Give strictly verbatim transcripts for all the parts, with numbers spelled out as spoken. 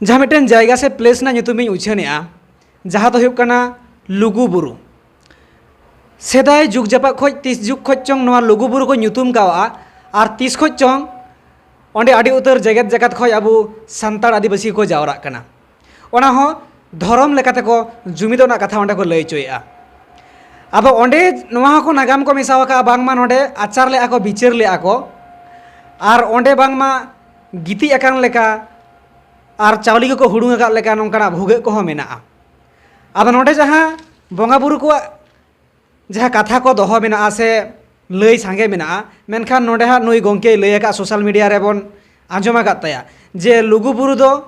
ᱡᱟᱦᱟᱸ ᱢᱤᱫᱴᱮᱱ ᱡᱟᱭᱜᱟ ᱥᱮ ᱯᱞᱮᱥ ᱨᱮᱱᱟᱜ ᱧᱩᱛᱩᱢ ᱤᱧ ᱩᱪᱷᱟᱹᱱᱮᱜᱼᱟ, ᱡᱟᱦᱟᱸ ᱫᱚ ᱦᱩᱭᱩᱜ ᱠᱟᱱᱟ ᱞᱩᱜᱩ ᱵᱩᱨᱩ᱾ ᱥᱮᱫᱟᱭ ᱡᱩᱜᱽ ᱡᱟᱯᱟᱜ ᱠᱷᱚᱱ ᱛᱤᱥ ᱡᱩᱜᱽ ᱠᱷᱚᱱ ᱪᱚᱝ ᱱᱚᱣᱟ ᱞᱩᱜᱩ ᱵᱩᱨᱩ ᱠᱚ ᱧᱩᱛᱩᱢ ᱠᱟᱣᱟᱜᱼᱟ, ᱟᱨ ᱛᱤᱥ ᱠᱷᱚᱱ ᱪᱚᱝ ᱚᱸᱰᱮ ᱟᱹᱰᱤ ᱩᱛᱟᱹᱨ ᱡᱮᱜᱮᱛ ᱡᱟᱠᱟᱛ ᱠᱷᱚᱱ ᱟᱵᱚ ᱥᱟᱱᱛᱟᱲ ᱟᱹᱫᱤᱵᱟᱹᱥᱤ ᱠᱚ ᱡᱟᱣᱨᱟᱜ ᱠᱟᱱᱟ᱾ ᱚᱱᱟ ᱦᱚᱸ ᱫᱷᱚᱨᱚᱢ ᱞᱮᱠᱟᱛᱮ ᱠᱚ ᱡᱩᱢᱤᱫᱚᱜ ᱨᱮᱱᱟᱜ ᱠᱟᱛᱷᱟ ᱚᱸᱰᱮ ᱠᱚ ᱞᱟᱹᱭ ᱦᱚᱪᱚᱭᱮᱫᱼᱟ᱾ ᱟᱫᱚ ᱚᱸᱰᱮ ᱱᱚᱣᱟ ᱦᱚᱸᱠᱚ ᱱᱟᱜᱟᱢ ᱠᱚ ᱢᱮᱥᱟ ᱟᱠᱟᱫᱼᱟ, ᱵᱟᱝᱢᱟ ᱱᱚᱸᱰᱮ ᱟᱪᱟᱨ ᱞᱮᱫᱼᱟ ᱠᱚ, ᱵᱤᱪᱟᱹᱨ ᱞᱮᱫᱼᱟ ᱠᱚ, ᱟᱨ ᱚᱸᱰᱮ ᱵᱟᱝᱢᱟ ᱜᱤᱛᱤᱡ ᱟᱠᱟᱱ ᱞᱮᱠᱟ ᱟᱨ ᱪᱟᱣᱞᱮ ᱠᱚᱠᱚ ᱦᱩᱲᱩᱝ ᱟᱠᱟᱫ ᱞᱮᱠᱟ ᱱᱚᱝᱠᱟᱱᱟᱜ ᱵᱷᱩᱜᱟᱹᱜ ᱠᱚᱦᱚᱸ ᱢᱮᱱᱟᱜᱼᱟ᱾ ᱟᱫᱚ ᱱᱚᱸᱰᱮ ᱡᱟᱦᱟᱸ ᱵᱚᱸᱜᱟ ᱵᱩᱨᱩ ᱠᱚᱣᱟᱜ ᱡᱟᱦᱟᱸ ᱠᱟᱛᱷᱟ ᱠᱚ ᱫᱚᱦᱚ ᱢᱮᱱᱟᱜᱼᱟ ᱥᱮ ᱞᱟᱹᱭ ᱥᱟᱸᱜᱮ ᱢᱮᱱᱟᱜᱼᱟ, ᱢᱮᱱᱠᱷᱟᱱ ᱱᱚᱸᱰᱮ ᱦᱟᱸᱜ ᱱᱩᱭ ᱜᱚᱢᱠᱮᱭ ᱞᱟᱹᱭ ᱟᱠᱟᱫ, ᱥᱳᱥᱟᱞ ᱢᱤᱰᱤᱭᱟ ᱨᱮᱵᱚᱱ ᱟᱸᱡᱚᱢ ᱟᱠᱟᱫ ᱛᱟᱭᱟ ᱡᱮ ᱞᱩᱜᱩ ᱵᱩᱨᱩ ᱫᱚ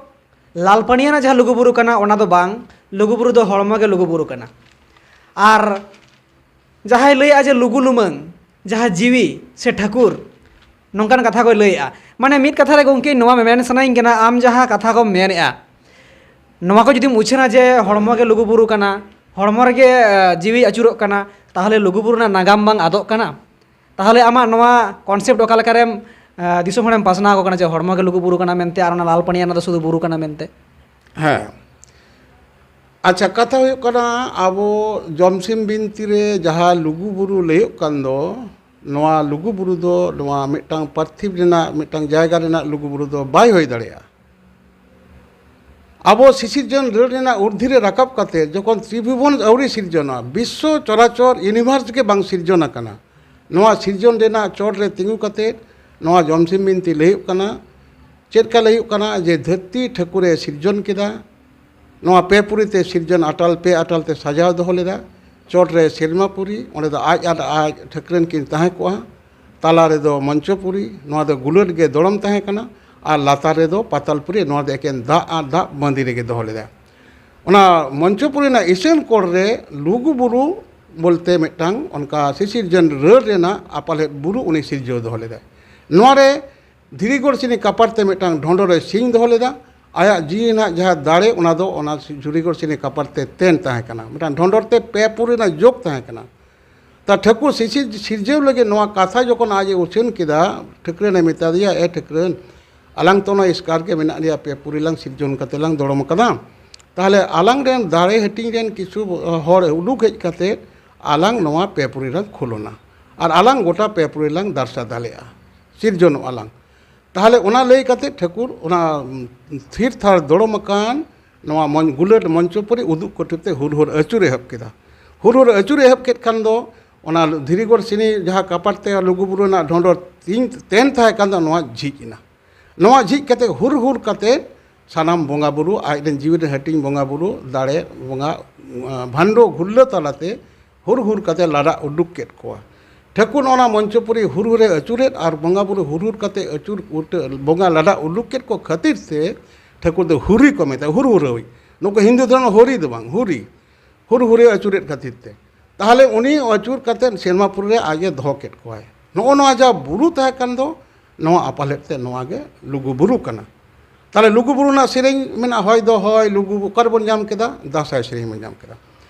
ᱞᱟᱞᱯᱟᱹᱱᱤᱭᱟᱹ ᱨᱮᱱᱟᱜ ᱡᱟᱦᱟᱸ ᱞᱩᱜᱩ ᱵᱩᱨᱩ ᱠᱟᱱᱟ, ᱚᱱᱟ ᱫᱚ ᱵᱟᱝ, ᱞᱩᱜᱩ ᱵᱩᱨᱩ ᱫᱚ ᱦᱚᱲᱢᱚ ᱜᱮ ᱞᱩᱜᱩ ᱵᱩᱨᱩ ᱠᱟᱱᱟ᱾ ᱟᱨ ᱡᱟᱦᱟᱸᱭ ᱞᱟᱹᱭᱮᱜᱼᱟ ᱡᱮ ᱞᱩᱜᱩ ᱞᱩᱢᱟᱹᱝ, ᱡᱟᱦᱟᱸ ᱡᱤᱣᱤ ᱥᱮ ᱴᱷᱟᱹᱠᱩᱨ, ᱱᱚᱝᱠᱟᱱ ᱠᱟᱛᱷᱟ ᱠᱚᱭ ᱞᱟᱹᱭᱮᱜᱼᱟ᱾ ᱢᱟᱱᱮ ᱢᱤᱫ ᱠᱟᱛᱷᱟ ᱨᱮ ᱜᱚᱢᱠᱮ ᱱᱚᱣᱟ ᱢᱮᱢᱮᱱ ᱥᱟᱱᱟᱧ ᱠᱟᱱᱟ, ᱟᱢ ᱡᱟᱦᱟᱸ ᱠᱟᱛᱷᱟ ᱠᱚᱢ ᱢᱮᱱᱮᱜᱼᱟ, ᱱᱚᱣᱟ ᱠᱚ ᱡᱩᱫᱤᱢ ᱩᱪᱷᱟᱹᱱᱟ ᱡᱮ ᱦᱚᱲᱢᱚ ᱜᱮ ᱞᱩᱜᱩ ᱵᱩᱨᱩ ᱠᱟᱱᱟ, ᱦᱚᱲᱢᱚ ᱨᱮᱜᱮ, ᱮ, ᱡᱤᱣᱤ ᱟᱹᱪᱩᱨᱚᱜ ᱠᱟᱱᱟ, ᱛᱟᱦᱚᱞᱮ ᱞᱩᱜᱩ ᱵᱩᱨᱩ ᱨᱮᱱᱟᱜ ᱱᱟᱜᱟᱢ ᱵᱟᱝ ᱟᱫᱚᱜ ᱠᱟᱱᱟ? ᱛᱟᱦᱚᱞᱮ ᱟᱢᱟᱜ ᱱᱚᱣᱟ ᱠᱚᱱᱥᱮᱯᱴ ᱚᱠᱟ ᱞᱮᱠᱟᱨᱮᱢ, ᱮ, ᱫᱤᱥᱚᱢ ᱦᱚᱲᱮᱢ ᱯᱟᱥᱱᱟᱣ ᱟᱠᱚ ᱠᱟᱱᱟ ᱡᱮ ᱦᱚᱲᱢᱚ ᱜᱮ ᱞᱩᱜᱩ ᱵᱩᱨᱩ ᱠᱟᱱᱟ ᱢᱮᱱᱛᱮ ᱟᱨ ᱚᱱᱟ ᱞᱟᱞᱯᱟᱹᱱᱤᱭᱟᱹ ᱨᱮᱱᱟᱜ ᱫᱚ ᱥᱩᱫᱷᱩ ᱵᱩᱨᱩ ᱠᱟᱱᱟ ᱢᱮᱱᱛᱮ? ᱦᱮᱸ, ᱟᱪᱪᱷᱟ, ᱠᱟᱛᱷᱟ ᱦᱩᱭᱩᱜ ᱠᱟᱱᱟ, ᱟᱵᱚ ᱡᱚᱢᱥᱤᱢ ᱵᱤᱱᱛᱤ ᱨᱮ ᱡᱟᱦᱟᱸ ᱞᱩᱜᱩ ᱵᱩᱨᱩ ᱞᱟᱹᱭᱚᱜ ᱠᱟᱱ ᱫᱚ, ᱱᱚᱣᱟ ᱞᱩᱜᱩ ᱵᱩᱨᱩ ᱫᱚ ᱱᱚᱣᱟ ᱢᱤᱫᱴᱟᱝ ᱯᱟᱨᱛᱷᱤᱵ ᱨᱮᱱᱟᱜ, ᱢᱤᱫᱴᱟᱝ ᱡᱟᱭᱜᱟ ᱨᱮᱱᱟᱜ ᱞᱩᱜᱩ ᱵᱩᱨᱩ ᱫᱚ ᱵᱟᱭ ᱦᱩᱭ ᱫᱟᱲᱮᱭᱟᱜᱼᱟ᱾ ᱟᱵᱚ ᱥᱤᱥᱤᱨᱡᱚᱱ ᱨᱟᱹᱲ ᱨᱮᱱᱟᱜ ᱩᱨᱫᱷᱤ ᱨᱮ ᱨᱟᱠᱟᱵ ᱠᱟᱛᱮ ᱡᱚᱠᱷᱚᱱ ᱛᱨᱤᱵᱷᱩᱵᱚᱱ ᱟᱹᱣᱨᱤ ᱥᱤᱨᱡᱚᱱᱚᱜᱼᱟ, ᱵᱤᱥᱥᱚ ᱪᱚᱨᱟᱪᱚᱨ ᱤᱭᱩᱱᱤᱵᱷᱟᱨᱥ ᱜᱮ ᱵᱟᱝ ᱥᱤᱨᱡᱚᱱ ᱟᱠᱟᱱᱟ, ᱱᱚᱣᱟ ᱥᱤᱨᱡᱚᱱ ᱨᱮᱱᱟᱜ ᱪᱚᱴ ᱨᱮ ᱛᱤᱸᱜᱩ ᱠᱟᱛᱮ ᱱᱚᱣᱟ ᱡᱚᱢᱥᱤᱢ ᱵᱤᱱᱛᱤ ᱞᱟᱹᱭᱚᱜ ᱠᱟᱱᱟ᱾ ᱪᱮᱫ ᱞᱮᱠᱟ ᱞᱟᱹᱭᱚᱜ ᱠᱟᱱᱟ ᱡᱮ ᱫᱷᱟᱹᱨᱛᱤ ᱴᱷᱟᱹᱠᱩᱨᱮ ᱥᱤᱨᱡᱚᱱ ᱠᱮᱫᱟ, ᱱᱚᱣᱟ ᱯᱮ ᱯᱩᱨᱤ ᱛᱮ ᱥᱤᱨᱡᱚᱱ ᱟᱴᱟᱞ, ᱯᱮ ᱟᱴᱟᱞ ᱛᱮ ᱥᱟᱡᱟᱣ ᱫᱚᱦᱚ ᱞᱮᱫᱟ᱾ ᱪᱚᱴ ᱨᱮ ᱥᱮᱨᱢᱟ ᱯᱩᱨᱤ, ᱚᱸᱰᱮ ᱫᱚ ᱟᱡ ᱟᱨ ᱟᱡ ᱴᱷᱟᱹᱠᱨᱟᱹᱱ ᱠᱤᱱ ᱛᱟᱦᱮᱸ ᱠᱚᱜᱼᱟ᱾ ᱛᱟᱞᱟ ᱨᱮᱫᱚ ᱢᱚᱧᱪᱚᱯᱩᱨᱤ, ᱱᱚᱣᱟ ᱫᱚ ᱜᱩᱞᱟᱹᱴ ᱜᱮ ᱫᱚᱲᱚᱢ ᱛᱟᱦᱮᱸ ᱠᱟᱱᱟ᱾ ᱟᱨ ᱞᱟᱛᱟᱨ ᱨᱮᱫᱚ ᱯᱟᱛᱟᱞᱯᱩᱨᱤ, ᱱᱚᱣᱟ ᱫᱚ ᱮᱠᱮᱱ ᱫᱟᱜ ᱟᱨ ᱫᱟᱜ ᱵᱟᱸᱫᱤ ᱨᱮᱜᱮ ᱫᱚᱦᱚ ᱞᱮᱫᱟ᱾ ᱚᱱᱟ ᱢᱚᱧᱪᱚᱯᱩᱨᱤ ᱨᱮᱱᱟᱜ ᱤᱥᱟᱹᱱ ᱠᱚᱬ ᱨᱮ ᱞᱩᱜᱩ ᱵᱩᱨᱩ ᱵᱚᱞᱛᱮ ᱢᱤᱫᱴᱟᱝ ᱚᱱᱠᱟ ᱥᱤᱥᱤᱨᱡᱚᱱ ᱨᱟᱹᱲ ᱨᱮᱱᱟᱜ ᱟᱯᱟᱞᱮᱫ ᱵᱩᱨᱩ ᱩᱱᱤ ᱥᱤᱨᱡᱟᱹᱣ ᱫᱚᱦᱚ ᱞᱮᱫᱟᱭ᱾ ᱱᱚᱣᱟ ᱨᱮ ᱫᱷᱤᱨᱤ ᱜᱚᱲᱥᱤᱱᱤ ᱠᱟᱯᱟᱨ ᱛᱮ ᱢᱤᱫᱴᱟᱝ ᱰᱷᱚᱸᱰᱚᱨ ᱮ ᱥᱤᱧ ᱫᱚᱦᱚ ᱞᱮᱫᱟ᱾ ᱟᱭᱟᱜ ᱡᱤᱣᱤ ᱨᱮᱱᱟᱜ ᱡᱟᱦᱟᱸ ᱫᱟᱲᱮ, ᱚᱱᱟ ᱫᱚ ᱚᱱᱟ ᱫᱷᱤᱨᱤ ᱜᱚᱲᱥᱤᱱᱤ ᱠᱟᱯᱟᱨ ᱛᱮ ᱛᱮᱱ ᱛᱟᱦᱮᱸ ᱠᱟᱱᱟ᱾ ᱢᱤᱫᱴᱟᱝ ᱰᱷᱚᱸᱰᱚᱨ ᱛᱮ ᱯᱮ ᱯᱩᱨᱤ ᱨᱮᱱᱟᱜ ᱡᱳᱜᱽ ᱛᱟᱦᱮᱸ ᱠᱟᱱᱟ᱾ ᱛᱟ ᱴᱷᱟᱹᱠᱩᱨ ᱥᱤᱥᱤᱨ ᱥᱤᱨᱡᱟᱹᱣ ᱞᱟᱹᱜᱤᱫ ᱱᱚᱣᱟ ᱠᱟᱛᱷᱟ ᱡᱚᱠᱷᱚᱱ ᱟᱡ ᱮ ᱩᱪᱷᱟᱹᱱ ᱠᱮᱫᱟ, ᱴᱷᱟᱹᱠᱨᱟᱹᱱ ᱮ ᱢᱮᱛᱟ ᱫᱮᱭᱟ, "ᱮ ᱴᱷᱟᱹᱠᱨᱟᱹᱱ, ᱟᱞᱟᱝ ᱛᱚ ᱱᱚᱣᱟ ᱮᱥᱠᱟᱨ ᱜᱮ ᱢᱮᱱᱟᱜ ᱞᱮᱭᱟ, ᱯᱮ ᱯᱩᱨᱤ ᱞᱟᱝ ᱥᱤᱨᱡᱚᱱ ᱠᱟᱛᱮ ᱞᱟᱝ ᱫᱚᱲᱚᱢ ᱟᱠᱟᱫᱟ᱾ ᱛᱟᱦᱚᱞᱮ ᱟᱞᱟᱝ ᱨᱮᱱ ᱫᱟᱲᱮ ᱦᱟᱹᱴᱤᱧ ᱨᱮᱱ ᱠᱤᱪᱷᱩ ᱦᱚᱲ ᱩᱰᱩᱠ ᱦᱮᱡ ᱠᱟᱛᱮ ᱟᱞᱟᱝ ᱱᱚᱣᱟ ᱯᱮ ᱯᱩᱨᱤ ᱞᱟᱝ ᱠᱷᱩᱞᱚᱱᱟ, ᱟᱨ ᱟᱞᱟᱝ ᱜᱚᱴᱟ ᱯᱮ ᱯᱩᱨᱤ ᱞᱟᱝ ᱫᱟᱨᱥᱟ ᱫᱟᱲᱮᱭᱟᱜᱼᱟ, ᱥᱤᱨᱡᱚᱱᱚᱜᱼᱟ ᱞᱟᱝ᱾ ᱛᱟᱦᱚᱞᱮ ᱚᱱᱟ ᱞᱟᱹᱭ ᱠᱟᱛᱮ ᱴᱷᱟᱹᱠᱩᱨ ᱚᱱᱟ ᱛᱷᱤᱨ ᱛᱷᱟᱨ ᱫᱚᱲᱚᱢ ᱟᱠᱟᱱ ᱱᱚᱣᱟ ᱢᱚᱧ-, ᱜᱩᱞᱟᱹᱴ ᱢᱚᱧᱪᱚᱯᱩᱨᱤ ᱩᱫᱩᱜ ᱠᱚᱴᱷᱤᱯ ᱛᱮ ᱦᱩᱨ ᱦᱩᱨ ᱟᱹᱪᱩᱨ ᱮᱦᱚᱵ ᱠᱮᱫᱟ᱾ ᱦᱩᱨ ᱦᱩᱨ ᱟᱹᱪᱩᱨ ᱮᱦᱚᱵ ᱠᱮᱫ ᱠᱷᱟᱱ ᱫᱚ ᱚᱱᱟ ᱫᱷᱤᱨᱤᱜᱚᱲ ᱥᱤᱱᱤ ᱡᱟᱦᱟᱸ ᱠᱟᱯᱟᱴ ᱛᱮ ᱞᱩᱜᱩᱵᱩᱨᱩ ᱨᱮᱱᱟᱜ ᱰᱷᱚᱸᱰᱚᱨ ᱛᱤᱧ ᱛᱮᱱ ᱛᱟᱦᱮᱸ ᱠᱟᱱ ᱫᱚ, ᱱᱚᱣᱟ ᱡᱷᱤᱡ ᱮᱱᱟ᱾ ᱱᱚᱣᱟ ᱡᱷᱤᱡ ᱠᱟᱛᱮ ᱦᱩᱨ ᱦᱩᱨ ᱠᱟᱛᱮ ᱥᱟᱱᱟᱢ ᱵᱚᱸᱜᱟ ᱵᱩᱨᱩ, ᱟᱡ ᱨᱮᱱ ᱡᱤᱣᱤ ᱨᱮᱱ ᱦᱟᱹᱴᱤᱧ ᱵᱚᱸᱜᱟ ᱵᱩᱨᱩ, ᱫᱟᱲᱮ ᱵᱚᱸᱜᱟ, ᱟᱸ, ᱵᱷᱟᱱᱰᱚ ᱜᱷᱩᱨᱞᱟᱹ ᱛᱟᱞᱟᱛᱮ ᱦᱩᱨ ᱦᱩᱨ ᱠᱟᱛᱮ ᱞᱟᱰᱟ ᱩᱰᱩᱠ ᱠᱮᱫ ᱠᱚᱣᱟ᱾ ᱴᱷᱟᱹᱠᱩᱨ ᱚᱱᱟ ᱢᱚᱧᱪᱚᱯᱩᱨᱤ ᱦᱩᱨ ᱦᱩᱨᱮ ᱟᱹᱪᱩᱨᱮᱫ ᱟᱨ ᱵᱚᱸᱜᱟ ᱵᱩᱨᱩ ᱦᱩᱨ ᱦᱩᱨ ᱠᱟᱛᱮ ᱟᱹᱪᱩᱨ ᱩᱞᱴᱟᱹ ᱵᱚᱸᱜᱟ ᱞᱟᱰᱟ ᱩᱰᱩᱠ ᱠᱮᱫ ᱠᱚ ᱠᱷᱟᱹᱛᱤᱨ ᱛᱮ ᱴᱷᱟᱹᱠᱩᱨ ᱫᱚ ᱦᱩᱨᱤ ᱠᱚ ᱢᱮᱛᱟᱭᱟ, ᱦᱩᱨ ᱦᱩᱨᱟᱹᱣᱤᱡ᱾ ᱱᱩᱠᱩ ᱦᱤᱱᱫᱩ ᱫᱷᱚᱨᱚᱢ ᱦᱚᱨᱤ ᱫᱚ ᱵᱟᱝ, ᱦᱩᱨᱤ, ᱦᱩᱨ ᱦᱩᱨᱮ ᱟᱹᱪᱩᱨᱮᱫ ᱠᱷᱟᱹᱛᱤᱨ ᱛᱮ᱾ ᱛᱟᱦᱚᱞᱮ ᱩᱱᱤ ᱟᱹᱪᱩᱨ ᱠᱟᱛᱮ ᱥᱮᱨᱢᱟ ᱯᱩᱨᱤ ᱨᱮ ᱟᱡ ᱮ ᱫᱚᱦᱚ ᱠᱮᱫ ᱠᱚᱣᱟᱭ᱾ ᱱᱚᱜᱼᱚ ᱱᱚᱣᱟ ᱡᱟᱦᱟᱸ ᱵᱩᱨᱩ ᱛᱟᱦᱮᱸ ᱠᱟᱱ ᱫᱚ, ᱱᱚᱣᱟ ᱟᱯᱟᱞᱮᱫ ᱛᱮ ᱱᱚᱣᱟ ᱜᱮ ᱞᱩᱜᱩ ᱵᱩᱨᱩ ᱠᱟᱱᱟ᱾ ᱛᱟᱦᱞᱮ ᱞᱩᱜᱩ ᱵᱩᱨᱩ ᱨᱮᱱᱟᱜ ᱥᱮᱨᱮᱧ ᱢᱮᱱᱟᱜᱼᱟ, ᱦᱚᱭ ᱫᱚ ᱦᱚᱭ, ᱞᱩᱜᱩ, ᱚᱠᱟ ᱨᱮᱵᱚᱱ ᱧᱟᱢ ᱠᱮᱫᱟ? ᱫᱟᱸᱥᱟᱭ ᱥᱮᱨᱮᱧ ᱵᱚᱱ ᱧᱟᱢ ᱠᱮᱫᱟ᱾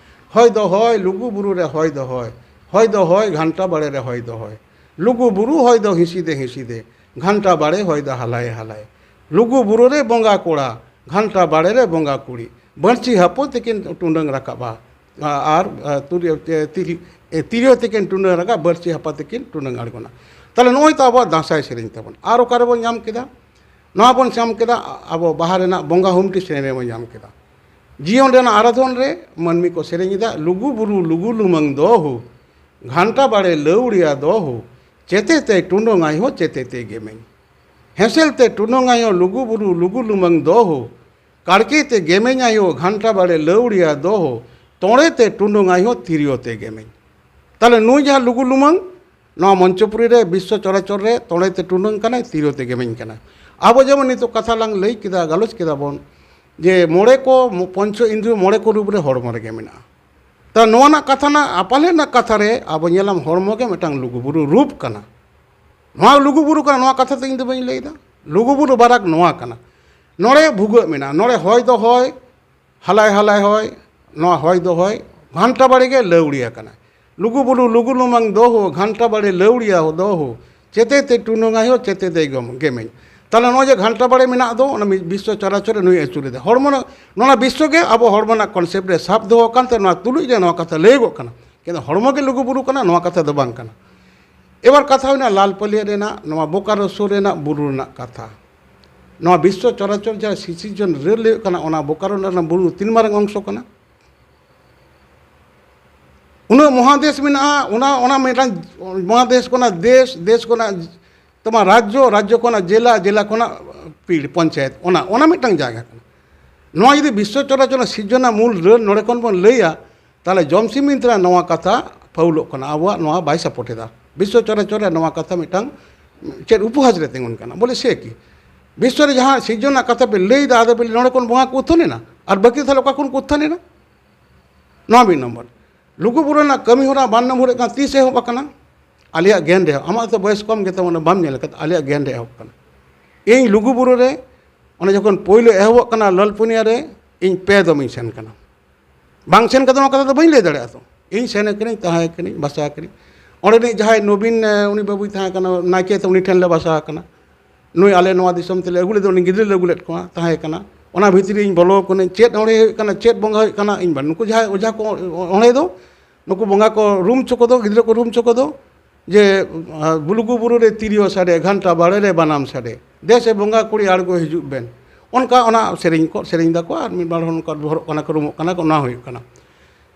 ᱦᱚᱭ ᱫᱚ ᱦᱚᱭ, ᱞᱩᱜᱩ ᱵᱩᱨᱩ ᱨᱮ ᱦᱚᱭ ᱫᱚ ᱦᱚᱭ, ᱦᱚᱭ ᱫᱚ ᱦᱚᱭ, ᱜᱷᱟᱱᱴᱟ ᱵᱟᱲᱮ ᱨᱮ ᱦᱚᱭ ᱫᱚ ᱦᱚᱭ, ᱞᱩᱜᱩ ᱵᱩᱨᱩ ᱦᱚᱭ ᱫᱚ ᱦᱤᱸᱥᱤᱫᱮ ᱦᱤᱸᱥᱤᱫᱮ, ᱜᱷᱟᱱᱴᱟ ᱵᱟᱲᱮ ᱦᱚᱭ ᱫᱚ ᱦᱟᱞᱟᱭᱮ ᱦᱟᱞᱟᱭ, ᱞᱩᱜᱩ ᱵᱩᱨᱩ ᱨᱮ ᱵᱚᱸᱜᱟ ᱠᱚᱲᱟ, ᱜᱷᱟᱱᱴᱟ ᱵᱟᱲᱮ ᱨᱮ ᱵᱚᱸᱜᱟ ᱠᱩᱲᱤ, ᱵᱟᱹᱲᱪᱤ ᱦᱟᱯᱚ ᱛᱤᱠᱤᱱ ᱴᱩᱰᱟᱹᱝ ᱨᱟᱠᱟᱵᱼᱟ, ᱟᱨ, ᱟᱨ ᱛᱩᱨᱤ-, ᱛᱤᱨᱤ-, ᱛᱤᱨᱭᱳ ᱛᱤᱠᱤᱱ ᱴᱩᱰᱟᱹᱝ ᱨᱟᱠᱟᱵ, ᱵᱟᱹᱲᱪᱤ ᱦᱟᱯᱟ ᱛᱤᱠᱤᱱ ᱴᱩᱰᱟᱹᱝ ᱟᱬᱜᱚᱱᱟ᱾ ᱛᱟᱦᱞᱮ ᱱᱚᱜᱼᱚᱭ ᱛᱚ ᱟᱵᱚᱣᱟᱜ ᱫᱟᱸᱥᱟᱭ ᱥᱮᱨᱮᱧ ᱛᱟᱵᱚᱱ᱾ ᱟᱨ ᱚᱠᱟ ᱨᱮᱵᱚᱱ ᱧᱟᱢ ᱠᱮᱫᱟ? ᱱᱚᱣᱟ ᱵᱚᱱ ᱧᱟᱢ ᱠᱮᱫᱟ ᱟᱵᱚ ᱵᱟᱦᱟ ᱨᱮᱱᱟᱜ ᱵᱚᱸᱜᱟ ᱦᱩᱢᱴᱤ ᱥᱮᱨᱮᱧ ᱨᱮᱵᱚᱱ ᱧᱟᱢ ᱠᱮᱫᱟ᱾ ᱡᱤᱭᱚᱱ ᱨᱮᱱᱟᱜ ᱟᱨᱟᱫᱷᱚᱱ ᱨᱮ ᱢᱟᱹᱱᱢᱤ ᱠᱚ ᱥᱮᱨᱮᱧ ᱮᱫᱟ, "ᱞᱩᱜᱩ ᱵᱩᱨᱩ ᱞᱩᱜᱩ ᱞᱩᱢᱟᱹᱝ ᱫᱚᱦᱩ, ᱜᱷᱟᱱᱴᱟ ᱵᱟᱲᱮ ᱞᱟᱹᱣᱲᱤᱭᱟ ᱫᱚᱦᱩ, ᱪᱮᱛᱮ ᱛᱮ ᱴᱩᱰᱟᱹᱝ ᱟᱭ ᱦᱚᱸ ᱪᱮᱛᱮ ᱛᱮ ᱜᱮᱢᱮᱧ᱾ ᱦᱮᱸᱥᱮᱞ ᱛᱮ ᱴᱩᱰᱟᱹᱝ ᱟᱭ ᱦᱚᱸ ᱞᱩᱜᱩ ᱵᱩᱨᱩ ᱞᱩᱜᱩ ᱞᱩᱢᱟᱹᱝ ᱫᱚᱦᱩ, ᱠᱟᱲᱠᱮ ᱛᱮ ᱜᱮᱢᱮᱧ ᱟᱭᱳ ᱜᱷᱟᱱᱴᱟ ᱵᱟᱲᱮ ᱞᱟᱹᱣᱲᱤᱭᱟ ᱫᱚᱦᱩ, ᱛᱚᱲᱮ ᱛᱮ ᱴᱩᱰᱟᱹᱝ ᱟᱭ ᱦᱚᱸ ᱛᱤᱨᱭᱳ ᱛᱮ ᱜᱮᱢᱮᱧ᱾" ᱛᱟᱦᱞᱮ ᱱᱩᱭ ᱡᱟᱦᱟᱸ ᱞᱩᱜᱩ ᱞᱩᱢᱟᱹᱝ, ᱱᱚᱣᱟ ᱢᱚᱧᱪᱚᱯᱩᱨᱤ ᱨᱮ ᱵᱤᱥᱥᱚ ᱪᱚᱨᱟᱪᱚᱨ ᱨᱮ ᱛᱚᱲᱮ ᱛᱮ ᱴᱩᱰᱟᱹᱝ ᱠᱟᱱᱟᱭ, ᱛᱤᱨᱭᱳ ᱛᱮ ᱜᱮᱢᱮᱧ ᱠᱟᱱᱟᱭ᱾ ᱟᱵᱚ ᱡᱮᱢᱚᱱ ᱱᱤᱛᱚᱜ ᱠᱟᱛᱷᱟ ᱞᱟᱝ ᱞᱟᱹᱭ ᱠᱮᱫᱟ, ᱜᱟᱞᱚᱪ ᱠᱮᱫᱟ ᱵᱚᱱ, ᱡᱮ ᱢᱚᱬᱮ ᱠᱚ, ᱯᱚᱧᱪᱚ ᱤᱱᱫᱨᱤᱭᱚ ᱢᱚᱬᱮ ᱠᱚ ᱨᱩᱯ ᱨᱮ ᱦᱚᱲᱢᱚ ᱨᱮᱜᱮ ᱢᱮᱱᱟᱜᱼᱟ᱾ ᱛᱟ ᱱᱚᱣᱟ ᱨᱮᱱᱟᱜ ᱠᱟᱛᱷᱟ ᱨᱮᱱᱟᱜ, ᱟᱯᱟᱞᱮ ᱨᱮᱱᱟᱜ ᱠᱟᱛᱷᱟ ᱨᱮ ᱟᱵᱚ ᱧᱮᱞᱟᱢ ᱦᱚᱲᱢᱚ ᱜᱮ ᱢᱤᱫᱴᱟᱝ ᱞᱩᱜᱩᱵᱩᱨᱩ ᱨᱩᱯ ᱠᱟᱱᱟ᱾ ᱱᱚᱣᱟ ᱞᱩᱜᱩᱵᱩᱨᱩ ᱠᱟᱱᱟ, ᱱᱚᱣᱟ ᱠᱟᱛᱷᱟ ᱫᱚ ᱤᱧ ᱫᱚ ᱵᱟᱹᱧ ᱞᱟᱹᱭᱫᱟ᱾ ᱞᱩᱜᱩᱵᱩᱨᱩ ᱵᱟᱨᱟᱠ ᱱᱚᱣᱟ ᱠᱟᱱᱟ᱾ ᱱᱚᱰᱮ ᱵᱷᱩᱜᱟᱹᱜ ᱢᱮᱱᱟᱜᱼᱟ, ᱱᱚᱰᱮ ᱦᱚᱭ ᱫᱚ ᱦᱚᱭ, ᱦᱟᱞᱟᱭ ᱦᱟᱞᱟᱭ ᱦᱚᱭ, ᱱᱚᱣᱟ ᱦᱚᱭ ᱫᱚ ᱦᱚᱭ, ᱜᱷᱟᱱᱴᱟ ᱵᱟᱲᱮ ᱜᱮ ᱞᱟᱹᱣᱲᱤᱭᱟ ᱠᱟᱱᱟ᱾ ᱞᱩᱜᱩ ᱵᱩᱨᱩ ᱞᱩᱜᱩ ᱞᱩᱢᱟᱹᱝ ᱫᱚᱦᱚ, ᱜᱷᱟᱱᱴᱟ ᱵᱟᱲᱮ ᱞᱟᱹᱣᱲᱤᱭᱟ ᱫᱚᱦᱚ, ᱪᱮᱛᱮ ᱛᱮ ᱴᱩᱰᱟᱹᱝ ᱟᱭᱳ, ᱪᱮᱛᱮ ᱛᱮ ᱜᱚᱢ-, ᱜᱮᱢᱮᱧ᱾ ᱛᱟᱦᱚᱞᱮ ᱱᱚᱜᱼᱚᱭ ᱡᱮ ᱜᱷᱟᱱᱴᱟ ᱵᱟᱲᱮ ᱢᱮᱱᱟᱜ ᱫᱚ, ᱚᱱᱟ ᱢᱤᱫ ᱵᱤᱥᱥᱚ ᱪᱚᱨᱟᱪᱚᱨ ᱨᱮ ᱱᱩᱭ ᱟᱹᱪᱩᱨᱮᱫᱟ᱾ ᱦᱚᱲᱢᱚ ᱱᱚ-, ᱱᱚᱣᱟ ᱵᱤᱥᱥᱚ ᱜᱮ ᱟᱵᱚ ᱦᱚᱲᱢᱚ ᱨᱮᱱᱟᱜ concept ᱨᱮ ᱥᱟᱵ ᱫᱚᱦᱚ ᱟᱠᱟᱱ ᱛᱮ ᱱᱚᱣᱟ ᱛᱩᱞᱩᱡ ᱨᱮ ᱱᱚᱣᱟ ᱠᱟᱛᱷᱟ ᱞᱟᱹᱭᱚᱜᱚᱜ ᱠᱟᱱᱟ᱾ ᱠᱤᱱᱛᱩ ᱦᱚᱲᱢᱚ ᱜᱮ ᱞᱩᱜᱩ ᱵᱩᱨᱩ ᱠᱟᱱᱟ, ᱱᱚᱣᱟ ᱠᱟᱛᱷᱟ ᱫᱚ ᱵᱟᱝ ᱠᱟᱱᱟ᱾ ᱮᱵᱟᱨ ᱠᱟᱛᱷᱟ ᱦᱩᱭᱱᱟ ᱞᱟᱞᱯᱟᱹᱞᱤᱭᱟᱹ ᱨᱮᱱᱟᱜ, ᱱᱚᱣᱟ ᱵᱳᱠᱟᱨᱳ ᱥᱩᱨ ᱨᱮᱱᱟᱜ ᱵᱩᱨᱩ ᱨᱮᱱᱟᱜ ᱠᱟᱛᱷᱟ᱾ ᱱᱚᱣᱟ ᱵᱤᱥᱥᱚ ᱪᱚᱨᱟᱪᱚᱨ ᱡᱟᱦᱟᱸ ᱥᱤᱥᱤᱨᱡᱚᱱ ᱨᱟᱹᱲ ᱞᱟᱹᱭᱚᱜ ᱠᱟᱱᱟ, ᱚᱱᱟ ᱵᱳᱠᱟᱨᱳ ᱨᱮᱱᱟᱜ ᱵᱩᱨᱩ ᱛᱤᱱ ᱢᱟᱨᱟᱝ ᱚᱝᱥᱚ ᱠᱟᱱᱟ? ᱩᱱᱟᱹᱜ ᱢᱚᱦᱟᱫᱮᱥ ᱢᱮᱱᱟᱜᱼᱟ, ᱚᱱᱟ, ᱚᱱᱟ ᱢᱤᱫᱴᱟᱝ ᱢᱚᱦᱟᱫᱮᱥ ᱠᱷᱚᱱᱟᱜ ᱫᱮᱥ, ᱫᱮᱥ ᱠᱷᱚᱱᱟᱜ ᱛᱚᱢᱟ ᱨᱟᱡᱽᱡᱚ, ᱨᱟᱡᱽᱡᱚ ᱠᱷᱚᱱᱟᱜ ᱡᱮᱞᱟ, ᱡᱮᱞᱟ ᱠᱷᱚᱱᱟᱜ ᱯᱤᱲ, ᱯᱚᱧᱪᱟᱭᱮᱛ, ᱚᱱᱟ, ᱚᱱᱟ ᱢᱤᱫᱴᱟᱝ ᱡᱟᱭᱜᱟ ᱠᱟᱱᱟ᱾ ᱱᱚᱣᱟ ᱡᱩᱫᱤ ᱵᱤᱥᱥᱚ ᱪᱚᱨᱟᱪᱚᱨ ᱨᱮᱱᱟᱜ ᱥᱤᱨᱡᱚᱱᱟᱜ ᱢᱩᱞ ᱨᱟᱹᱲ ᱱᱚᱰᱮ ᱠᱷᱚᱱ ᱵᱚᱱ ᱞᱟᱹᱭᱟ, ᱛᱟᱦᱚᱞᱮ ᱡᱚᱢᱥᱤᱢ ᱢᱤᱛᱨᱟ ᱱᱚᱣᱟ ᱠᱟᱛᱷᱟ ᱯᱷᱟᱹᱣᱩᱞᱚᱜ ᱠᱟᱱᱟ, ᱟᱵᱚᱣᱟᱜ ᱱᱚᱣᱟ ᱵᱟᱭ support ᱮᱫᱟ᱾ ᱵᱤᱥᱥᱚ ᱪᱚᱨᱟᱪᱚᱨ ᱨᱮ ᱱᱚᱣᱟ ᱠᱟᱛᱷᱟ ᱢᱤᱫᱴᱟᱝ ᱪᱮᱫ ᱩᱯᱚᱦᱟᱥ ᱨᱮ ᱛᱤᱸᱜᱩᱱ ᱠᱟᱱᱟ? ᱵᱚᱞᱮ ᱥᱮ ᱠᱤ ᱵᱤᱥᱥᱚ ᱨᱮ ᱡᱟᱦᱟᱸ ᱥᱤᱨᱡᱚᱱ ᱨᱮᱱᱟᱜ ᱠᱟᱛᱷᱟ ᱯᱮ ᱞᱟᱹᱭ ᱮᱫᱟ, ᱟᱫᱚ ᱯᱮ ᱞᱟᱹᱭ, ᱱᱚᱰᱮ ᱠᱷᱚᱱ ᱵᱚᱸᱜᱟ ᱠᱚ ᱩᱛᱷᱟᱹᱱ ᱮᱱᱟ, ᱟᱨ ᱵᱟᱹᱠᱤ ᱛᱟᱦᱚᱞᱮ ᱚᱠᱟ ᱠᱷᱚᱱ ᱠᱚ ᱩᱛᱷᱟᱹᱱ ᱮᱱᱟ? ᱱᱚᱣᱟ ᱢᱤᱫ ᱱᱚᱢᱵᱚᱨ᱾ ᱞᱩᱜᱩ ᱵᱩᱨᱩ ᱨᱮᱱᱟᱜ ᱠᱟᱹᱢᱤ ᱦᱚᱨᱟ ᱵᱟᱨ ᱱᱚᱢᱵᱚᱨ ᱦᱩᱭᱩᱜ ᱠᱟᱱᱟ, ᱛᱤᱥ ᱮᱦᱚᱵ ᱟᱠᱟᱱᱟ? ᱟᱞᱮᱭᱟᱜ ᱜᱮᱭᱟᱱ ᱨᱮ, ᱟᱢᱟᱜ ᱫᱚ ᱵᱚᱭᱮᱥ ᱠᱚᱢ ᱜᱮᱛᱟᱢᱟ, ᱚᱱᱟ ᱵᱟᱢ ᱧᱮᱞ ᱟᱠᱟᱫᱟ, ᱟᱞᱮᱭᱟᱜ ᱜᱮᱭᱟᱱ ᱨᱮ ᱮᱦᱚᱵ ᱟᱠᱟᱱᱟ᱾ ᱤᱧ ᱞᱩᱜᱩ ᱵᱩᱨᱩ ᱨᱮ, ᱚᱱᱟ ᱡᱚᱠᱷᱚᱱ ᱯᱳᱭᱞᱳ ᱮᱦᱚᱵᱚᱜ ᱠᱟᱱᱟ ᱞᱟᱞᱯᱩᱱᱤᱭᱟ ᱨᱮ, ᱤᱧ ᱯᱮ ᱫᱚᱢ ᱤᱧ ᱥᱮᱱ ᱠᱟᱱᱟ᱾ ᱵᱟᱝ ᱥᱮᱱ ᱠᱟᱛᱮ ᱱᱚᱣᱟ ᱠᱟᱛᱷᱟ ᱫᱚ ᱵᱟᱹᱧ ᱞᱟᱹᱭ ᱫᱟᱲᱮᱭᱟᱜᱼᱟ ᱛᱚ᱾ ᱤᱧ ᱥᱮᱱ ᱟᱠᱟᱱᱟᱹᱧ, ᱛᱟᱦᱮᱸ ᱟᱠᱟᱱᱟᱹᱧ, ᱵᱟᱥᱟ ᱟᱠᱟᱱᱟᱹᱧ᱾ ᱚᱸᱰᱮᱱᱤᱡ ᱡᱟᱦᱟᱸᱭ ᱱᱚᱵᱤᱱ, ᱮ, ᱩᱱᱤ ᱵᱟᱹᱵᱩᱭ ᱛᱟᱦᱮᱸ ᱠᱟᱱᱟ, ᱱᱟᱭᱠᱮ ᱛᱮ ᱩᱱᱤ ᱴᱷᱮᱱ ᱞᱮ ᱵᱟᱥᱟ ᱟᱠᱟᱱᱟ᱾ ᱱᱩᱭ ᱟᱞᱮ ᱱᱚᱣᱟ ᱫᱤᱥᱚᱢ ᱛᱮᱞᱮ ᱟᱹᱜᱩ ᱞᱮᱫᱮ, ᱩᱱᱤ ᱜᱤᱫᱽᱨᱟᱹ ᱞᱮ ᱟᱹᱜᱩ ᱞᱮᱫ ᱠᱚᱣᱟ, ᱛᱟᱦᱮᱸ ᱠᱟᱱᱟ᱾ ᱚᱱᱟ ᱵᱷᱤᱛᱨᱤ ᱨᱮ ᱤᱧ ᱵᱚᱞᱚ ᱟᱠᱟᱱᱟᱹᱧ, ᱪᱮᱫ ᱚᱸᱰᱮ ᱦᱩᱭᱩᱜ ᱠᱟᱱᱟ, ᱪᱮᱫ ᱵᱚᱸᱜᱟ ᱦᱩᱭᱩᱜ ᱠᱟᱱᱟ, ᱤᱧ ᱵᱟᱹᱧ, ᱱᱩᱠᱩ ᱡᱟᱦᱟᱸᱭ ᱚᱡᱷᱟ ᱠᱚ ᱚᱸᱰᱮ ᱫᱚ, ᱱᱩᱠᱩ ᱵᱚᱸᱜᱟ ᱠᱚ ᱨᱩᱢ ᱪᱚ ᱠᱚᱫᱚ, ᱜᱤᱫᱽᱨᱟᱹ ᱠᱚ ᱨᱩᱢ ᱪᱚ ᱠᱚᱫᱚ, ᱡᱮ, ᱟ, ᱞᱩᱜᱩ ᱵᱩᱨᱩ ᱨᱮ ᱛᱤᱨᱭᱳ ᱥᱟᱰᱮ, ᱜᱷᱟᱱᱴᱟ ᱵᱟᱲᱮ ᱨᱮ ᱵᱟᱱᱟᱢ ᱥᱟᱰᱮ, ᱫᱮᱥᱮ ᱵᱚᱸᱜᱟ ᱠᱩᱲᱤ ᱟᱬᱜᱚ ᱦᱤᱡᱩᱜ ᱵᱮᱱ᱾ ᱚᱱᱠᱟ ᱚᱱᱟ ᱥᱮᱨᱮᱧ ᱠᱚ ᱥᱮᱨᱮᱧ ᱫᱟᱠᱚ, ᱟᱨ ᱢᱤᱫ ᱵᱟᱨ ᱦᱚᱲ ᱚᱱᱠᱟ ᱵᱚᱦᱚᱜ ᱠᱟᱱᱟ ᱠᱚ, ᱨᱩᱢᱚᱜ ᱠᱟᱱᱟ ᱠᱚ, ᱚᱱᱟ ᱦᱩᱭᱩᱜ ᱠᱟᱱᱟ᱾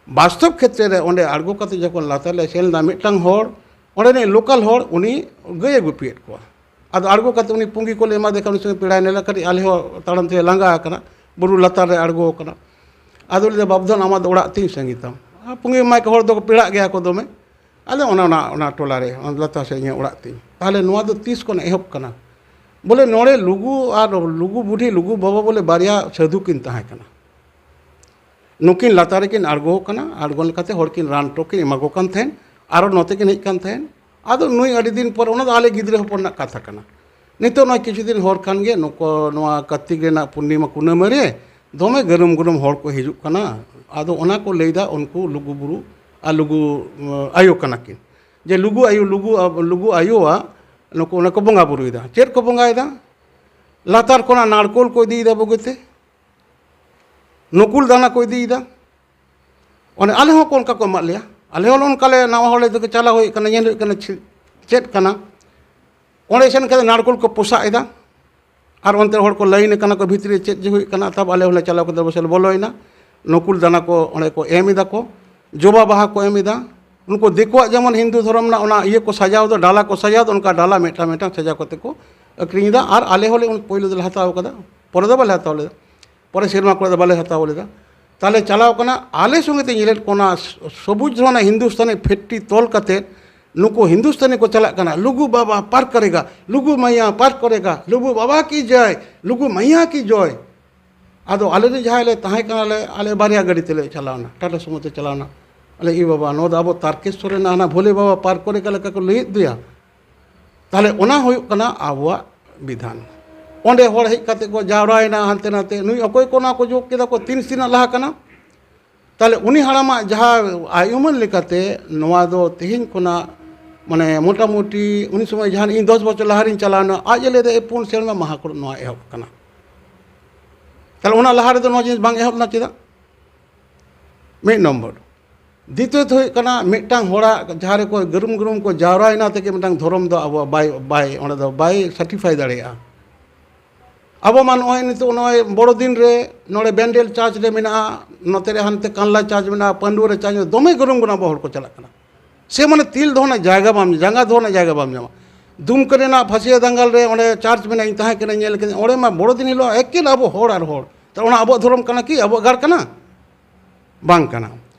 ᱵᱟᱥᱛᱚᱵ ᱠᱷᱮᱛᱨᱮ ᱨᱮ ᱚᱸᱰᱮ ᱟᱬᱜᱚ ᱠᱟᱛᱮ ᱡᱚᱠᱷᱚᱱ ᱞᱟᱛᱟᱨ ᱞᱮ ᱥᱮᱱ ᱮᱱᱟ, ᱢᱤᱫᱴᱟᱝ ᱦᱚᱲ, ᱚᱸᱰᱮᱱᱤᱡ ᱞᱳᱠᱟᱞ ᱦᱚᱲ, ᱩᱱᱤ ᱜᱟᱹᱭ ᱮ ᱜᱩᱯᱤᱭᱮᱫ ᱠᱚᱣᱟ᱾ ᱟᱫᱚ ᱟᱬᱜᱚ ᱠᱟᱛᱮ ᱩᱱᱤ ᱯᱩᱸᱜᱤ ᱠᱚᱞᱮ ᱮᱢᱟ ᱫᱮ ᱠᱷᱟᱱ, ᱩᱱᱤ ᱥᱚᱸᱜᱮ ᱯᱮᱲᱟᱭ ᱱᱮᱞᱟ, ᱠᱟᱹᱴᱤᱡ ᱟᱞᱮ ᱦᱚᱸ ᱛᱟᱲᱟᱢ ᱛᱮ ᱞᱟᱸᱜᱟ ᱟᱠᱟᱱᱟ, ᱵᱩᱨᱩ ᱞᱟᱛᱟᱨ ᱨᱮ ᱟᱬᱜᱚ ᱟᱠᱟᱱᱟ᱾ ᱟᱫᱚ ᱞᱟᱹᱭ ᱮᱫᱟ, "ᱵᱟᱵᱩᱫᱷᱚᱱ, ᱟᱢᱟᱜ ᱫᱚ ᱚᱲᱟᱜ ᱛᱤᱧ ᱥᱟᱺᱜᱤᱧ ᱛᱟᱢ?" ᱟᱨ ᱯᱩᱸᱜᱤ ᱮᱢᱟᱭ ᱠᱚ, ᱦᱚᱲ ᱫᱚᱠᱚ ᱯᱮᱲᱟᱜ ᱜᱮᱭᱟ ᱠᱚ ᱫᱚᱢᱮ᱾ ᱟᱞᱮ ᱚᱱᱟ, ᱚᱱᱟ, ᱚᱱᱟ ᱴᱚᱞᱟ ᱨᱮ, ᱚᱱᱟ ᱞᱟᱛᱟᱨ ᱥᱮᱫ ᱤᱧᱟᱹᱜ ᱚᱲᱟᱜ ᱛᱤᱧ᱾ ᱛᱟᱦᱚᱞᱮ ᱱᱚᱣᱟ ᱫᱚ ᱛᱤᱥ ᱠᱷᱚᱱ ᱮᱦᱚᱵ ᱠᱟᱱᱟ? ᱵᱚᱞᱮ ᱱᱚᱰᱮ ᱞᱩᱜᱩ ᱟᱨ ᱞᱩᱜᱩ ᱵᱩᱰᱷᱤ, ᱞᱩᱜᱩ ᱵᱟᱵᱟ ᱵᱚᱞᱮ ᱵᱟᱨᱭᱟ ᱥᱟᱹᱫᱷᱩ ᱠᱤᱱ ᱛᱟᱦᱮᱸ ᱠᱟᱱᱟ᱾ ᱱᱩᱠᱤᱱ ᱞᱟᱛᱟᱨ ᱨᱮᱠᱤᱱ ᱟᱬᱜᱚ ᱟᱠᱟᱱᱟ, ᱟᱬᱜᱚ ᱞᱮᱠᱟᱛᱮ ᱦᱚᱲ ᱠᱤᱱ ᱨᱟᱱ ᱦᱚᱴᱚ ᱠᱤᱱ ᱮᱢᱟ ᱠᱚ ᱠᱟᱱ ᱛᱟᱦᱮᱸᱫ, ᱟᱨᱚ ᱱᱚᱛᱮ ᱠᱤᱱ ᱦᱮᱡ ᱠᱟᱱ ᱛᱟᱦᱮᱸᱫ᱾ ᱟᱫᱚ ᱱᱩᱭ ᱟᱹᱰᱤ ᱫᱤᱱ ᱯᱚᱨ, ᱚᱱᱟ ᱫᱚ ᱟᱞᱮ ᱜᱤᱫᱽᱨᱟᱹ ᱦᱚᱯᱚᱱ ᱨᱮᱱᱟᱜ ᱠᱟᱛᱷᱟ ᱠᱟᱱᱟ᱾ ᱱᱤᱛᱚᱜ ᱱᱚᱣᱟ ᱠᱤᱪᱷᱩ ᱫᱤᱱ ᱦᱚᱨ ᱠᱷᱟᱱ ᱜᱮ ᱱᱩᱠᱩ, ᱱᱚᱣᱟ ᱠᱟᱨᱛᱤᱠ ᱨᱮᱱᱟᱜ ᱯᱩᱨᱱᱤᱢᱟ ᱠᱩᱱᱟᱹᱢᱤ ᱨᱮ ᱫᱚᱢᱮ ᱜᱟᱹᱨᱩᱢ ᱜᱟᱹᱨᱩᱢ ᱦᱚᱲ ᱠᱚ ᱦᱤᱡᱩᱜ ᱠᱟᱱᱟ᱾ ᱟᱫᱚ ᱚᱱᱟ ᱠᱚ ᱞᱟᱹᱭᱫᱟ ᱩᱱᱠᱩ ᱞᱩᱜᱩ ᱵᱩᱨᱩ ᱟᱨ ᱞᱩᱜᱩ, ᱩᱸ, ᱟᱭᱳ ᱠᱟᱱᱟ ᱠᱤᱱ᱾ ᱡᱮ ᱞᱩᱜᱩ ᱟᱭᱳ, ᱞᱩᱜᱩ, ᱞᱩᱜᱩ ᱟᱭᱳᱣᱟᱜ ᱱᱩᱠᱩ ᱚᱱᱟ ᱠᱚ ᱵᱚᱸᱜᱟ ᱵᱩᱨᱩᱭᱮᱫᱟ᱾ ᱪᱮᱫ ᱠᱚ ᱵᱚᱸᱜᱟᱭᱮᱫᱟ? ᱞᱟᱛᱟᱨ ᱠᱷᱚᱱᱟᱜ ᱱᱟᱲᱠᱳᱞ ᱠᱚ ᱤᱫᱤᱭᱮᱫᱟ ᱵᱩᱜᱤᱛᱮ, ᱱᱩᱠᱩᱞ ᱫᱟᱱᱟ ᱠᱚ ᱤᱫᱤᱭᱮᱫᱟ᱾ ᱚᱱᱮ ᱟᱞᱮ ᱦᱚᱸ ᱚᱱᱠᱟ ᱠᱚ ᱮᱢᱟᱫ ᱞᱮᱭᱟ᱾ ᱟᱞᱮ ᱦᱚᱸ ᱚᱱᱠᱟ ᱞᱮ ᱱᱟᱣᱟ ᱦᱚᱲ ᱞᱮ ᱪᱟᱞᱟᱣ ᱦᱩᱭ ᱠᱟᱱᱟ, ᱧᱮᱞ ᱦᱩᱭᱩᱜ ᱠᱟᱱᱟ ᱪᱮᱫ ᱠᱟᱱᱟ᱾ ᱚᱸᱰᱮ ᱥᱮᱱ ᱠᱟᱛᱮ ᱱᱟᱲᱠᱳᱞ ᱠᱚ ᱯᱚᱥᱟᱜ ᱮᱫᱟ᱾ ᱟᱨ ᱚᱱᱛᱮ ᱦᱚᱲ ᱠᱚ ᱞᱟᱭᱤᱱ ᱟᱠᱟᱱᱟ ᱠᱚ, ᱵᱷᱤᱛᱨᱤ ᱨᱮ ᱪᱮᱫ ᱡᱮ ᱦᱩᱭᱩᱜ ᱠᱟᱱᱟ᱾ ᱛᱟᱵ ᱟᱞᱮ ᱦᱚᱸᱞᱮ ᱪᱟᱞᱟᱣ ᱠᱟᱛᱮ ᱵᱚᱥᱮ ᱞᱮ ᱵᱚᱞᱚᱭᱮᱱᱟ᱾ ᱱᱩᱠᱩᱞ ᱫᱟᱱᱟ ᱠᱚ ᱚᱸᱰᱮ ᱠᱚ ᱮᱢ ᱮᱫᱟ ᱠᱚ, ᱡᱚᱵᱟ ᱵᱟᱦᱟ ᱠᱚ ᱮᱢ ᱮᱫᱟ᱾ ᱩᱱᱠᱩ ᱫᱤᱠᱩᱣᱟᱜ ᱡᱮᱢᱚᱱ ᱦᱤᱱᱫᱩ ᱫᱷᱚᱨᱚᱢ ᱨᱮᱱᱟᱜ ᱚᱱᱟ ᱤᱭᱟᱹ ᱠᱚ ᱥᱟᱡᱟᱣ ᱫᱚ, ᱰᱟᱞᱟ ᱠᱚ ᱥᱟᱡᱟᱣ ᱫᱚ, ᱚᱱᱠᱟ ᱰᱟᱞᱟ ᱢᱤᱫᱴᱟᱝ ᱢᱤᱫᱴᱟᱝ ᱥᱟᱡᱟᱣ ᱠᱟᱛᱮ ᱠᱚ ᱟᱹᱠᱷᱨᱤᱧ ᱮᱫᱟ᱾ ᱟᱨ ᱟᱞᱮ ᱦᱚᱸᱞᱮ ᱩᱱ ᱯᱳᱭᱞᱳ ᱫᱚᱞᱮ ᱦᱟᱛᱟᱣ ᱠᱟᱫᱟ, ᱯᱚᱨᱮ ᱫᱚ ᱵᱟᱞᱮ ᱦᱟᱛᱟᱣ ᱞᱮᱫᱟ᱾ ᱯᱚᱨᱮ ᱥᱮᱨᱢᱟ ᱠᱚᱨᱮ ᱫᱚ ᱵᱟᱞᱮ ᱦᱟᱛᱟᱣ ᱞᱮᱫᱟ᱾ ᱛᱟᱦᱞᱮ ᱪᱟᱞᱟᱣ ᱠᱟᱱᱟ, ᱟᱞᱮ ᱥᱚᱸᱜᱮ ᱛᱮ ᱧᱮᱞᱮᱫ ᱠᱚ ᱚᱱᱟ ᱥᱚᱵᱩᱡ ᱫᱷᱚᱨᱚᱱᱟᱜ ᱦᱤᱱᱫᱩᱥᱛᱟᱱᱤ ᱯᱷᱮᱴᱴᱤ ᱛᱚᱞ ᱠᱟᱛᱮ ᱱᱩᱠᱩ ᱦᱤᱱᱫᱩᱥᱛᱟᱱᱤ ᱠᱚ ᱪᱟᱞᱟᱜ ᱠᱟᱱᱟ, "ᱞᱩᱜᱩ ᱵᱟᱵᱟ ᱯᱟᱨᱠ ᱠᱟᱨᱮᱜᱟ, ᱞᱩᱜᱩ ᱢᱟᱭᱟ ᱯᱟᱨᱠ ᱠᱟᱨᱮᱜᱟ, ᱞᱩᱜᱩ ᱵᱟᱵᱟ ᱠᱤ ᱡᱚᱭ, ᱞᱩᱜᱩ ᱢᱟᱭᱟ ᱠᱤ ᱡᱚᱭ᱾" ᱟᱫᱚ ᱟᱞᱮ ᱨᱮᱱ ᱡᱟᱦᱟᱸᱭ ᱞᱮ ᱛᱟᱦᱮᱸ ᱠᱟᱱᱟ, ᱞᱮ, ᱟᱞᱮ ᱵᱟᱨᱭᱟ ᱜᱟᱹᱰᱤ ᱛᱮᱞᱮ ᱪᱟᱞᱟᱣᱱᱟ, ᱴᱟᱴᱟ ᱥᱩᱢᱳ ᱛᱮ ᱪᱟᱞᱟᱣᱱᱟ᱾ ᱟᱞᱮ, "ᱤ ᱵᱟᱵᱟ, ᱱᱚᱣᱟ ᱫᱚ ᱟᱵᱚ ᱛᱟᱨᱠᱮᱥᱣᱚᱨ ᱨᱮᱱᱟᱜ ᱦᱟᱱᱟ ᱵᱷᱳᱞᱮ ᱵᱟᱵᱟ ᱯᱟᱨᱠ ᱠᱚᱨᱮᱜᱟ ᱞᱮᱠᱟ ᱠᱚ ᱞᱟᱹᱭᱮᱫ ᱫᱚᱭᱟ᱾" ᱛᱟᱦᱞᱮ ᱚᱱᱟ ᱦᱩᱭᱩᱜ ᱠᱟᱱᱟ ᱟᱵᱚᱣᱟᱜ ᱵᱤᱫᱷᱟᱱ᱾ ᱚᱸᱰᱮ ᱦᱚᱲ ᱦᱮᱡ ᱠᱟᱛᱮ ᱠᱚ ᱡᱟᱣᱨᱟᱭᱮᱱᱟ ᱦᱟᱱᱛᱮ ᱱᱟᱛᱮ᱾ ᱱᱩᱭ ᱚᱠᱚᱭ ᱠᱚ ᱱᱚᱣᱟ ᱠᱚ ᱡᱳᱜᱽ ᱠᱮᱫᱟ ᱠᱚ, ᱛᱤᱱ ᱥᱤᱱᱟᱜ ᱞᱟᱦᱟ ᱠᱟᱱᱟ? ᱛᱟᱦᱞᱮ ᱩᱱᱤ ᱦᱟᱲᱟᱢᱟᱜ ᱡᱟᱦᱟᱸ ᱟᱭ ᱩᱢᱟᱹᱱ ᱞᱮᱠᱟᱛᱮ ᱱᱚᱣᱟ ᱫᱚ ᱛᱮᱦᱮᱧ ᱠᱷᱚᱱᱟᱜ, ᱢᱟᱱᱮ, ᱢᱚᱴᱟᱢᱩᱴᱤ ᱩᱱᱤ ᱥᱚᱢᱚᱭ ᱡᱟᱦᱟᱸ ᱤᱧ ᱫᱚᱥ ᱵᱚᱪᱷᱚᱨ ᱞᱟᱦᱟ ᱨᱤᱧ ᱪᱟᱞᱟᱣ ᱮᱱᱟ, ᱟᱡ ᱮ ᱞᱟᱹᱭᱫᱟ, "ᱮ, ᱯᱩᱱ ᱥᱮᱨᱢᱟ ᱢᱟᱦᱟ ᱠᱷᱚᱱ ᱱᱚᱣᱟ ᱮᱦᱚᱵ ᱠᱟᱱᱟ᱾" ᱛᱟᱦᱞᱮ ᱚᱱᱟ ᱞᱟᱦᱟ ᱨᱮᱫᱚ ᱱᱚᱣᱟ ᱡᱤᱱᱤᱥ ᱵᱟᱝ ᱮᱦᱚᱵ ᱞᱮᱱᱟ ᱪᱮᱫᱟᱜ? ᱢᱤᱫ ᱱᱚᱢᱵᱚᱨ᱾ ᱫᱤᱛᱤᱭᱚᱛ ᱦᱩᱭᱩᱜ ᱠᱟᱱᱟ, ᱢᱤᱫᱴᱟᱝ ᱦᱚᱲᱟᱜ ᱡᱟᱦᱟᱸ ᱨᱮᱠᱚ ᱜᱟᱹᱨᱩᱢ ᱜᱟᱹᱨᱩᱢ ᱠᱚ ᱡᱟᱣᱨᱟᱭᱮᱱᱟ ᱛᱮᱜᱮ ᱢᱤᱫᱴᱟᱝ ᱫᱷᱚᱨᱚᱢ ᱫᱚ ᱟᱵᱚᱣᱟᱜ ᱵᱟᱭ, ᱵᱟᱭ, ᱚᱸᱰᱮ ᱫᱚ ᱵᱟᱭ ᱥᱟᱨᱴᱤᱯᱷᱟᱭ ᱫᱟᱲᱮᱭᱟᱜᱼᱟ᱾ ᱟᱵᱚ ᱢᱟ ᱱᱚᱜᱼᱚᱭ ᱱᱤᱛᱚᱜ ᱱᱚᱜᱼᱚᱭ ᱵᱚᱲᱚ ᱫᱤᱱ ᱨᱮ ᱱᱚᱰᱮ ᱵᱮᱱᱰᱮᱞ ᱪᱟᱨᱪ ᱨᱮ ᱢᱮᱱᱟᱜᱼᱟ, ᱱᱚᱛᱮ ᱨᱮ ᱦᱟᱱᱛᱮ ᱠᱟᱱᱞᱟ ᱪᱟᱨᱪ ᱢᱮᱱᱟᱜᱼᱟ, ᱯᱟᱺᱰᱩᱣᱟᱹ ᱨᱮ ᱪᱟᱨᱪ ᱢᱮᱱᱟᱜᱼᱟ, ᱫᱚᱢᱮ ᱜᱟᱹᱨᱩᱢ ᱜᱟᱹᱨᱩᱢ ᱟᱵᱚ ᱦᱚᱲ ᱠᱚ ᱪᱟᱞᱟᱜ ᱠᱟᱱᱟ᱾ ᱥᱮ ᱢᱟᱱᱮ ᱛᱤᱞ ᱫᱚᱦᱚ ᱨᱮᱱᱟᱜ ᱡᱟᱭᱜᱟ ᱵᱟᱢ, ᱡᱟᱸᱜᱟ ᱫᱚᱦᱚ ᱨᱮᱱᱟᱜ ᱡᱟᱭᱜᱟ ᱵᱟᱢ ᱧᱟᱢᱟ᱾ ᱫᱩᱢᱠᱟᱹ ᱨᱮᱱᱟᱜ ᱯᱷᱟᱹᱥᱤᱭᱟᱹ ᱫᱟᱸᱜᱟᱞ ᱨᱮ ᱚᱸᱰᱮ ᱪᱟᱨᱪ ᱢᱮᱱᱟᱜᱼᱟ, ᱤᱧ ᱛᱟᱦᱮᱸ ᱠᱟᱱᱟ, ᱧᱮᱞ ᱠᱟᱹᱫᱟᱹᱧ, ᱚᱸᱰᱮ ᱢᱟ ᱵᱚᱲᱚ ᱫᱤᱱ ᱦᱤᱞᱳᱜ ᱮᱠᱮᱱ ᱟᱵᱚ ᱦᱚᱲ ᱟᱨ ᱦᱚᱲ᱾ ᱛᱟᱦᱞᱮ ᱚᱱᱟ ᱟᱵᱚᱣᱟᱜ ᱫᱷᱚᱨᱚᱢ ᱠᱟᱱᱟ ᱠᱤ? ᱟᱵᱚᱣᱟᱜ ᱜᱟᱲ ᱠᱟᱱᱟ? ᱵᱟᱝ ᱠᱟᱱᱟ᱾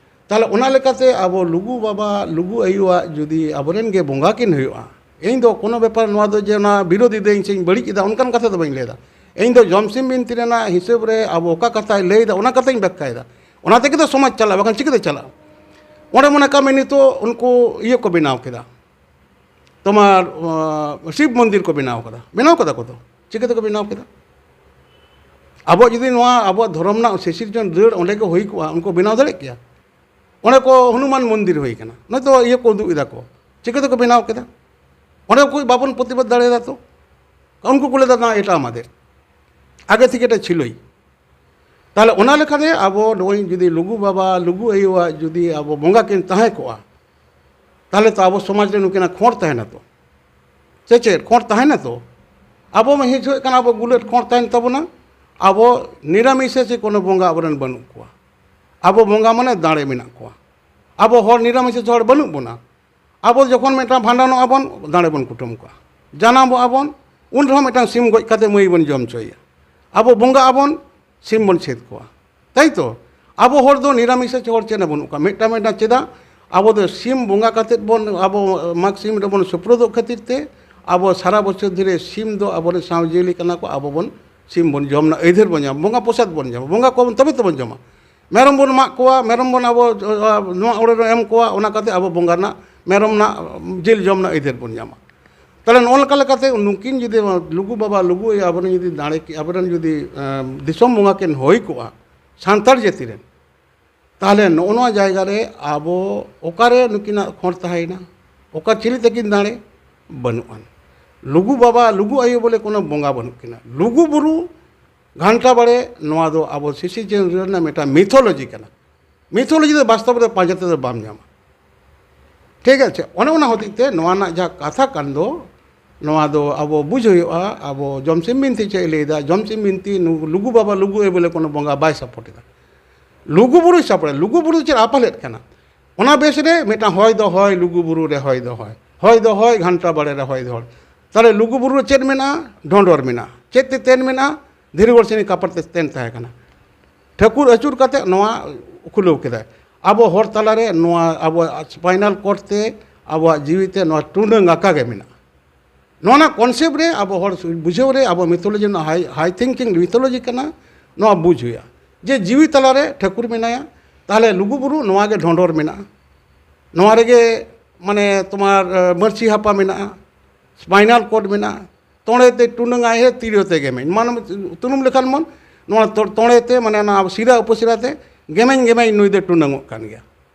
ᱛᱟᱦᱞᱮ ᱚᱱᱟ ᱞᱮᱠᱟᱛᱮ ᱟᱵᱚ ᱞᱩᱜᱩ ᱵᱟᱵᱟ, ᱞᱩᱜᱩ ᱟᱭᱳᱣᱟᱜ ᱡᱩᱫᱤ ᱟᱵᱚᱨᱮᱱ ᱜᱮ ᱵᱚᱸᱜᱟ ᱠᱤᱱ ᱦᱩᱭᱩᱜᱼᱟ, ᱤᱧ ᱫᱚ ᱠᱳᱱᱳ ᱵᱮᱯᱟᱨ ᱱᱚᱣᱟ ᱫᱚ ᱡᱮ ᱚᱱᱟ ᱵᱤᱨᱳᱫᱷ ᱮᱫᱟᱹᱧ ᱥᱮᱧ ᱵᱟᱹᱲᱤᱡ ᱮᱫᱟ, ᱚᱱᱠᱟᱱ ᱠᱟᱛᱷᱟ ᱫᱚ ᱵᱟᱹᱧ ᱞᱟᱹᱭᱫᱟ᱾ ᱤᱧ ᱫᱚ ᱡᱚᱢᱥᱤᱢ ᱵᱤᱱᱛᱤ ᱨᱮᱱᱟᱜ ᱦᱤᱥᱟᱹᱵ ᱨᱮ ᱟᱵᱚ ᱚᱠᱟ ᱠᱟᱛᱷᱟᱭ ᱞᱟᱹᱭᱫᱟ, ᱚᱱᱟ ᱠᱟᱛᱷᱟᱧ ᱵᱮᱠᱠᱷᱟᱭᱮᱫᱟ᱾ ᱚᱱᱟ ᱛᱮᱜᱮ ᱛᱚ ᱥᱚᱢᱟᱡᱽ ᱪᱟᱞᱟᱜᱼᱟ, ᱵᱟᱠᱷᱟᱱ ᱪᱤᱠᱟᱹᱛᱮ ᱪᱟᱞᱟᱜᱼᱟ? ᱚᱸᱰᱮ ᱢᱚᱱᱮ ᱠᱟᱜ ᱢᱮ, ᱱᱤᱛᱚᱜ ᱩᱱᱠᱩ ᱤᱭᱟᱹ ᱠᱚ ᱵᱮᱱᱟᱣ ᱠᱮᱫᱟ, ᱛᱳᱢᱟᱨ, ᱟᱸ, ᱥᱤᱵ ᱢᱚᱱᱫᱤᱨ ᱠᱚ ᱵᱮᱱᱟᱣ ᱠᱟᱫᱟ, ᱵᱮᱱᱟᱣ ᱠᱟᱫᱟ ᱠᱚ ᱛᱚ᱾ ᱪᱤᱠᱟᱹ ᱛᱮᱠᱚ ᱵᱮᱱᱟᱣ ᱠᱮᱫᱟ? ᱟᱵᱚᱣᱟᱜ ᱡᱩᱫᱤ ᱱᱚᱣᱟ ᱟᱵᱚᱣᱟᱜ ᱫᱷᱚᱨᱚᱢ ᱨᱮᱱᱟᱜ ᱥᱤᱥᱤᱨᱡᱚᱱ ᱫᱟᱹᱲ ᱚᱸᱰᱮ ᱜᱮ ᱦᱩᱭ ᱠᱚᱜᱼᱟ, ᱩᱱᱠᱩ ᱵᱮᱱᱟᱣ ᱫᱟᱲᱮᱭᱟᱜ ᱠᱮᱭᱟ? ᱚᱸᱰᱮ ᱠᱚ ᱦᱚᱱᱩᱢᱟᱱ ᱢᱚᱱᱫᱤᱨ ᱦᱩᱭ ᱠᱟᱱᱟ, ᱱᱚᱜᱼᱚᱭ ᱛᱚ ᱤᱭᱟᱹ ᱠᱚ ᱩᱫᱩᱜ ᱮᱫᱟ ᱠᱚ, ᱪᱤᱠᱟᱹ ᱛᱮᱠᱚ ᱵᱮᱱᱟᱣ ᱠᱮᱫᱟ? ᱚᱸᱰᱮ ᱠᱚ ᱵᱟᱵᱚᱱ ᱯᱨᱚᱛᱤᱵᱟᱫ ᱫᱟᱲᱮᱭᱟᱫᱟ ᱛᱚ᱾ ᱩᱱᱠᱩ ᱠᱚ ᱞᱟᱹᱭᱫᱟ, "না, এটা আমাদের, আগে থেকে এটা ছিলই।" ᱛᱟᱦᱚᱞᱮ ᱚᱱᱟ ᱞᱮᱠᱟᱛᱮ ᱟᱵᱚ ᱱᱚᱜᱼᱚᱭ ᱡᱩᱫᱤ ᱞᱩᱜᱩ ᱵᱟᱵᱟ, ᱞᱩᱜᱩ ᱟᱭᱳᱣᱟᱜ ᱡᱩᱫᱤ ᱟᱵᱚ ᱵᱚᱸᱜᱟ ᱠᱤᱱ ᱛᱟᱦᱮᱸ ᱠᱚᱜᱼᱟ, ᱛᱟᱦᱚᱞᱮ ᱛᱚ ᱟᱵᱚ ᱥᱚᱢᱟᱡᱽ ᱨᱮ ᱱᱩᱠᱤᱱᱟᱜ ᱠᱷᱚᱸᱰ ᱛᱟᱦᱮᱱᱟ ᱛᱚ᱾ ᱥᱮ ᱪᱮᱫ ᱠᱷᱚᱸᱰ ᱛᱟᱦᱮᱱᱟ ᱛᱚ? ᱟᱵᱚ ᱢᱟ ᱦᱤᱡᱩᱜ ᱠᱟᱱᱟ, ᱟᱵᱚ ᱜᱩᱞᱟᱹᱴ ᱠᱷᱚᱸᱰ ᱛᱟᱦᱮᱱ ᱛᱟᱵᱚᱱᱟ᱾ ᱟᱵᱚ ᱱᱤᱨᱟᱢᱤᱥᱮ ᱥᱮ ᱠᱳᱱᱳ ᱵᱚᱸᱜᱟ ᱟᱵᱚᱨᱮᱱ ᱵᱟᱹᱱᱩᱜ ᱠᱚᱣᱟ᱾ ᱟᱵᱚ ᱵᱚᱸᱜᱟ ᱢᱟᱱᱮ ᱫᱟᱲᱮ ᱢᱮᱱᱟᱜ ᱠᱚᱣᱟ᱾ ᱟᱵᱚ ᱦᱚᱲ ᱱᱤᱨᱟᱢᱤᱥᱮ ᱦᱚᱲ ᱵᱟᱹᱱᱩᱜ ᱵᱚᱱᱟ᱾ ᱟᱵᱚ ᱡᱚᱠᱷᱚᱱ ᱢᱤᱫᱴᱟᱝ ᱵᱷᱟᱸᱰᱟᱱᱚᱜ ᱟᱵᱚᱱ, ᱫᱟᱲᱮ ᱵᱚᱱ ᱠᱩᱴᱟᱹᱢ ᱠᱚᱣᱟ᱾ ᱡᱟᱱᱟᱢᱚᱜ ᱟᱵᱚᱱ, ᱩᱱ ᱨᱮᱦᱚᱸ ᱢᱤᱫᱴᱟᱝ ᱥᱤᱢ ᱜᱚᱡ ᱠᱟᱛᱮ ᱢᱟᱹᱭ ᱵᱚᱱ ᱡᱚᱢ ᱦᱚᱪᱚᱭᱮᱭᱟ᱾ ᱟᱵᱚ ᱵᱚᱸᱜᱟ ᱟᱵᱚᱱ, ᱥᱤᱢ ᱵᱚᱱ ᱪᱷᱮᱫ ᱠᱚᱣᱟ, ᱛᱟᱭ ᱛᱚ? ᱟᱵᱚ ᱦᱚᱲ ᱫᱚ ᱱᱤᱨᱟᱢᱤᱥ ᱦᱚᱲ ᱪᱮᱫ ᱦᱚᱸ ᱵᱟᱹᱱᱩᱜ ᱠᱚᱣᱟ᱾ ᱢᱤᱫᱴᱟᱝ ᱢᱤᱫᱴᱟᱝ ᱪᱮᱫᱟᱜ ᱟᱵᱚ ᱫᱚ ᱥᱤᱢ ᱵᱚᱸᱜᱟ ᱠᱟᱛᱮᱫ ᱵᱚᱱ, ᱟᱵᱚ ᱢᱟᱜᱽ ᱥᱤᱢ ᱨᱮᱵᱚᱱ ᱥᱩᱯᱨᱩᱫᱚᱜ ᱠᱷᱟᱹᱛᱤᱨ ᱛᱮ ᱟᱵᱚ ᱥᱟᱨᱟ ᱵᱚᱪᱷᱚᱨ ᱫᱷᱚᱨᱮ ᱥᱤᱢ ᱫᱚ ᱟᱵᱚᱨᱮᱱ ᱥᱟᱶ ᱡᱤᱭᱟᱹᱞᱤ ᱠᱟᱱᱟ ᱠᱚ, ᱟᱵᱚ ᱵᱚᱱ ᱥᱤᱢ ᱵᱚᱱ ᱡᱚᱢ ᱨᱮᱱᱟᱜ ᱟᱹᱭᱫᱟᱹᱨ ᱵᱚᱱ ᱧᱟᱢᱟ, ᱵᱚᱸᱜᱟ ᱯᱨᱚᱥᱟᱫ ᱵᱚᱱ ᱧᱟᱢᱟ, ᱵᱚᱸᱜᱟ ᱠᱚᱣᱟᱵᱚᱱ ᱛᱚᱵᱮ ᱛᱚᱵᱚᱱ ᱡᱚᱢᱟ᱾ ᱢᱮᱨᱚᱢ ᱵᱚᱱ ᱢᱟᱜ ᱠᱚᱣᱟ, ᱢᱮᱨᱚᱢ ᱵᱚᱱ ᱟᱵᱚ, ᱟᱵᱚ ᱱᱚᱣᱟ ᱚᱲᱟᱜ ᱨᱮ ᱮᱢ ᱠᱚᱣᱟ, ᱚᱱᱟ ᱠᱟᱛᱮ ᱟᱵᱚ ᱵᱚᱸᱜᱟ ᱨᱮᱱᱟᱜ ᱢᱮᱨᱚᱢ ᱨᱮᱱᱟᱜ ᱡᱤᱞ ᱡᱚᱢ ᱨᱮᱱᱟᱜ ᱟᱹᱭᱫᱟᱹᱨ ᱵᱚᱱ ᱧᱟᱢᱟ᱾ ᱛᱟᱦᱚᱞᱮ ᱱᱚᱜᱼᱚ ᱱᱚᱝᱠᱟ ᱞᱮᱠᱟᱛᱮ ᱱᱩᱠᱤᱱ ᱡᱩᱫᱤ ᱞᱩᱜᱩ ᱵᱟᱵᱟ, ᱞᱩᱜᱩ ᱟᱭᱳ ᱟᱵᱚᱨᱮᱱ ᱡᱩᱫᱤ ᱫᱟᱲᱮ ᱠᱮ-, ᱟᱵᱚᱨᱮᱱ ᱡᱩᱫᱤ, ᱮᱸ, ᱫᱤᱥᱚᱢ ᱵᱚᱸᱜᱟ ᱠᱤᱱ ᱦᱩᱭ ᱠᱚᱜᱼᱟ ᱥᱟᱱᱛᱟᱲ ᱡᱟᱹᱛᱤ ᱨᱮᱱ, ᱛᱟᱦᱚᱞᱮ ᱱᱚᱜᱼᱚ ᱱᱚᱣᱟ ᱡᱟᱭᱜᱟ ᱨᱮ ᱟᱵᱚ ᱚᱠᱟᱨᱮ ᱱᱩᱠᱤᱱᱟᱜ ᱠᱷᱚᱸᱰ ᱛᱟᱦᱮᱸᱭᱮᱱᱟ? ᱚᱠᱟ ᱪᱤᱞᱤ ᱛᱟᱹᱠᱤᱱ ᱫᱟᱲᱮ? ᱵᱟᱹᱱᱩᱜ ᱟᱱ᱾ ᱞᱩᱜᱩ ᱵᱟᱵᱟ, ᱞᱩᱜᱩ ᱟᱭᱳ ᱵᱚᱞᱮ ᱠᱳᱱᱳ ᱵᱚᱸᱜᱟ ᱵᱟᱹᱱᱩᱜ ᱠᱤᱱᱟ᱾ ᱞᱩᱜᱩ ᱵᱩᱨᱩ, ᱜᱷᱟᱱᱴᱟ ᱵᱟᱲᱮ, ᱱᱚᱣᱟ ᱫᱚ ᱟᱵᱚ ᱥᱤᱥᱤ ᱪᱟᱸᱫᱽ ᱨᱮᱱᱟᱜ ᱢᱤᱫᱴᱟᱝ ᱢᱤᱛᱷᱳᱞᱚᱡᱤ ᱠᱟᱱᱟ᱾ ᱢᱤᱛᱷᱳᱞᱚᱡᱤ ᱫᱚ ᱵᱟᱥᱛᱚᱵ ᱨᱮ ᱯᱟᱸᱡᱟ ᱛᱮᱫᱚ ᱵᱟᱢ ᱧᱟᱢᱟ᱾ ᱴᱷᱤᱠ ᱟᱪᱷᱮ, ᱚᱱᱮ ᱚᱱᱟ ᱦᱚᱛᱮᱡ ᱛᱮ ᱱᱚᱣᱟ ᱨᱮᱱᱟᱜ ᱡᱟᱦᱟᱸ ᱠᱟᱛᱷᱟ ᱠᱟᱱ ᱫᱚ, ᱱᱚᱣᱟ ᱫᱚ ᱟᱵᱚ ᱵᱩᱡᱽ ᱦᱩᱭᱩᱜᱼᱟ, ᱟᱵᱚ ᱡᱚᱢᱥᱤᱢ ᱵᱤᱱᱛᱤ ᱪᱮᱫ ᱮ ᱞᱟᱹᱭᱫᱟ, ᱡᱚᱢᱥᱤᱢ ᱵᱤᱱᱛᱤ ᱱᱩ-, ᱞᱩᱜᱩ ᱵᱟᱵᱟ, ᱞᱩᱜᱩ ᱟᱭᱳ ᱵᱚᱞᱮ ᱠᱳᱱᱳ ᱵᱚᱸᱜᱟ ᱵᱟᱭ ᱥᱟᱯᱳᱨᱴ ᱮᱫᱟ᱾ ᱞᱩᱜᱩ ᱵᱩᱨᱩᱭ ᱥᱟᱯᱳᱨᱴ ᱮᱫᱟ, ᱞᱩᱜᱩ ᱵᱩᱨᱩ ᱫᱚ ᱪᱮᱫ ᱟᱯᱟᱞᱮᱫ ᱠᱟᱱᱟ? ᱚᱱᱟ ᱵᱮᱥ ᱨᱮ ᱢᱤᱫᱴᱟᱝ ᱦᱚᱭ ᱫᱚ ᱦᱚᱭ, ᱞᱩᱜᱩ ᱵᱩᱨᱩ ᱨᱮ ᱦᱚᱭ ᱫᱚ ᱦᱚᱭ, ᱦᱚᱭ ᱫᱚ ᱦᱚᱭ, ᱜᱷᱟᱱᱴᱟ ᱵᱟᱲᱮ ᱨᱮ ᱦᱚᱭ ᱫᱚ ᱦᱚᱭ᱾ ᱛᱟᱦᱞᱮ ᱞᱩᱜᱩ ᱵᱩᱨᱩ ᱨᱮ ᱪᱮᱫ ᱢᱮᱱᱟᱜᱼᱟ? ᱰᱷᱚᱸᱰᱚᱨ ᱢᱮᱱᱟᱜᱼᱟ᱾ ᱪᱮᱫ ᱛᱮ ᱛᱮᱱ ᱢᱮᱱᱟᱜᱼᱟ? ᱫᱷᱤᱨᱤ ᱜᱚᱲ ᱥᱮᱱᱤ ᱠᱟᱯᱟᱨ ᱛᱮ ᱛᱮᱱ ᱛᱟᱦᱮᱸ ᱠᱟᱱᱟ᱾ ᱴᱷᱟᱹᱠᱩᱨ ᱟᱹᱪᱩᱨ ᱠᱟᱛᱮ ᱱᱚᱣᱟ ᱠᱷᱩᱞᱟᱹᱣ ᱠᱮᱫᱟᱭ᱾ ᱟᱵᱚ ᱦᱚᱲ ᱛᱟᱞᱟᱨᱮ ᱱᱚᱣᱟ ᱟᱵᱚᱣᱟᱜ ᱥᱯᱟᱭᱱᱟᱞ ᱠᱚᱨᱰ ᱛᱮ, ᱟᱵᱚᱣᱟᱜ ᱡᱤᱣᱤ ᱛᱮ ᱱᱚᱣᱟ ᱴᱩᱰᱟᱹᱝ ᱟᱠᱟ ᱜᱮ ᱢᱮᱱᱟᱜᱼᱟ᱾ ᱱᱚᱣᱟ ᱨᱮᱱᱟᱜ ᱠᱚᱱᱥᱮᱯᱴ ᱨᱮ ᱟᱵᱚ ᱦᱚᱲ ᱵᱩᱡᱷᱟᱹᱣ ᱨᱮ ᱟᱵᱚ ᱢᱤᱛᱷᱳᱞᱚᱡᱤ ᱨᱮᱱᱟᱜ ᱦᱟᱭ, ᱦᱟᱭ ᱛᱷᱤᱝᱠᱤᱝ ᱢᱤᱛᱷᱳᱞᱚᱡᱤ ᱠᱟᱱᱟ, ᱱᱚᱣᱟ ᱵᱩᱡᱽ ᱦᱩᱭᱩᱜᱼᱟ᱾ ᱡᱮ ᱡᱤᱣᱤ ᱛᱟᱞᱟᱨᱮ ᱴᱷᱟᱹᱠᱩᱨ ᱢᱮᱱᱟᱭᱟ, ᱛᱟᱦᱞᱮ ᱞᱩᱜᱩ ᱵᱩᱨᱩ ᱱᱚᱣᱟ ᱜᱮ ᱰᱷᱚᱸᱰᱚᱨ ᱢᱮᱱᱟᱜᱼᱟ, ᱱᱚᱣᱟ ᱨᱮᱜᱮ ᱢᱟᱱᱮ ᱛᱳᱢᱟᱨ, ᱮ, ᱢᱟᱹᱨᱪᱤ ᱦᱟᱯᱟ ᱢᱮᱱᱟᱜᱼᱟ, ᱥᱯᱟᱭᱱᱟᱞ ᱠᱚᱨᱰ ᱢᱮᱱᱟᱜᱼᱟ, ᱛᱚᱲᱮ ᱛᱮ ᱴᱩᱱᱟᱹᱝ ᱟᱭ ᱦᱮ ᱛᱤᱨᱭᱳ ᱛᱮ ᱜᱮᱢᱮᱧ, ᱢᱟᱱᱮ ᱛᱩᱱᱩᱢ ᱞᱮᱠᱷᱟᱱ ᱵᱚᱱ ᱱᱚᱣᱟ ᱛᱚ-, ᱛᱚᱲᱮ ᱛᱮ ᱢᱟᱱᱮ ᱚᱱᱟ ᱥᱤᱨᱟ ᱩᱯᱚᱥᱤᱨᱟ ᱛᱮ ᱜᱮᱢᱮᱧ ᱜᱮᱢᱮᱧ ᱱᱩᱭ ᱫᱚ ᱴᱩᱱᱟᱹᱝᱚᱜ ᱠᱟᱱ ᱜᱮᱭᱟ᱾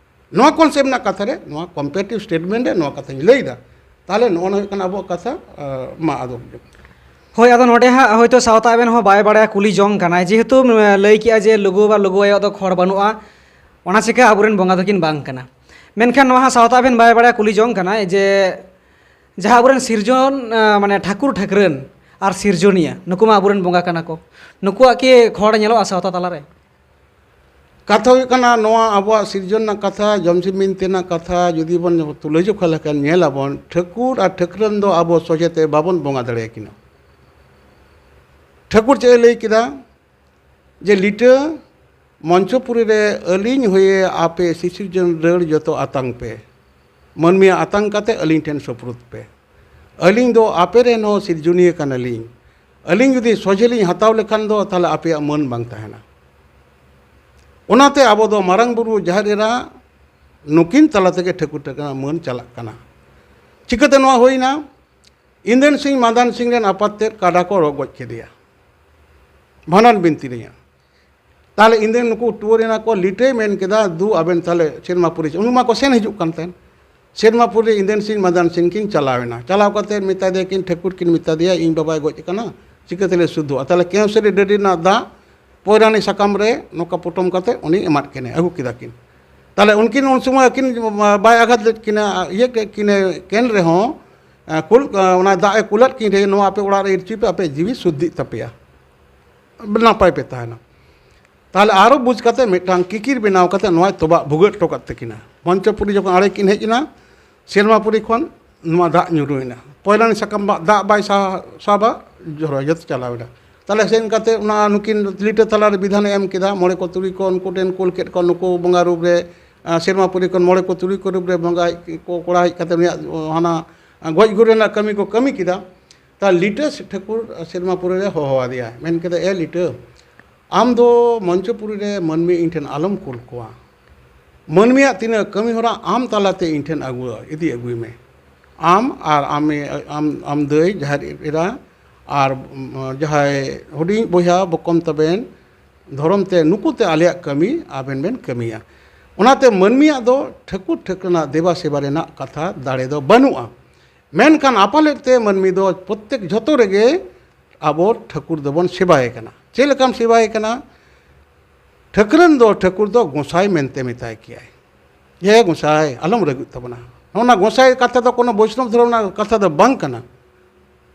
ᱱᱚᱣᱟ ᱠᱚᱱᱥᱮᱯᱴ ᱨᱮᱱᱟᱜ ᱠᱟᱛᱷᱟ ᱨᱮ, ᱱᱚᱣᱟ ᱠᱚᱢᱯᱮᱨᱮᱴᱤᱵᱷ ᱥᱴᱮᱴᱢᱮᱱᱴ ᱨᱮ ᱱᱚᱣᱟ ᱠᱟᱛᱷᱟᱧ ᱞᱟᱹᱭᱫᱟ᱾ ᱛᱟᱦᱞᱮ ᱱᱚᱜᱼᱚ ᱱᱚᱣᱟ ᱦᱩᱭᱩᱜ ᱠᱟᱱᱟ ᱟᱵᱚᱣᱟᱜ ᱠᱟᱛᱷᱟ᱾ ᱟᱸ, ᱢᱟ ᱟᱫᱚ ᱦᱳᱭ, ᱟᱫᱚ ᱱᱚᱰᱮ ᱦᱟᱸᱜ ᱦᱳᱭᱛᱳ ᱥᱟᱶᱛᱟ ᱟᱵᱮᱱ ᱦᱚᱸ ᱵᱟᱭ ᱵᱟᱲᱟᱭᱟ, ᱠᱩᱞᱤ ᱡᱚᱝ ᱠᱟᱱᱟᱭ, ᱡᱮᱦᱮᱛᱩ ᱞᱟᱹᱭ ᱠᱮᱜᱼᱟ ᱡᱮ ᱞᱩᱜᱩ ᱵᱟᱵᱟ ᱞᱩᱜᱩ ᱟᱭᱳ ᱫᱚ ᱠᱷᱚᱲ ᱵᱟᱹᱱᱩᱜᱼᱟ, ᱚᱱᱟ ᱪᱤᱠᱟᱹ ᱟᱵᱚᱨᱮᱱ ᱵᱚᱸᱜᱟ ᱫᱚᱠᱤᱱ ᱵᱟᱝ ᱠᱟᱱᱟ᱾ ᱢᱮᱱᱠᱷᱟᱱ ᱱᱚᱣᱟ ᱦᱟᱸᱜ ᱥᱟᱶᱛᱟ ᱟᱵᱮᱱ ᱵᱟᱭ ᱵᱟᱲᱟᱭᱟ, ᱠᱩᱞᱤ ᱡᱚᱝ ᱠᱟᱱᱟᱭ ᱡᱮ ᱡᱟᱦᱟᱸ ᱟᱵᱚᱨᱮᱱ ᱥᱤᱨᱡᱚᱱ, ᱟᱸ, ᱢᱟᱱᱮ ᱴᱷᱟᱹᱠᱩᱨ ᱴᱷᱟᱹᱠᱨᱟᱹᱱ ᱟᱨ ᱥᱤᱨᱡᱚᱱᱤᱭᱟᱹ, ᱱᱩᱠᱩ ᱢᱟ ᱟᱵᱚᱨᱮᱱ ᱵᱚᱸᱜᱟ ᱠᱟᱱᱟ ᱠᱚ, ᱱᱩᱠᱩᱣᱟᱜ ᱠᱤ ᱠᱷᱚᱲ ᱧᱮᱞᱚᱜᱼᱟ ᱥᱟᱶᱛᱟ ᱛᱟᱞᱟᱨᱮ? ᱠᱟᱛᱷᱟ ᱦᱩᱭᱩᱜ ᱠᱟᱱᱟ, ᱱᱚᱣᱟ ᱟᱵᱚᱣᱟᱜ ᱥᱤᱨᱡᱚᱱ ᱨᱮᱱᱟᱜ ᱠᱟᱛᱷᱟ, ᱡᱚᱢᱥᱤᱢ ᱵᱤᱱᱛᱤ ᱨᱮᱱᱟᱜ ᱠᱟᱛᱷᱟ ᱡᱩᱫᱤ ᱵᱚᱱ ᱛᱩᱞᱟᱹᱡᱚᱠᱷᱟ ᱞᱮᱠᱷᱟᱱ ᱧᱮᱞ ᱟᱵᱚᱱ, ᱴᱷᱟᱹᱠᱩᱨ ᱟᱨ ᱴᱷᱟᱹᱠᱨᱟᱹᱱ ᱫᱚ ᱟᱵᱚ ᱥᱚᱡᱷᱮ ᱛᱮ ᱵᱟᱵᱚᱱ ᱵᱚᱸᱜᱟ ᱫᱟᱲᱮᱭᱟᱠᱤᱱᱟ᱾ ᱴᱷᱟᱹᱠᱩᱨ ᱪᱮᱫ ᱮ ᱞᱟᱹᱭ ᱠᱮᱫᱟ? ᱡᱮ, "ᱞᱤᱴᱟᱹ, ᱢᱚᱧᱪᱚᱯᱩᱨᱤ ᱨᱮ ᱟᱹᱞᱤᱧ ᱦᱚᱭᱮ ᱟᱯᱮ ᱥᱤᱥᱤᱨᱡᱚᱱ ᱨᱟᱹᱲ ᱡᱚᱛᱚ ᱟᱛᱟᱝ ᱯᱮ, ᱢᱟᱹᱱᱢᱤᱭᱟᱜ ᱟᱛᱟᱝ ᱠᱟᱛᱮ ᱟᱹᱞᱤᱧ ᱴᱷᱮᱱ ᱥᱩᱯᱨᱩᱫ ᱯᱮ᱾ ᱟᱹᱞᱤᱧ ᱫᱚ ᱟᱯᱮ ᱨᱮᱱ ᱦᱚᱸ ᱥᱤᱨᱡᱚᱱᱤᱭᱟᱹ ᱠᱟᱱᱟᱞᱤᱧ᱾ ᱟᱹᱞᱤᱧ ᱡᱩᱫᱤ ᱥᱚᱡᱷᱮ ᱞᱤᱧ ᱦᱟᱛᱟᱣ ᱞᱮᱠᱷᱟᱱ ᱫᱚ ᱛᱟᱦᱚᱞᱮ ᱟᱯᱮᱭᱟᱜ ᱢᱟᱹᱱ ᱵᱟᱝ ᱛᱟᱦᱮᱱᱟ᱾" ᱚᱱᱟᱛᱮ ᱟᱵᱚ ᱫᱚ ᱢᱟᱨᱟᱝ ᱵᱩᱨᱩ, ᱡᱟᱦᱮᱨ ᱮᱨᱟ, ᱱᱩᱠᱤᱱ ᱛᱟᱞᱟ ᱛᱮᱜᱮ ᱴᱷᱟᱹᱠᱩᱨ ᱴᱷᱟᱹᱠᱨᱟᱹᱱᱟᱜ ᱢᱟᱹᱱ ᱪᱟᱞᱟᱜ ᱠᱟᱱᱟ᱾ ᱪᱤᱠᱟᱹᱛᱮ ᱱᱚᱣᱟ ᱦᱩᱭᱱᱟ? ᱤᱸᱫᱟᱹᱱ ᱥᱤᱝ ᱢᱟᱸᱫᱟᱱ ᱥᱤᱝ ᱨᱮᱱ ᱟᱯᱟᱛ ᱛᱮᱫ ᱠᱟᱰᱟ ᱠᱚ ᱨᱚᱜ ᱜᱚᱡ ᱠᱮᱫᱮᱭᱟ ᱵᱷᱟᱸᱰᱟᱱ ᱵᱤᱱᱛᱤ ᱨᱮᱭᱟᱜ᱾ ᱛᱟᱦᱞᱮ ᱤᱸᱫᱟᱹᱱ ᱱᱩᱠᱩ ᱴᱩᱣᱟᱹᱨ ᱮᱱᱟ ᱠᱚ, ᱞᱤᱴᱟᱹᱭ ᱢᱮᱱ ᱠᱮᱫᱟ, "ᱫᱩ ᱟᱵᱮᱱ ᱛᱟᱦᱞᱮ ᱥᱮᱨᱢᱟᱯᱩᱨᱤ ᱪᱮᱫ?" ᱩᱱᱠᱩ ᱢᱟᱠᱚ ᱥᱮᱱ ᱦᱤᱡᱩᱜ ᱠᱟᱱ ᱛᱟᱦᱮᱸᱱ᱾ ᱥᱮᱨᱢᱟᱯᱩᱨᱤ ᱤᱸᱫᱟᱹᱱ ᱥᱤᱝ ᱢᱟᱸᱫᱟᱱ ᱥᱤᱝ ᱠᱤᱱ ᱪᱟᱞᱟᱣ ᱮᱱᱟ᱾ ᱪᱟᱞᱟᱣ ᱠᱟᱛᱮ ᱢᱮᱛᱟ ᱫᱮᱭᱟ ᱠᱤᱱ, ᱴᱷᱟᱹᱠᱩᱨ ᱠᱤᱱ ᱢᱮᱛᱟ ᱫᱮᱭᱟ, "ᱤᱧ ᱵᱟᱵᱟᱭ ᱜᱚᱡ ᱟᱠᱟᱱᱟ, ᱪᱤᱠᱟᱹ ᱛᱮᱞᱮ ᱥᱩᱫᱷᱩᱜᱼᱟ?" ᱛᱟᱦᱞᱮ ᱠᱮᱣᱥᱟᱹᱨᱤ ᱰᱟᱹᱰᱤ ᱨᱮᱱᱟᱜ ᱫᱟᱜ ᱯᱚᱭᱨᱟᱱᱤ ᱥᱟᱠᱟᱢ ᱨᱮ ᱱᱚᱝᱠᱟ ᱯᱚᱴᱚᱢ ᱠᱟᱛᱮ ᱩᱱᱤ ᱮᱢᱟᱫ ᱠᱤᱱᱟᱹ, ᱟᱹᱜᱩ ᱠᱮᱫᱟ ᱠᱤᱱ᱾ ᱛᱟᱦᱞᱮ ᱩᱱᱠᱤᱱ ᱩᱱ ᱥᱚᱢᱚᱭ ᱟᱹᱠᱤᱱ ᱵᱟᱭ ᱟᱜᱷᱟᱛ ᱞᱮᱫ ᱠᱤᱱᱟ, ᱤᱭᱟᱹ ᱠᱮᱫ ᱠᱤᱱ ᱨᱮᱦᱚᱸ, ᱠᱩᱞ, ᱚᱱᱟ ᱫᱟᱜ ᱮ ᱠᱩᱞᱟᱫ ᱠᱤᱱ ᱨᱮ, "ᱱᱚᱣᱟ ᱟᱯᱮ ᱚᱲᱟᱜ ᱨᱮ ᱤᱨᱪᱤ ᱯᱮ, ᱟᱯᱮ ᱡᱤᱣᱤ ᱥᱩᱫᱽᱫᱷᱤᱜ ᱛᱟᱯᱮᱭᱟ, ᱱᱟᱯᱟᱭ ᱯᱮ ᱛᱟᱦᱮᱱᱟ᱾" ᱛᱟᱦᱞᱮ ᱟᱨᱚ ᱵᱩᱡᱽ ᱠᱟᱛᱮ ᱢᱤᱫᱴᱟᱝ ᱠᱤᱠᱤᱨ ᱵᱮᱱᱟᱣ ᱠᱟᱛᱮ ᱱᱚᱣᱟᱭ ᱛᱚᱵᱟᱜ ᱵᱷᱩᱜᱟᱹᱜ ᱦᱚᱴᱚ ᱠᱟᱫ ᱛᱟᱹᱠᱤᱱᱟ᱾ ᱢᱚᱧᱪᱚᱯᱩᱨᱤ ᱡᱚᱠᱷᱚᱱ ᱟᱲᱮ ᱠᱤᱱ ᱦᱮᱡ ᱮᱱᱟ, ᱥᱮᱨᱢᱟᱯᱩᱨᱤ ᱠᱷᱚᱱ ᱱᱚᱣᱟ ᱫᱟᱜ ᱧᱩᱨᱩᱭᱮᱱᱟ᱾ ᱯᱚᱭᱞᱟᱱᱤ ᱥᱟᱠᱟᱢ ᱵᱟ-, ᱫᱟᱜ ᱵᱟᱭ ᱥᱟ-, ᱥᱟᱵᱟ, ᱡᱷᱚᱨᱚ ᱡᱚᱛᱚ ᱪᱟᱞᱟᱣ ᱮᱱᱟ᱾ ᱛᱟᱦᱞᱮ ᱥᱮᱱ ᱠᱟᱛᱮ ᱚᱱᱟ ᱱᱩᱠᱤᱱ ᱞᱤᱴᱟᱹ ᱛᱟᱞᱟᱨᱮ ᱵᱤᱫᱷᱟᱱᱮ ᱮᱢ ᱠᱮᱫᱟ, ᱢᱚᱬᱮ ᱠᱚ ᱛᱩᱨᱩᱭ ᱠᱚ ᱩᱱᱠᱩ ᱴᱷᱮᱱ ᱠᱩᱞ ᱠᱮᱫ ᱠᱚᱣᱟ, ᱱᱩᱠᱩ ᱵᱚᱸᱜᱟ ᱨᱩᱯ ᱨᱮ, ᱟᱸ, ᱥᱮᱨᱢᱟᱯᱩᱨᱤ ᱠᱷᱚᱱ ᱢᱚᱬᱮ ᱠᱚ ᱛᱩᱨᱩᱭ ᱠᱚ ᱨᱩᱯ ᱨᱮ ᱵᱚᱸᱜᱟ ᱦᱮᱡ ᱠᱚ, ᱠᱚᱲᱟ ᱦᱮᱡ ᱠᱟᱛᱮ ᱩᱱᱤᱭᱟᱜ ᱦᱟᱱᱟ, ᱟᱸ, ᱜᱚᱡ ᱜᱩᱨ ᱨᱮᱱᱟᱜ ᱠᱟᱹᱢᱤ ᱠᱚ ᱠᱟᱹᱢᱤ ᱠᱮᱫᱟ᱾ ᱛᱟ ᱞᱤᱴᱟᱹ ᱥᱮ-, ᱴᱷᱟᱹᱠᱩᱨ ᱥᱮᱨᱢᱟᱯᱩᱨᱤ ᱨᱮ ᱦᱚᱦᱚ ᱟᱫᱮᱭᱟᱭ, ᱢᱮᱱ ᱠᱮᱫᱟ, "ᱮ ᱞᱤᱴᱟᱹ, ᱟᱢ ᱫᱚ ᱢᱚᱧᱪᱚᱯᱩᱨᱤ ᱨᱮ ᱢᱟᱹᱱᱢᱤ ᱤᱧ ᱴᱷᱮᱱ ᱟᱞᱚᱢ ᱠᱩᱞ ᱠᱚᱣᱟ᱾ ᱢᱟᱹᱱᱢᱤᱭᱟᱜ ᱛᱤᱱᱟᱹᱜ ᱠᱟᱹᱢᱤ ᱦᱚᱨᱟ ᱟᱢ ᱛᱟᱞᱟᱛᱮ ᱤᱧ ᱴᱷᱮᱱ ᱟᱹᱜᱩ ᱤᱫᱤ ᱟᱹᱜᱩᱭ ᱢᱮ᱾ ᱟᱢ ᱟᱨ ᱟᱢ, ᱟᱢ, ᱟᱢ ᱫᱟᱹᱭ ᱡᱟᱦᱮᱨ ᱮᱨᱟ ᱟᱨ, ᱩᱢ, ᱡᱟᱦᱟᱸᱭ ᱦᱩᱰᱤᱧ ᱵᱚᱭᱦᱟ ᱵᱚᱠᱚᱢ ᱛᱟᱵᱮᱱ ᱫᱷᱚᱨᱚᱢ ᱛᱮ, ᱱᱩᱠᱩ ᱛᱮ ᱟᱞᱮᱭᱟᱜ ᱠᱟᱹᱢᱤ ᱟᱵᱮᱱ ᱵᱮᱱ ᱠᱟᱹᱢᱤᱭᱟ᱾" ᱚᱱᱟᱛᱮ ᱢᱟᱹᱱᱢᱤᱭᱟᱜ ᱫᱚ ᱴᱷᱟᱹᱠᱩᱨ ᱴᱷᱟᱹᱠᱨᱟᱹᱱᱟᱜ ᱫᱮᱵᱟ ᱥᱮᱵᱟ ᱨᱮᱱᱟᱜ ᱠᱟᱛᱷᱟ ᱫᱟᱲᱮ ᱫᱚ ᱵᱟᱹᱱᱩᱜᱼᱟ᱾ ᱢᱮᱱᱠᱷᱟᱱ ᱟᱯᱟᱞᱮᱫ ᱛᱮ ᱢᱟᱹᱱᱢᱤ ᱫᱚ ᱯᱨᱚᱛᱮᱠ ᱡᱷᱚᱛᱚ ᱨᱮᱜᱮ ᱟᱵᱚ ᱴᱷᱟᱹᱠᱩᱨ ᱫᱚᱵᱚᱱ ᱥᱮᱵᱟᱭᱮ ᱠᱟᱱᱟ᱾ ᱪᱮᱫ ᱞᱮᱠᱟᱢ ᱥᱮᱵᱟᱭᱮ ᱠᱟᱱᱟ? ᱴᱷᱟᱹᱠᱨᱟᱹᱱ ᱫᱚ ᱴᱷᱟᱹᱠᱩᱨ ᱫᱚ ᱜᱚᱸᱥᱟᱭ ᱢᱮᱱᱛᱮ ᱢᱮᱛᱟᱭ ᱠᱮᱭᱟᱭ, ᱦᱮ ᱜᱚᱸᱥᱟᱭ, ᱟᱞᱚᱢ ᱨᱟᱹᱜᱤᱜ ᱛᱟᱵᱚᱱᱟ᱾ ᱱᱚᱜᱼᱚ ᱱᱟ ᱜᱚᱸᱥᱟᱭ ᱠᱟᱛᱷᱟ ᱫᱚ ᱠᱳᱱᱳ ᱵᱳᱭᱥᱱᱚᱵ ᱫᱷᱚᱨᱚᱢ ᱨᱮᱱᱟᱜ ᱠᱟᱛᱷᱟ ᱫᱚ ᱵᱟᱝ ᱠᱟᱱᱟ᱾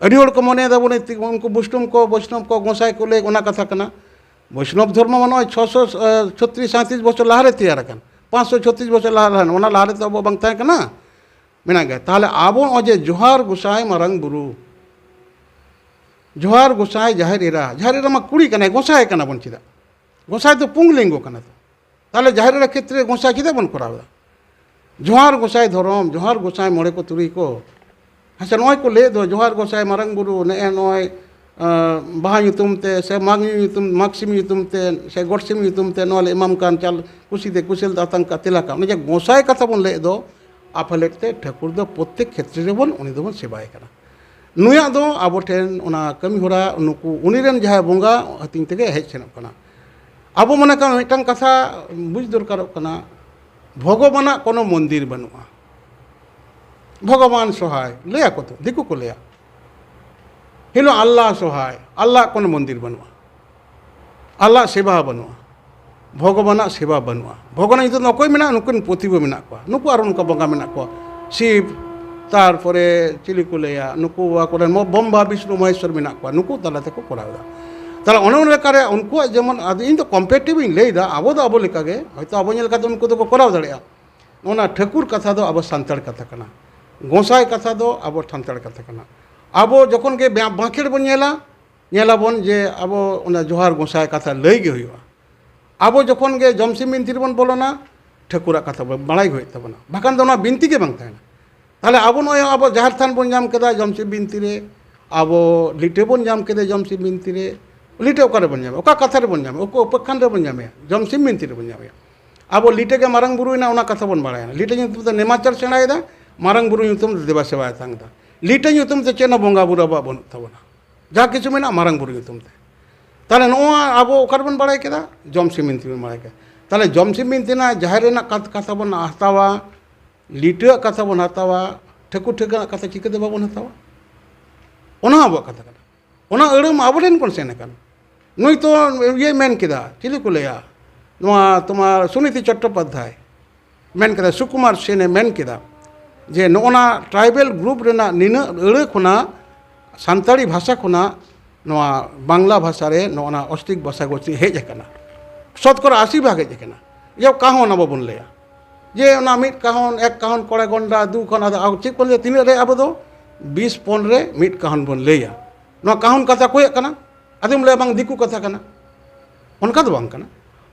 ᱟᱹᱰᱤ ᱦᱚᱲ ᱠᱚ ᱢᱚᱱᱮᱭᱮᱫᱟ ᱵᱚᱱ ᱩᱱᱠᱩ ᱵᱳᱭᱥᱱᱚᱵ ᱠᱚ, ᱵᱳᱭᱥᱱᱚᱵ ᱠᱚ ᱜᱚᱸᱥᱟᱭ ᱠᱚ ᱞᱟᱹᱭ, ᱚᱱᱟ ᱠᱟᱛᱷᱟ ᱠᱟᱱᱟ᱾ ᱵᱳᱭᱥᱱᱚᱵ ᱫᱷᱚᱨᱢᱚ ᱢᱟ ᱱᱚᱜᱼᱚᱭ ᱪᱷᱚᱥᱚ ᱪᱷᱚᱛᱨᱤᱥ ᱥᱟᱸᱭᱛᱨᱤᱥ ᱵᱚᱪᱷᱚᱨ ᱞᱟᱦᱟᱨᱮ ᱛᱮᱭᱟᱨ ᱟᱠᱟᱱ, ᱯᱟᱸᱪᱥᱚ ᱪᱷᱚᱛᱨᱤᱥ ᱵᱚᱪᱷᱚᱨ ᱞᱟᱦᱟ, ᱞᱟᱦᱟ ᱚᱱᱟ ᱞᱟᱦᱟ ᱨᱮᱫᱚ ᱟᱵᱚ ᱵᱟᱝ ᱛᱟᱦᱮᱸ ᱠᱟᱱᱟ, ᱢᱮᱱᱟᱜ ᱜᱮᱭᱟ᱾ ᱛᱟᱦᱚᱞᱮ ᱟᱵᱚ ᱱᱚᱜᱼᱚᱭ ᱡᱮ ᱡᱚᱦᱟᱨ ᱜᱚᱸᱥᱟᱭ ᱢᱟᱨᱟᱝ ᱵᱩᱨᱩ, ᱡᱚᱦᱟᱨ ᱜᱚᱸᱥᱟᱭ ᱡᱟᱦᱮᱨ ᱮᱨᱟ, ᱡᱟᱦᱮᱨ ᱮᱨᱟ ᱢᱟ ᱠᱩᱲᱤ ᱠᱟᱱᱟᱭ, ᱜᱚᱸᱥᱟᱭ ᱠᱟᱱᱟ ᱵᱚᱱ ᱪᱮᱫᱟᱜ? ᱜᱚᱸᱥᱟᱭ ᱫᱚ ᱯᱩᱝᱞᱤᱝᱜᱚ ᱠᱟᱱᱟ ᱛᱚ᱾ ᱛᱟᱦᱚᱞᱮ ᱡᱟᱦᱮᱨ ᱮᱨᱟ ᱠᱷᱮᱛᱨᱮ ᱜᱚᱸᱥᱟᱭ ᱪᱮᱫᱟᱜ ᱵᱚᱱ ᱠᱚᱨᱟᱣ ᱮᱫᱟ? ᱡᱚᱦᱟᱨ ᱜᱚᱸᱥᱟᱭ ᱫᱷᱚᱨᱚᱢ, ᱡᱚᱦᱟᱨ ᱜᱚᱸᱥᱟᱭ ᱢᱚᱬᱮ ᱠᱚ ᱛᱩᱨᱩᱭ ᱠᱚ᱾ ᱦᱮᱸ ᱥᱮ, ᱱᱚᱜᱼᱚᱭ ᱠᱚ ᱞᱟᱹᱭᱮᱫ ᱫᱚ, ᱡᱚᱦᱟᱨ ᱜᱚᱸᱥᱟᱭ ᱢᱟᱨᱟᱝ ᱵᱩᱨᱩ, ᱱᱮᱜᱼᱮ ᱱᱚᱜᱼᱚᱭ, ᱟᱸ, ᱵᱟᱦᱟ ᱧᱩᱛᱩᱢ ᱛᱮ ᱥᱮ ᱢᱟᱜᱽ ᱧᱩᱛᱩᱢ, ᱢᱟᱜᱽ ᱥᱤᱢ ᱧᱩᱛᱩᱢ ᱛᱮ ᱥᱮ ᱜᱚᱴ ᱥᱤᱢ ᱧᱩᱛᱩᱢ ᱛᱮ ᱱᱚᱣᱟ ᱞᱮ ᱮᱢᱟᱢ ᱠᱟᱱ, ᱪᱟᱞ ᱠᱩᱥᱤ ᱛᱮ ᱠᱩᱥᱟᱹᱞ ᱫᱟᱛᱟᱝ ᱠᱟᱛᱮ ᱞᱟᱠᱟ᱾ ᱚᱱᱮ ᱡᱮ ᱜᱚᱸᱥᱟᱭ ᱠᱟᱛᱷᱟ ᱵᱚᱱ ᱞᱟᱹᱭᱮᱫ ᱫᱚ, ᱟᱯᱷᱟᱞᱮᱫ ᱛᱮ ᱴᱷᱟᱹᱠᱩᱨ ᱫᱚ ᱯᱨᱚᱛᱮᱠ ᱠᱷᱮᱛᱨᱮ ᱨᱮᱵᱚᱱ, ᱩᱱᱤ ᱫᱚᱵᱚᱱ ᱥᱮᱵᱟᱭᱮ ᱠᱟᱱᱟ᱾ ᱱᱩᱭᱟᱜ ᱫᱚ ᱟᱵᱚ ᱴᱷᱮᱱ ᱚᱱᱟ ᱠᱟᱹᱢᱤ ᱦᱚᱨᱟ, ᱱᱩᱠᱩ, ᱩᱱᱤ ᱨᱮᱱ ᱡᱟᱦᱟᱸᱭ ᱵᱚᱸᱜᱟ ᱦᱟᱹᱛᱤᱧ ᱛᱮᱜᱮ ᱦᱮᱡ ᱥᱮᱱᱚᱜ ᱠᱟᱱᱟ᱾ ᱟᱵᱚ ᱢᱚᱱᱮ ᱠᱟᱜ ᱢᱮ, ᱢᱤᱫᱴᱟᱝ ᱠᱟᱛᱷᱟ ᱵᱩᱡᱽ ᱫᱚᱨᱠᱟᱨᱚᱜ ᱠᱟᱱᱟ, ᱵᱷᱚᱜᱚᱵᱟᱱᱟᱜ ᱠᱳᱱᱳ ᱢᱚᱱᱫᱤᱨ ᱵᱟᱹᱱᱩᱜᱼᱟ, ᱵᱷᱚᱜᱚᱵᱟᱱ ᱥᱚᱦᱟᱭ ᱞᱟᱹᱭᱟ ᱠᱚ ᱛᱚ, ᱫᱤᱠᱩ ᱠᱚ ᱞᱟᱹᱭᱟ, ᱦᱤᱞᱳ ᱟᱞᱞᱟ ᱥᱚᱦᱟᱭ, ᱟᱞᱞᱟ ᱠᱳᱱᱳ ᱢᱚᱱᱫᱤᱨ ᱵᱟᱹᱱᱩᱜᱼᱟ, ᱟᱞᱞᱟ ᱥᱮᱵᱟ ᱵᱟᱹᱱᱩᱜᱼᱟ, ᱵᱷᱚᱜᱚᱵᱟᱱᱟᱜ ᱥᱮᱵᱟ ᱵᱟᱹᱱᱩᱜᱼᱟ᱾ ᱵᱷᱚᱜᱚᱵᱟᱱᱟᱜ ᱧᱩᱛᱩᱢ ᱫᱚ ᱚᱠᱚᱭ ᱢᱮᱱᱟᱜᱼᱟ? ᱱᱩᱠᱤᱱ ᱯᱨᱚᱛᱤᱵᱷᱩ ᱢᱮᱱᱟᱜ ᱠᱚᱣᱟ, ᱱᱩᱠᱩ ᱟᱨᱚ ᱱᱚᱝᱠᱟ ᱵᱚᱸᱜᱟ ᱢᱮᱱᱟᱜ ᱠᱚᱣᱟ, ᱥᱤᱵ, ᱛᱟᱨᱯᱚᱨᱮ ᱪᱤᱞᱤ ᱠᱚ ᱞᱟᱹᱭᱟ, ᱱᱩᱠᱩ ᱟᱠᱚᱨᱮᱱ ᱢᱚ-, ᱵᱚᱢᱵᱟ, ᱵᱤᱥᱱᱩ, ᱢᱚᱦᱮᱥᱣᱚᱨ ᱢᱮᱱᱟᱜ ᱠᱚᱣᱟ, ᱱᱩᱠᱩ ᱛᱟᱞᱟ ᱛᱮᱠᱚ ᱠᱚᱨᱟᱣ ᱮᱫᱟ᱾ ᱛᱟᱦᱚᱞᱮ ᱚᱱᱮ ᱚᱱᱟ ᱞᱮᱠᱟᱨᱮ ᱩᱱᱠᱩᱣᱟᱜ ᱡᱮᱢᱚᱱ, ᱟᱫᱚ ᱤᱧ ᱫᱚ comparative ᱤᱧ ᱞᱟᱹᱭ ᱮᱫᱟ, ᱟᱵᱚ ᱫᱚ ᱟᱵᱚ ᱞᱮᱠᱟᱜᱮ, ᱦᱚᱭᱛᱳ ᱟᱵᱚ ᱧᱮᱞ ᱠᱟᱛᱮ ᱩᱱᱠᱩ ᱫᱚᱠᱚ ᱠᱚᱨᱟᱣ ᱫᱟᱲᱮᱭᱟᱜᱼᱟ᱾ ᱚᱱᱟ ᱴᱷᱟᱹᱠᱩᱨ ᱠᱟᱛᱷᱟ ᱫᱚ ᱟᱵᱚ ᱥᱟᱱᱛᱟᱲ ᱠᱟᱛᱷᱟ ᱠᱟᱱᱟ, ᱜᱚᱸᱥᱟᱭ ᱠᱟᱛᱷᱟ ᱫᱚ ᱟᱵᱚ ᱥᱟᱱᱛᱟᱲ ᱠᱟᱛᱷᱟ ᱠᱟᱱᱟ᱾ ᱟᱵᱚ ᱡᱚᱠᱷᱚᱱ ᱜᱮ ᱵᱟ-, ᱵᱟᱸᱠᱷᱮᱲ ᱵᱚᱱ ᱧᱮᱞᱟ, ᱧᱮᱞᱟᱵᱚᱱ ᱡᱮ ᱟᱵᱚ ᱚᱱᱟ ᱡᱚᱦᱟᱨ ᱜᱚᱸᱥᱟᱭ ᱠᱟᱛᱷᱟ ᱞᱟᱹᱭ ᱜᱮ ᱦᱩᱭᱩᱜᱼᱟ᱾ ᱟᱵᱚ ᱡᱚᱠᱷᱚᱱ ᱜᱮ ᱡᱚᱢᱥᱤᱢ ᱵᱤᱱᱛᱤ ᱨᱮᱵᱚᱱ ᱵᱚᱞᱚᱱᱟ, ᱴᱷᱟᱹᱠᱩᱨᱟᱜ ᱠᱟᱛᱷᱟ ᱵᱚᱱ ᱵᱟᱲᱟᱭ ᱜᱮ ᱦᱩᱭᱩᱜ ᱛᱟᱵᱚᱱᱟ, ᱵᱟᱠᱷᱟᱱ ᱫᱚ ᱚᱱᱟ ᱵᱤᱱᱛᱤ ᱜᱮ ᱵᱟᱝ ᱛᱟᱦᱮᱱᱟ᱾ ᱛᱟᱦᱚᱞᱮ ᱟᱵᱚ ᱱᱚᱜᱼᱚᱭ ᱟᱵᱚ ᱡᱟᱦᱮᱨ ᱛᱷᱟᱱ ᱵᱚᱱ ᱧᱟᱢ ᱠᱮᱫᱟ ᱡᱚᱢᱥᱤᱢ ᱵᱤᱱᱛᱤ ᱨᱮ, ᱟᱵᱚ ᱞᱤᱴᱟᱹ ᱵᱚᱱ ᱧᱟᱢ ᱠᱮᱫᱟ ᱡᱚᱢᱥᱤᱢ ᱵᱤᱱᱛᱤ ᱨᱮ, ᱞᱤᱴᱟᱹ ᱚᱠᱟ ᱨᱮᱵᱚᱱ ᱧᱟᱢᱟ? ᱚᱠᱟ ᱠᱟᱛᱷᱟ ᱨᱮᱵᱚᱱ ᱧᱟᱢᱟ? ᱚᱠᱟ ᱩᱯᱟᱠᱷᱟᱱ ᱨᱮᱵᱚᱱ ᱧᱟᱢᱮᱭᱟ? ᱡᱚᱢᱥᱤᱢ ᱵᱤᱱᱛᱤ ᱨᱮᱵᱚᱱ ᱧᱟᱢᱮᱭᱟ᱾ ᱟᱵᱚ ᱞᱤᱴᱟᱹ ᱜᱮ ᱢᱟᱨᱟᱝ ᱵᱩᱨᱩᱭᱮᱱᱟ, ᱚᱱᱟ ᱠᱟᱛᱷᱟ ᱵᱚᱱ ᱵᱟᱲᱟᱭᱟ᱾ ᱞᱤᱴᱟᱹ ᱧᱩᱛᱩᱢ ᱛᱮ ᱱᱮᱢᱟᱪᱟᱨ ᱥᱮᱬᱟᱭᱮᱫᱟ, ᱢᱟᱨᱟᱝ ᱵᱩᱨᱩ ᱧᱩᱛᱩᱢ ᱛᱮ ᱫᱮᱵᱟ ᱥᱮᱵᱟᱭ ᱛᱟᱝ ᱮᱫᱟ᱾ ᱞᱤᱴᱟᱹ ᱧᱩᱛᱩᱢ ᱛᱮ ᱪᱮᱫ ᱦᱚᱸ ᱵᱚᱸᱜᱟ ᱵᱩᱨᱩ ᱟᱵᱚᱣᱟᱜ ᱵᱟᱹᱱᱩᱜ ᱛᱟᱵᱚᱱᱟ᱾ ᱡᱟ ᱠᱤᱪᱷᱩ ᱢᱮᱱᱟᱜᱼᱟ ᱢᱟᱨᱟᱝ ᱵᱩᱨᱩ ᱧᱩᱛᱩᱢ ᱛᱮ᱾ ᱛᱟᱦᱚᱞᱮ ᱱᱚᱣᱟ ᱟᱵᱚ ᱚᱠᱟ ᱨᱮᱵᱚᱱ ᱵᱟᱲᱟᱭ ᱠᱮᱫᱟ? ᱡᱚᱢᱥᱤᱢ ᱵᱤᱱᱛᱤ ᱵᱚᱱ ᱵᱟᱲᱟᱭ ᱠᱮᱫᱟ᱾ ᱛᱟᱦᱚᱞᱮ ᱡᱚᱢᱥᱤᱢ ᱵᱤᱱᱛᱤ ᱨᱮᱱᱟᱜ ᱡᱟᱦᱮᱨ ᱨᱮᱱᱟᱜ ᱠᱟᱛ-, ᱠᱟᱛᱷᱟ ᱵᱚᱱ ᱦᱟᱛᱟᱣᱟ, ᱞᱤᱴᱟᱹᱣᱟᱜ ᱠᱟᱛᱷᱟ ᱵᱚᱱ ᱦᱟᱛᱟᱣᱟ, ᱴᱷᱟᱹᱠᱩᱨ ᱴᱷᱟᱹᱠᱨᱟᱹᱱᱟᱜ ᱠᱟᱛᱷᱟ ᱪᱤᱠᱟᱹᱛᱮ ᱵᱟᱵᱚᱱ ᱦᱟᱛᱟᱣᱟ? ᱚᱱᱟ ᱦᱚᱸ ᱟᱵᱚᱣᱟᱜ ᱠᱟᱛᱷᱟ ᱠᱟᱱᱟ᱾ ᱚᱱᱟ ᱟᱹᱲᱟᱹ ᱢᱟ ᱟᱵᱚᱨᱮᱱ ᱠᱚ ᱥᱮᱱ ᱟᱠᱟᱱ᱾ ᱱᱩᱭ ᱛᱚ ᱤᱭᱟᱹᱭ ᱢᱮᱱ ᱠᱮᱫᱟ, ᱪᱤᱞᱤ ᱠᱚ ᱞᱟᱹᱭᱟ, ᱱᱚᱣᱟ ᱛᱳᱢᱟᱨ ᱥᱩᱱᱤᱛᱤ ᱪᱚᱴᱴᱳᱯᱟᱫᱽᱫᱷᱟᱭ ᱢᱮᱱ ᱠᱮᱫᱟ, ᱥᱩᱠᱩᱢᱟᱨ ᱥᱮᱱᱮ ᱢᱮᱱ ᱠᱮᱫᱟ ᱡᱮ ᱱᱚᱜᱼᱚ ᱱᱟ ᱴᱨᱟᱭᱵᱮᱞ ᱜᱨᱩᱯ ᱨᱮᱱᱟᱜ ᱱᱤᱱᱟᱹᱜ ᱟᱹᱲᱟᱹ ᱠᱷᱚᱱᱟᱜ, ᱥᱟᱱᱛᱟᱲᱤ ᱵᱷᱟᱥᱟ ᱠᱷᱚᱱᱟᱜ ᱱᱚᱣᱟ ᱵᱟᱝᱞᱟ ᱵᱷᱟᱥᱟ ᱨᱮ ᱱᱚᱜᱼᱚ ᱱᱟ ᱚᱥᱴᱤᱠ ᱵᱷᱟᱥᱟ ᱜᱳᱥᱴᱤ ᱦᱮᱡ ᱟᱠᱟᱱᱟ, ᱥᱚᱛᱠᱚᱨᱟ ᱟᱥᱤ ᱵᱷᱟᱜᱽ ᱦᱮᱡ ᱟᱠᱟᱱᱟ᱾ ᱡᱮ ᱠᱟᱦᱚᱱ ᱟᱵᱚ ᱵᱚᱱ ᱞᱟᱹᱭᱟ, ᱡᱮ ᱚᱱᱟ ᱢᱤᱫ ᱠᱟᱦᱚᱱ, ᱮᱠ ᱠᱟᱦᱚᱱ ᱠᱚᱲᱮ ᱜᱚᱱᱰᱟ, ᱫᱩ ᱠᱟᱦᱚᱱ, ᱟᱫᱚ ᱟᱵᱚ ᱪᱮᱫ ᱵᱚᱱ ᱞᱟᱹᱭᱟ, ᱛᱤᱱᱟᱹᱜ ᱨᱮ ᱟᱵᱚ ᱫᱚ ᱵᱤᱥ ᱯᱚᱱ ᱨᱮ ᱢᱤᱫ ᱠᱟᱦᱚᱱ ᱵᱚᱱ ᱞᱟᱹᱭᱟ᱾ ᱱᱚᱣᱟ ᱠᱟᱦᱚᱱ ᱠᱟᱛᱷᱟ ᱚᱠᱚᱭᱟᱜ ᱠᱟᱱᱟ? ᱟᱫᱚᱢ ᱞᱟᱹᱭᱟ ᱵᱟᱝ ᱫᱤᱠᱩ ᱠᱟᱛᱷᱟ ᱠᱟᱱᱟ, ᱚᱱᱠᱟ ᱫᱚ ᱵᱟᱝ ᱠᱟᱱᱟ᱾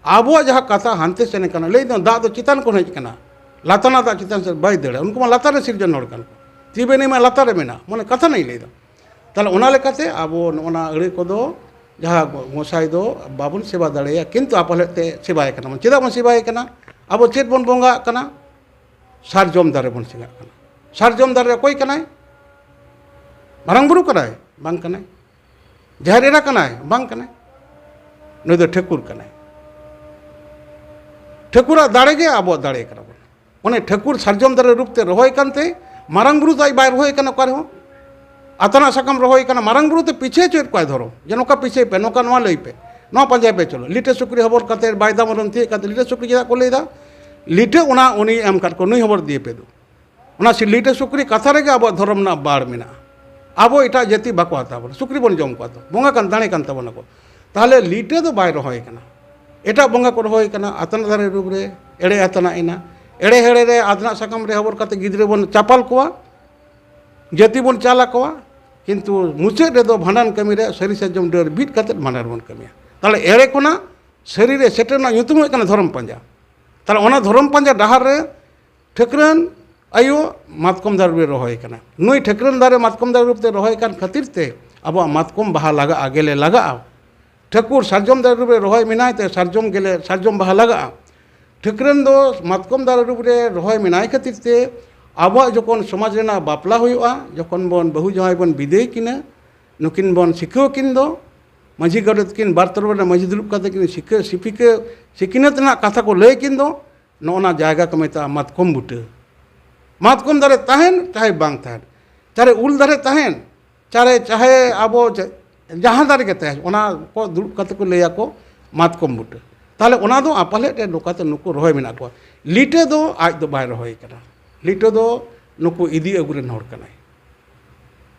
ᱟᱵᱚᱣᱟᱜ ᱡᱟᱦᱟᱸ ᱠᱟᱛᱷᱟ ᱦᱟᱱᱛᱮ ᱥᱮᱱ ᱠᱟᱱᱟ, ᱞᱟᱹᱭ ᱫᱚ ᱫᱟᱜ ᱫᱚ ᱪᱮᱛᱟᱱ ᱠᱷᱚᱱ ᱦᱮᱡ ᱠᱟᱱᱟ, ᱞᱟᱛᱟᱨ ᱨᱮᱱᱟᱜ ᱫᱟᱜ ᱪᱮᱛᱟᱱ ᱥᱮᱫ ᱵᱟᱭ ᱫᱟᱹᱲᱟ, ᱩᱱᱠᱩ ᱢᱟ ᱞᱟᱛᱟᱨ ᱨᱮ ᱥᱤᱨᱡᱚᱱ ᱦᱚᱲ ᱠᱟᱱ ᱠᱚ, ᱛᱤᱵᱮᱱᱤ ᱢᱟ ᱞᱟᱛᱟᱨ ᱨᱮ ᱢᱮᱱᱟᱜ, ᱢᱟᱱᱮ ᱠᱟᱛᱷᱟ ᱱᱟᱹᱧ ᱞᱟᱹᱭ ᱫᱟ᱾ ᱛᱟᱦᱞᱮ ᱚᱱᱟ ᱞᱮᱠᱟᱛᱮ ᱟᱵᱚ ᱱᱚᱜᱼᱚ ᱱᱟ ᱟᱹᱲᱟᱹ ᱠᱚᱫᱚ ᱡᱟᱦᱟᱸ ᱜᱚ-, ᱜᱚᱸᱥᱟᱭ ᱫᱚ ᱵᱟᱵᱚᱱ ᱥᱮᱵᱟ ᱫᱟᱲᱮᱭᱟᱭᱟ, ᱠᱤᱱᱛᱩ ᱟᱯᱟᱞᱮᱫ ᱛᱮ ᱥᱮᱵᱟᱭ ᱠᱟᱱᱟ ᱵᱚᱱ᱾ ᱪᱮᱫᱟᱜ ᱵᱚᱱ ᱥᱮᱵᱟᱭᱮ ᱠᱟᱱᱟ? ᱟᱵᱚ ᱪᱮᱫ ᱵᱚᱱ ᱵᱚᱸᱜᱟᱜ ᱠᱟᱱᱟ? ᱥᱟᱨᱡᱚᱢ ᱫᱟᱨᱮ ᱵᱚᱱ ᱥᱮᱵᱟᱜ ᱠᱟᱱᱟ᱾ ᱥᱟᱨᱡᱚᱢ ᱫᱟᱨᱮ ᱨᱮ ᱚᱠᱚᱭ ᱠᱟᱱᱟᱭ? ᱢᱟᱨᱟᱝ ᱵᱩᱨᱩ ᱠᱟᱱᱟᱭ? ᱵᱟᱝ ᱠᱟᱱᱟᱭ᱾ ᱡᱟᱦᱮᱨ ᱮᱨᱟ ᱠᱟᱱᱟᱭ? ᱵᱟᱝ ᱠᱟᱱᱟᱭ᱾ ᱱᱩᱭ ᱫᱚ ᱴᱷᱟᱹᱠᱩᱨ ᱠᱟᱱᱟᱭ᱾ ᱴᱷᱟᱹᱠᱩᱨᱟᱜ ᱫᱟᱲᱮ ᱜᱮ ᱟᱵᱚᱣᱟᱜ ᱫᱟᱲᱮ ᱠᱟᱱᱟ ᱵᱚᱱ᱾ ᱚᱱᱮ ᱴᱷᱟᱹᱠᱩᱨ ᱥᱟᱨᱡᱚᱢ ᱫᱟᱨᱮ ᱨᱩᱯ ᱛᱮ ᱨᱚᱦᱚᱭ ᱠᱟᱱᱛᱮ, ᱢᱟᱨᱟᱝ ᱵᱩᱨᱩ ᱫᱚ ᱟᱡ ᱵᱟᱭ ᱨᱚᱦᱚᱭ ᱠᱟᱱᱟ ᱚᱠᱟ ᱨᱮᱦᱚᱸ᱾ ᱟᱛᱟᱱᱟᱜ ᱥᱟᱠᱟᱢ ᱨᱚᱦᱚᱭ ᱠᱟᱱᱟ, ᱢᱟᱨᱟᱝ ᱵᱩᱨᱩ ᱛᱮ ᱯᱤᱪᱷᱟᱹ ᱦᱚᱪᱚᱭᱮᱫ ᱠᱚᱣᱟᱭ ᱫᱷᱚᱨᱚᱢ, ᱡᱮ ᱱᱚᱝᱠᱟ ᱯᱤᱪᱷᱟᱹᱭ ᱯᱮ, ᱱᱚᱝᱠᱟ ᱱᱚᱣᱟ ᱞᱟᱹᱭ ᱯᱮ, ᱱᱚᱣᱟ ᱯᱟᱸᱡᱟᱭ ᱯᱮ᱾ ᱪᱚᱞᱚ, ᱞᱤᱴᱟᱹ ᱥᱩᱠᱨᱤ ᱦᱚᱵᱚᱨ ᱠᱟᱛᱮ ᱵᱟᱭᱫᱟ ᱢᱚᱨᱚᱱ ᱛᱤᱭᱟᱹᱜ ᱠᱟᱛᱮ ᱞᱤᱴᱟᱹ ᱥᱩᱠᱨᱤ ᱪᱮᱫᱟᱜ ᱠᱚ ᱞᱟᱹᱭᱫᱟ? ᱞᱤᱴᱟᱹ ᱚᱱᱟ ᱩᱱᱤ ᱮᱢ ᱠᱟᱫ ᱠᱚ, ᱱᱩᱭ ᱦᱚᱵᱚᱨ ᱫᱤᱭᱮ ᱯᱮ ᱫᱩ᱾ ᱚᱱᱟ ᱥᱤ-, ᱞᱤᱴᱟᱹ ᱥᱩᱠᱨᱤ ᱠᱟᱛᱷᱟ ᱨᱮᱜᱮ ᱟᱵᱚᱣᱟᱜ ᱫᱷᱚᱨᱚᱢ ᱨᱮᱱᱟᱜ ᱵᱟᱲ ᱢᱮᱱᱟᱜᱼᱟ᱾ ᱟᱵᱚ ᱮᱴᱟᱜ ᱡᱟᱹᱛᱤ ᱵᱟᱠᱚ ᱦᱟᱛᱟᱣ ᱵᱚᱱᱟ, ᱥᱩᱠᱨᱤ ᱵᱚᱱ ᱡᱚᱢ ᱠᱚᱣᱟ ᱛᱚ, ᱵᱚᱸᱜᱟ ᱠᱟᱱ ᱫᱟᱲᱮ ᱠᱟᱱ ᱛᱟᱵᱚᱱᱟ ᱠᱚ᱾ ᱛᱟᱦᱞᱮ ᱞᱤᱴᱟᱹ ᱫᱚ ᱵᱟᱭ ᱨᱚᱦᱚᱭ ᱠᱟᱱᱟ, ᱮᱴᱟᱜ ᱵᱚᱸᱜᱟ ᱠᱚ ᱨᱚᱦᱚᱭ ᱠᱟᱱᱟ, ᱟᱛᱱᱟᱜ ᱫᱟᱨᱮ ᱨᱩᱯ ᱨᱮ ᱮᱲᱮ ᱟᱛᱱᱟᱜ ᱮᱱᱟ, ᱮᱲᱮ ᱦᱮᱲᱮ ᱨᱮ ᱟᱛᱱᱟᱜ ᱥᱟᱠᱟᱢ ᱨᱮ ᱦᱚᱵᱚᱨ ᱠᱟᱛᱮ ᱜᱤᱫᱽᱨᱟᱹ ᱵᱚᱱ ᱪᱟᱯᱟᱞ ᱠᱚᱣᱟ, ᱡᱟᱹᱛᱤ ᱵᱚᱱ ᱪᱟᱞ ᱟᱠᱚᱣᱟ, ᱠᱤᱱᱛᱩ ᱢᱩᱪᱟᱹᱫ ᱨᱮᱫᱚ ᱵᱷᱟᱸᱰᱟᱱ ᱠᱟᱹᱢᱤ ᱨᱮ ᱥᱟᱹᱨᱤ ᱥᱟᱨᱡᱚᱢ ᱰᱟᱹᱨ ᱵᱤᱫ ᱠᱟᱛᱮ ᱵᱷᱟᱸᱰᱟᱱ ᱵᱚᱱ ᱠᱟᱹᱢᱤᱭᱟ᱾ ᱛᱟᱦᱞᱮ ᱮᱲᱮ ᱠᱷᱚᱱᱟᱜ ᱥᱟᱹᱨᱤ ᱨᱮ ᱥᱮᱴᱮᱨ ᱨᱮᱱᱟᱜ ᱧᱩᱛᱩᱢ ᱦᱩᱭᱩᱜ ᱠᱟᱱᱟ ᱫᱷᱚᱨᱚᱢ ᱯᱟᱸᱡᱟ᱾ ᱛᱟᱦᱞᱮ ᱚᱱᱟ ᱫᱷᱚᱨᱚᱢ ᱯᱟᱸᱡᱟ ᱰᱟᱦᱟᱨ ᱨᱮ ᱴᱷᱟᱹᱠᱨᱟᱹᱱ ᱟᱭᱳ ᱢᱟᱛᱠᱚᱢ ᱫᱟᱨᱮ ᱨᱮ ᱨᱚᱦᱚᱭ ᱠᱟᱱᱟ᱾ ᱱᱩᱭ ᱴᱷᱟᱹᱠᱨᱟᱹᱱ ᱫᱟᱨᱮ ᱢᱟᱛᱠᱚᱢ ᱫᱟᱨᱮ ᱨᱩᱯ ᱛᱮ ᱨᱚᱦᱚᱭ ᱠᱟᱱ ᱠᱷᱟᱹᱛᱤᱨ ᱛᱮ ᱟᱵᱚᱣᱟᱜ ᱢᱟᱛᱠᱚᱢ ᱵᱟᱦᱟ ᱞᱟᱜᱟᱜᱼᱟ, ᱜᱮᱞᱮ ᱞᱟᱜᱟᱜᱼᱟ᱾ ᱴᱷᱟᱹᱠᱩᱨ ᱥᱟᱨᱡᱚᱢ ᱫᱟᱨᱮ ᱨᱩᱯ ᱨᱮ ᱨᱚᱦᱚᱭ ᱢᱮᱱᱟᱭ ᱛᱮ ᱥᱟᱨᱡᱚᱢ ᱜᱮᱞᱮ, ᱥᱟᱨᱡᱚᱢ ᱵᱟᱦᱟ ᱞᱟᱜᱟᱜᱼᱟ᱾ ᱴᱷᱟᱹᱠᱨᱟᱹᱱ ᱫᱚ ᱢᱟᱛᱠᱚᱢ ᱫᱟᱨᱮ ᱨᱩᱯ ᱨᱮ ᱨᱚᱦᱚᱭ ᱢᱮᱱᱟᱭ ᱠᱷᱟᱹᱛᱤᱨ ᱛᱮ ᱟᱵᱚᱣᱟᱜ ᱡᱚᱠᱷᱚᱱ ᱥᱚᱢᱟᱡᱽ ᱨᱮᱱᱟᱜ ᱵᱟᱯᱞᱟ ᱦᱩᱭᱩᱜᱼᱟ, ᱡᱚᱠᱷᱚᱱ ᱵᱚᱱ ᱵᱟᱹᱦᱩ ᱡᱟᱶᱟᱭ ᱵᱚᱱ ᱵᱤᱫᱟᱹᱭ ᱠᱤᱱᱟ, ᱱᱩᱠᱤᱱ ᱵᱚᱱ ᱥᱤᱠᱷᱟᱹᱣ ᱠᱤᱱ ᱫᱚ, ᱢᱟᱹᱡᱷᱤ ᱜᱚᱰᱮᱛ ᱠᱤᱱ ᱵᱟᱨ ᱛᱚᱨᱚᱯ ᱨᱮ ᱢᱟᱹᱡᱷᱤ ᱫᱩᱲᱩᱵ ᱠᱟᱛᱮ ᱠᱤᱱ ᱥᱤᱠᱷᱟᱹ, ᱥᱤᱯᱤᱠᱟᱹ, ᱥᱤᱠᱷᱱᱟᱹᱛ ᱨᱮᱱᱟᱜ ᱠᱟᱛᱷᱟ ᱠᱚ ᱞᱟᱹᱭ ᱠᱤᱱ ᱫᱚ, ᱱᱚᱜᱼᱚ ᱱᱟ ᱡᱟᱭᱜᱟ ᱠᱚ ᱢᱮᱛᱟᱜᱼᱟ ᱢᱟᱛᱠᱚᱢ ᱵᱩᱴᱟᱹ᱾ ᱢᱟᱛᱠᱚᱢ ᱫᱟᱨᱮ ᱛᱟᱦᱮᱱ ᱪᱟᱦᱮ ᱵᱟᱝ ᱛᱟᱦᱮᱱ, ᱪᱟᱨᱮ ᱩᱞ ᱫᱟᱨᱮ ᱛᱟᱦᱮᱱ, ᱪᱟᱨᱮ ᱪᱟᱦᱮ ᱟᱵᱚ ᱪᱮ-, ᱡᱟᱦᱟᱸ ᱫᱟᱨᱮ ᱜᱮ ᱛᱟᱦᱮᱸ, ᱚᱱᱟ ᱠᱚ ᱫᱩᱲᱩᱵ ᱠᱟᱛᱮ ᱠᱚ ᱞᱟᱹᱭᱟᱠᱚ ᱢᱟᱛᱠᱚᱢ ᱵᱩᱴᱟᱹ᱾ ᱛᱟᱦᱚᱞᱮ ᱚᱱᱟ ᱫᱚ ᱟᱯᱟᱞᱮᱫ ᱨᱮ ᱱᱚᱝᱠᱟᱛᱮ ᱱᱩᱠᱩ ᱨᱚᱦᱚᱭ ᱢᱮᱱᱟᱜ ᱠᱚᱣᱟ᱾ ᱞᱤᱴᱟᱹ ᱫᱚ ᱟᱡ ᱫᱚ ᱵᱟᱭ ᱨᱚᱦᱚᱭ ᱠᱟᱱᱟ, ᱞᱤᱴᱟᱹ ᱫᱚ ᱱᱩᱠᱩ ᱤᱫᱤ ᱟᱹᱜᱩ ᱨᱮᱱ ᱦᱚᱲ ᱠᱟᱱᱟᱭ᱾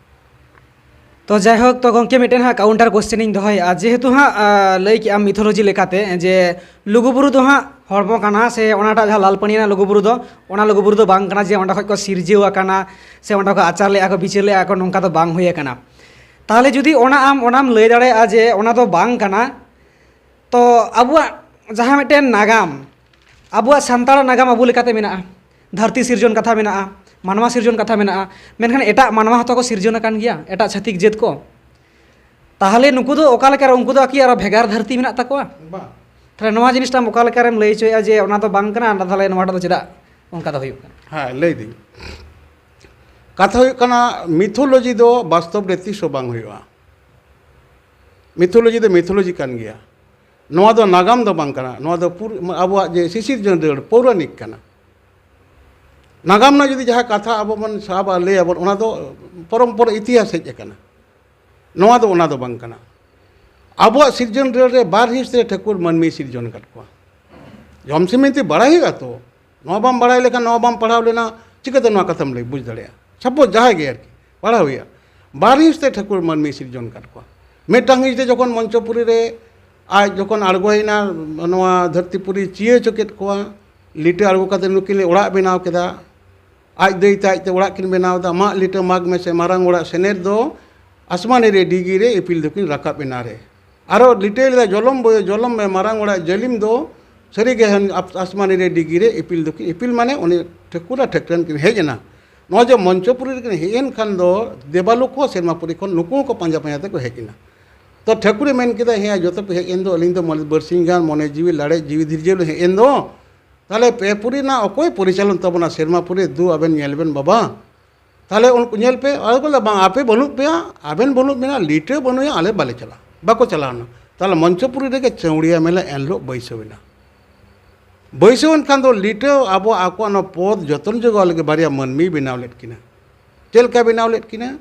ᱛᱚ ᱡᱟᱭᱦᱳᱠ, ᱛᱚ ᱜᱚᱢᱠᱮ, ᱢᱤᱫᱴᱮᱱ ᱦᱟᱸᱜ ᱠᱟᱣᱩᱱᱴᱟᱨ ᱠᱚᱥᱪᱮᱱ ᱤᱧ ᱫᱚᱦᱚᱭᱮᱫᱼᱟ᱾ ᱡᱮᱦᱮᱛᱩ ᱦᱟᱸᱜ ᱟᱸ, ᱞᱟᱹᱭ ᱠᱮᱜᱼᱟᱢ ᱢᱤᱛᱷᱳᱞᱚᱡᱤ ᱞᱮᱠᱟᱛᱮ ᱡᱮ ᱞᱩᱜᱩᱵᱩᱨᱩ ᱫᱚ ᱦᱟᱸᱜ ᱦᱚᱲᱢᱚ ᱠᱟᱱᱟ, ᱥᱮ ᱚᱱᱟᱴᱟᱜ ᱡᱟᱦᱟᱸ ᱞᱟᱞᱯᱟᱹᱱᱤᱭᱟᱹ ᱨᱮᱱᱟᱜ ᱞᱩᱜᱩᱵᱩᱨᱩ ᱫᱚ, ᱚᱱᱟ ᱞᱩᱜᱩᱵᱩᱨᱩ ᱫᱚ ᱵᱟᱝ ᱠᱟᱱᱟ ᱡᱮ ᱚᱸᱰᱮ ᱠᱷᱚᱡ ᱠᱚ ᱥᱤᱨᱡᱟᱹᱣ ᱟᱠᱟᱱᱟ ᱥᱮ ᱚᱸᱰᱮ ᱠᱚ ᱟᱪᱟᱨ ᱞᱮᱜᱼᱟ ᱠᱚ, ᱵᱤᱪᱟᱹᱨ ᱞᱮᱜᱼᱟ ᱠᱚ, ᱱᱚᱝᱠᱟ ᱫᱚ ᱵᱟᱝ ᱦᱩᱭ ᱟᱠᱟᱱᱟ᱾ ᱛᱟᱦᱚᱞᱮ ᱡᱩᱫᱤ ᱚᱱᱟ ᱟᱢ ᱚᱱᱟᱢ ᱞᱟᱹᱭ ᱫᱟᱲᱮᱭᱟᱜᱼᱟ ᱡᱮ ᱚᱱᱟ ᱫᱚ ᱵᱟᱝ ᱠᱟᱱᱟ, ᱛᱚ ᱟᱵᱚᱣᱟᱜ ᱡᱟᱦᱟᱸ ᱢᱤᱫᱴᱮᱱ ᱱᱟᱜᱟᱢ, ᱟᱵᱚᱣᱟᱜ ᱥᱟᱱᱛᱟᱲᱟᱜ ᱱᱟᱜᱟᱢ ᱟᱵᱚ ᱞᱮᱠᱟᱛᱮ ᱢᱮᱱᱟᱜᱼᱟ, ᱫᱷᱟᱹᱨᱛᱤ ᱥᱤᱨᱡᱚᱱ ᱠᱟᱛᱷᱟ ᱢᱮᱱᱟᱜᱼᱟ, ᱢᱟᱱᱣᱟ ᱥᱤᱨᱡᱚᱱ ᱠᱟᱛᱷᱟ ᱢᱮᱱᱟᱜᱼᱟ, ᱢᱮᱱᱠᱷᱟᱱ ᱮᱴᱟᱜ ᱢᱟᱱᱣᱟ ᱦᱚᱸᱛᱚ ᱠᱚ ᱥᱤᱨᱡᱚᱱ ᱟᱠᱟᱱ ᱜᱮᱭᱟ, ᱮᱴᱟᱜ ᱪᱷᱟᱹᱛᱤᱠ ᱡᱟᱹᱛ ᱠᱚ᱾ ᱛᱟᱦᱚᱞᱮ ᱱᱩᱠᱩ ᱫᱚ ᱚᱠᱟ ᱞᱮᱠᱟ ᱨᱮ, ᱩᱱᱠᱩ ᱫᱚ ᱟᱠᱤ ᱟᱨᱚ ᱵᱷᱮᱜᱟᱨ ᱫᱷᱟᱹᱨᱛᱤ ᱢᱮᱱᱟᱜ ᱛᱟᱠᱚᱣᱟ? ᱵᱟᱝ᱾ ᱛᱟᱦᱞᱮ ᱱᱚᱣᱟ ᱡᱤᱱᱤᱥᱴᱟ ᱟᱢ ᱚᱠᱟ ᱞᱮᱠᱟ ᱨᱮᱢ ᱞᱟᱹᱭ ᱦᱚᱪᱚᱭᱮᱫᱼᱟ ᱡᱮ ᱚᱱᱟ ᱫᱚ ᱵᱟᱝ ᱠᱟᱱᱟ, ᱟᱨ ᱛᱟᱦᱞᱮ ᱱᱚᱣᱟᱴᱟᱜ ᱫᱚ ᱪᱮᱫᱟᱜ ᱚᱱᱠᱟ ᱫᱚ ᱦᱩᱭᱩᱜ ᱠᱟᱱᱟ? ᱦᱮᱸ, ᱞᱟᱹᱭᱫᱟᱹᱧ, ᱠᱟᱛᱷᱟ ᱦᱩᱭᱩᱜ ᱠᱟᱱᱟ, ᱢᱤᱛᱷᱳᱞᱚᱡᱤ ᱫᱚ ᱵᱟᱥᱛᱚᱵ ᱨᱮ ᱛᱤᱥ ᱦᱚᱸ ᱵᱟᱝ ᱦᱩᱭᱩᱜᱼᱟ᱾ ᱢᱤᱛᱷᱳᱞᱚᱡᱤ ᱫᱚ ᱢᱤᱛᱷᱳᱞᱚᱡᱤ ᱠᱟᱱ ᱜᱮᱭᱟ᱾ ᱱᱚᱣᱟ ᱫᱚ ᱱᱟᱜᱟᱢ ᱫᱚ ᱵᱟᱝ ᱠᱟᱱᱟ, ᱱᱚᱣᱟ ᱫᱚ ᱯᱩᱨ-, ᱟᱵᱚᱣᱟᱜ ᱡᱮ ᱥᱤᱥᱤᱨ ᱡᱟᱹᱛ ᱯᱳᱣᱨᱟᱱᱤᱠ ᱠᱟᱱᱟ᱾ ᱱᱟᱜᱟᱢ ᱨᱮᱱᱟᱜ ᱡᱩᱫᱤ ᱡᱟᱦᱟᱸ ᱠᱟᱛᱷᱟ ᱟᱵᱚ ᱵᱚᱱ ᱥᱟᱵᱟ, ᱞᱟᱹᱭ ᱟᱵᱚᱱ, ᱚᱱᱟ ᱫᱚ ᱯᱚᱨᱚᱢᱯᱚᱨᱟ ᱤᱛᱤᱦᱟᱥ ᱦᱮᱡ ᱟᱠᱟᱱᱟ᱾ ᱱᱚᱣᱟ ᱫᱚ ᱚᱱᱟ ᱫᱚ ᱵᱟᱝ ᱠᱟᱱᱟ᱾ ᱟᱵᱚᱣᱟᱜ ᱥᱤᱨᱡᱚᱱ ᱨᱮ ᱵᱟᱨ ᱦᱤᱸᱥ ᱛᱮ ᱴᱷᱟᱹᱠᱩᱨ ᱢᱟᱹᱱᱢᱤ ᱥᱤᱨᱡᱚᱱ ᱟᱠᱟᱫ ᱠᱚᱣᱟ᱾ ᱡᱚᱢ ᱥᱤᱢ ᱢᱮᱱᱛᱮ ᱵᱟᱲᱟᱭ ᱦᱩᱭᱩᱜᱼᱟ ᱛᱚ᱾ ᱱᱚᱣᱟ ᱵᱟᱢ ᱵᱟᱲᱟᱭ ᱞᱮᱠᱷᱟᱱ, ᱱᱚᱣᱟ ᱵᱟᱢ ᱯᱟᱲᱦᱟᱣ ᱞᱮᱱᱟ, ᱪᱤᱠᱟᱹᱛᱮ ᱱᱚᱣᱟ ᱠᱟᱛᱷᱟᱢ ᱞᱟᱹᱭ ᱵᱩᱡᱽ ᱫᱟᱲᱮᱭᱟᱜᱼᱟ? ᱥᱟᱯᱳᱡᱽ ᱡᱟᱦᱟᱸᱭ ᱜᱮ ᱟᱨᱠᱤ ᱯᱟᱲᱦᱟᱣ ᱦᱩᱭᱩᱜᱼᱟ, ᱵᱟᱨ ᱦᱤᱸᱥ ᱛᱮ ᱴᱷᱟᱹᱠᱩᱨ ᱢᱟᱹᱱᱢᱤ ᱥᱤᱨᱡᱚᱱ ᱟᱠᱟᱫ ᱠᱚᱣᱟ᱾ ᱢᱤᱫᱴᱟᱝ ᱦᱤᱸᱥ ᱛᱮ ᱡᱚᱠᱷᱚᱱ ᱢᱚᱧᱪᱚᱯᱩᱨᱤ ᱨᱮ ᱟᱡ ᱡᱚᱠᱷᱚᱱ ᱟᱬᱜᱚᱭᱮᱱᱟ, ᱱᱚᱣᱟ ᱫᱷᱟᱹᱨᱛᱤᱯᱩᱨᱤ ᱪᱤᱭᱟᱹ ᱦᱚᱪᱚ ᱠᱮᱫ ᱠᱚᱣᱟ, ᱞᱤᱴᱟᱹ ᱟᱬᱜᱚ ᱠᱟᱛᱮ ᱱᱩᱠᱤᱱ ᱚᱲᱟᱜ ᱵᱮᱱᱟᱣ ᱠᱮᱫᱟ, ᱟᱡ ᱫᱟᱹᱭ ᱛᱮ ᱟᱡ ᱛᱮ ᱚᱲᱟᱜ ᱠᱤᱱ ᱵᱮᱱᱟᱣ ᱮᱫᱟ, ᱢᱟᱜ ᱞᱤᱴᱟᱹ ᱢᱟᱜᱽ ᱢᱮᱥᱮ ᱢᱟᱨᱟᱝ ᱚᱲᱟᱜ ᱥᱮᱱᱮᱨ ᱫᱚ, ᱟᱥᱢᱟᱱᱤ ᱨᱮ ᱰᱤᱜᱤ ᱨᱮ ᱤᱯᱤᱞ ᱫᱚᱠᱤᱱ ᱨᱟᱠᱟᱵ ᱮᱱᱟ ᱨᱮ᱾ ᱟᱨᱚ ᱞᱤᱴᱟᱹᱭ ᱞᱮᱫᱟ, ᱡᱚᱞᱚᱢ ᱵᱚᱭᱚ ᱡᱚᱞᱚᱢ ᱢᱮ ᱢᱟᱨᱟᱝ ᱚᱲᱟᱜ ᱡᱟᱹᱞᱤᱢ ᱫᱚ, ᱥᱟᱹᱨᱤᱜᱮ ᱦᱟᱱ-, ᱟᱯ-, ᱟᱥᱢᱟᱱᱤ ᱨᱮ ᱰᱤᱜᱤ ᱨᱮ ᱤᱯᱤᱞ ᱫᱚᱠᱤᱱ, ᱤᱯᱤᱞ ᱢᱟᱱᱮ ᱩᱱᱤ ᱴᱷᱟᱹᱠᱩᱨ ᱟᱨ ᱴᱷᱟᱹᱠᱨᱟᱹᱱ ᱠᱤᱱ ᱦᱮᱡ ᱮᱱᱟ᱾ ᱱᱚᱜᱼᱚᱭ ᱡᱮ ᱢᱚᱧᱪᱚᱯᱩᱨᱤ ᱨᱮᱠᱤᱱ ᱦᱮᱡ ᱮᱱ ᱠᱷᱟᱱ ᱫᱚ, ᱫᱮᱵᱟᱞᱳᱠ ᱦᱚᱸ ᱥᱮᱨᱢᱟᱯᱩᱨᱤ ᱠᱷᱚᱱ ᱱᱩᱠᱩ ᱦᱚᱸᱠᱚ ᱯᱟᱸᱡᱟ ᱯᱟᱸᱡᱟ ᱛᱮᱠᱚ ᱦᱮᱡ ᱮᱱᱟ᱾ ᱛᱚ ᱴᱷᱟᱹᱠᱩᱨᱮ ᱢᱮᱱ ᱠᱮᱫᱟ, ᱦᱮᱸ, ᱡᱚᱛᱚ ᱯᱮ ᱦᱮᱡ ᱮᱱ ᱫᱚ, ᱟᱹᱞᱤᱧ ᱫᱚ ᱢᱚᱬᱮ ᱵᱟᱨᱥᱤᱧ ᱜᱟᱱ ᱢᱚᱱᱮ ᱡᱤᱣᱤ ᱞᱟᱲᱮᱡ ᱡᱤᱣᱤ ᱫᱷᱤᱨᱡᱟᱹ ᱞᱤᱧ ᱦᱮᱡ ᱮᱱ ᱫᱚ, ᱛᱟᱦᱞᱮ ᱯᱮ ᱯᱩᱨᱤ ᱨᱮᱱᱟᱜ ᱚᱠᱚᱭ ᱯᱚᱨᱤᱪᱟᱞᱚᱱ ᱛᱟᱵᱚᱱᱟ ᱥᱮᱨᱢᱟ ᱯᱩᱨᱤ? ᱫᱩ ᱟᱵᱮᱱ ᱧᱮᱞ ᱵᱮᱱ ᱵᱟᱵᱟ᱾ ᱛᱟᱦᱞᱮ ᱩᱱᱠᱩ ᱧᱮᱞ ᱯᱮ, ᱟᱫᱚ ᱠᱚ ᱞᱟᱹᱭᱟ, "ᱵᱟᱝ, ᱟᱯᱮ ᱵᱟᱹᱱᱩᱜ ᱯᱮᱭᱟ, ᱟᱵᱮᱱ ᱵᱟᱹᱱᱩᱜ ᱵᱮᱱᱟ, ᱞᱤᱴᱟᱹ ᱵᱟᱹᱱᱩᱭᱟ, ᱟᱞᱮ ᱵᱟᱞᱮ ᱪᱟᱞᱟᱜᱼᱟ", ᱵᱟᱠᱚ ᱪᱟᱞᱟᱣᱱᱟ᱾ ᱛᱟᱦᱞᱮ ᱢᱚᱧᱪᱚᱯᱩᱨᱤ ᱨᱮᱜᱮ ᱪᱟᱹᱣᱲᱤᱭᱟ ᱢᱮᱞᱟ ᱮᱱᱦᱤᱞᱳᱜ ᱵᱟᱹᱭᱥᱟᱹᱣ ᱮᱱᱟ᱾ ᱵᱟᱹᱭᱥᱟᱹᱣ ᱮᱱ ᱠᱷᱟᱱ ᱫᱚ ᱞᱤᱴᱟᱹ ᱟᱵᱚ ᱟᱠᱚᱣᱟᱜ ᱱᱚᱣᱟ ᱯᱚᱫᱽ ᱡᱚᱛᱚᱱ ᱡᱚᱜᱟᱣ ᱞᱟᱹᱜᱤᱫ ᱵᱟᱨᱭᱟ ᱢᱟᱹᱱᱢᱤᱭ ᱵᱮᱱᱟᱣ ᱞᱮᱫ ᱠᱤᱱᱟ᱾ ᱪᱮᱫ ᱞᱮᱠᱟ ᱵᱮᱱᱟᱣ ᱞᱮᱫ ᱠᱤᱱᱟ?